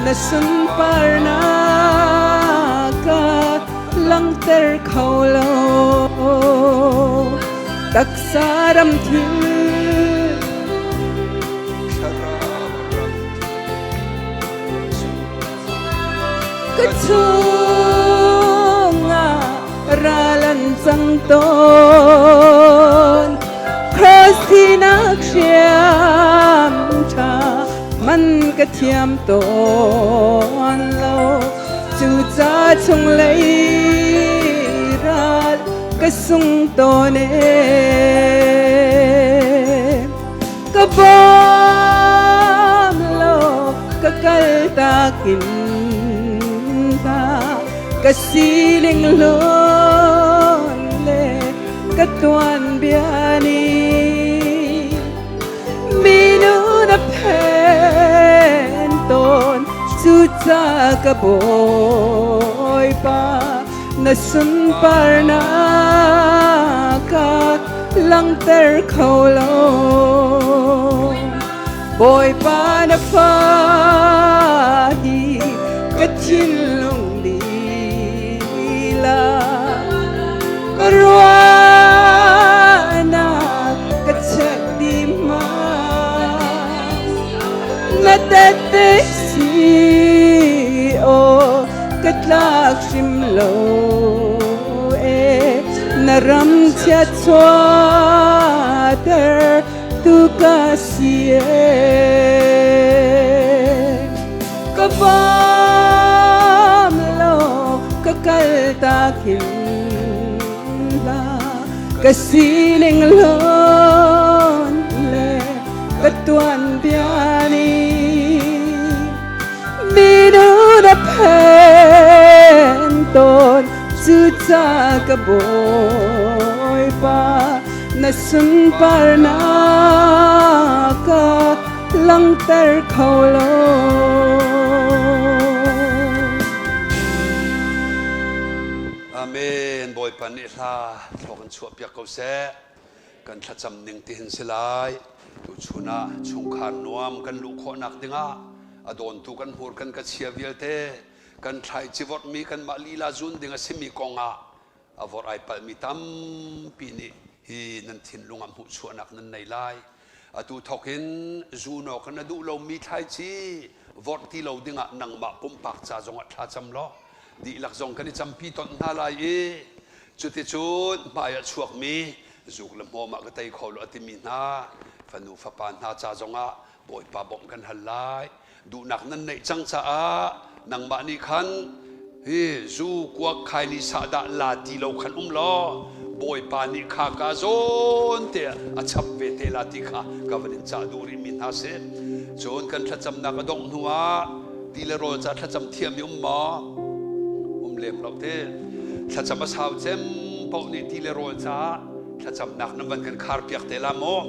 na sunparnak ka langhter kho lo. Taksa ram thil, ka chungah ral an cang tawn. Cross thinak hriam ṭha man ka thiam tawn lo. Cuca chunglei ral ka sung tawn e. Ka bawm lo, ka kal takin ta. Ka siling hlawn le ka tuanbia nih minu na phen tawn. Cuca ka Bawipa, na sunparnak ka langhter kho lo. Bawipa, na fa hi ka thinlung lila ka ruahnak ka check dih ma. Na tette si o ka tlak hrim lo e. Na ram chia chuater tu ka si e. Ka bawm lo, ka kal takin la. Ka sining hlawn le ka tuanbia nih minu na phen tawn. Cuca ka Bawipa, na sunparnak ka langhter kho lo. Amen. Bawipa nih hla thlawk in chuah piak ko seh. Kan thlacam ning ti hin si lai. Tuchun ah chungkhar nuam kan luh khawhnak dingah a dawntu kan hmur kan ka chia vialte, kan thlai civorhmi kanmah lila zun ding a simi kong ah a vorh ai palhmi tampi nih hi nan thinlung ah hmuhchuahnak nan nei lai. Atu thawk in zun awk na duh lomi thlaici vorh ti lo dingah nangmah pumpak ca zongah thla cam law, dihlak zong kan i campi tonh hna lai i, cuticun hmai ah chuakmi zuk le hmawm ah ka tei kho lo a timi hna fanu fapa hna ca zongah Bawipa bawmh kan hal lai. Duhnak nan neih cang caah nangmah nih khan hi zu kuak khaini sahdah la ti lo khan um law, Bawipa nih kha ka zawn te a chap ve te la ti kha ka van in cah duh rihmi hna si. Cun kan thlacamnak a dongh hnu ah ti le rawl ca thlacam thiam i um maw? Um lem lo te. Thlacam a sau cem paoh nih ti le rawl caah thlacamnak nan van kan khar piak te la maw?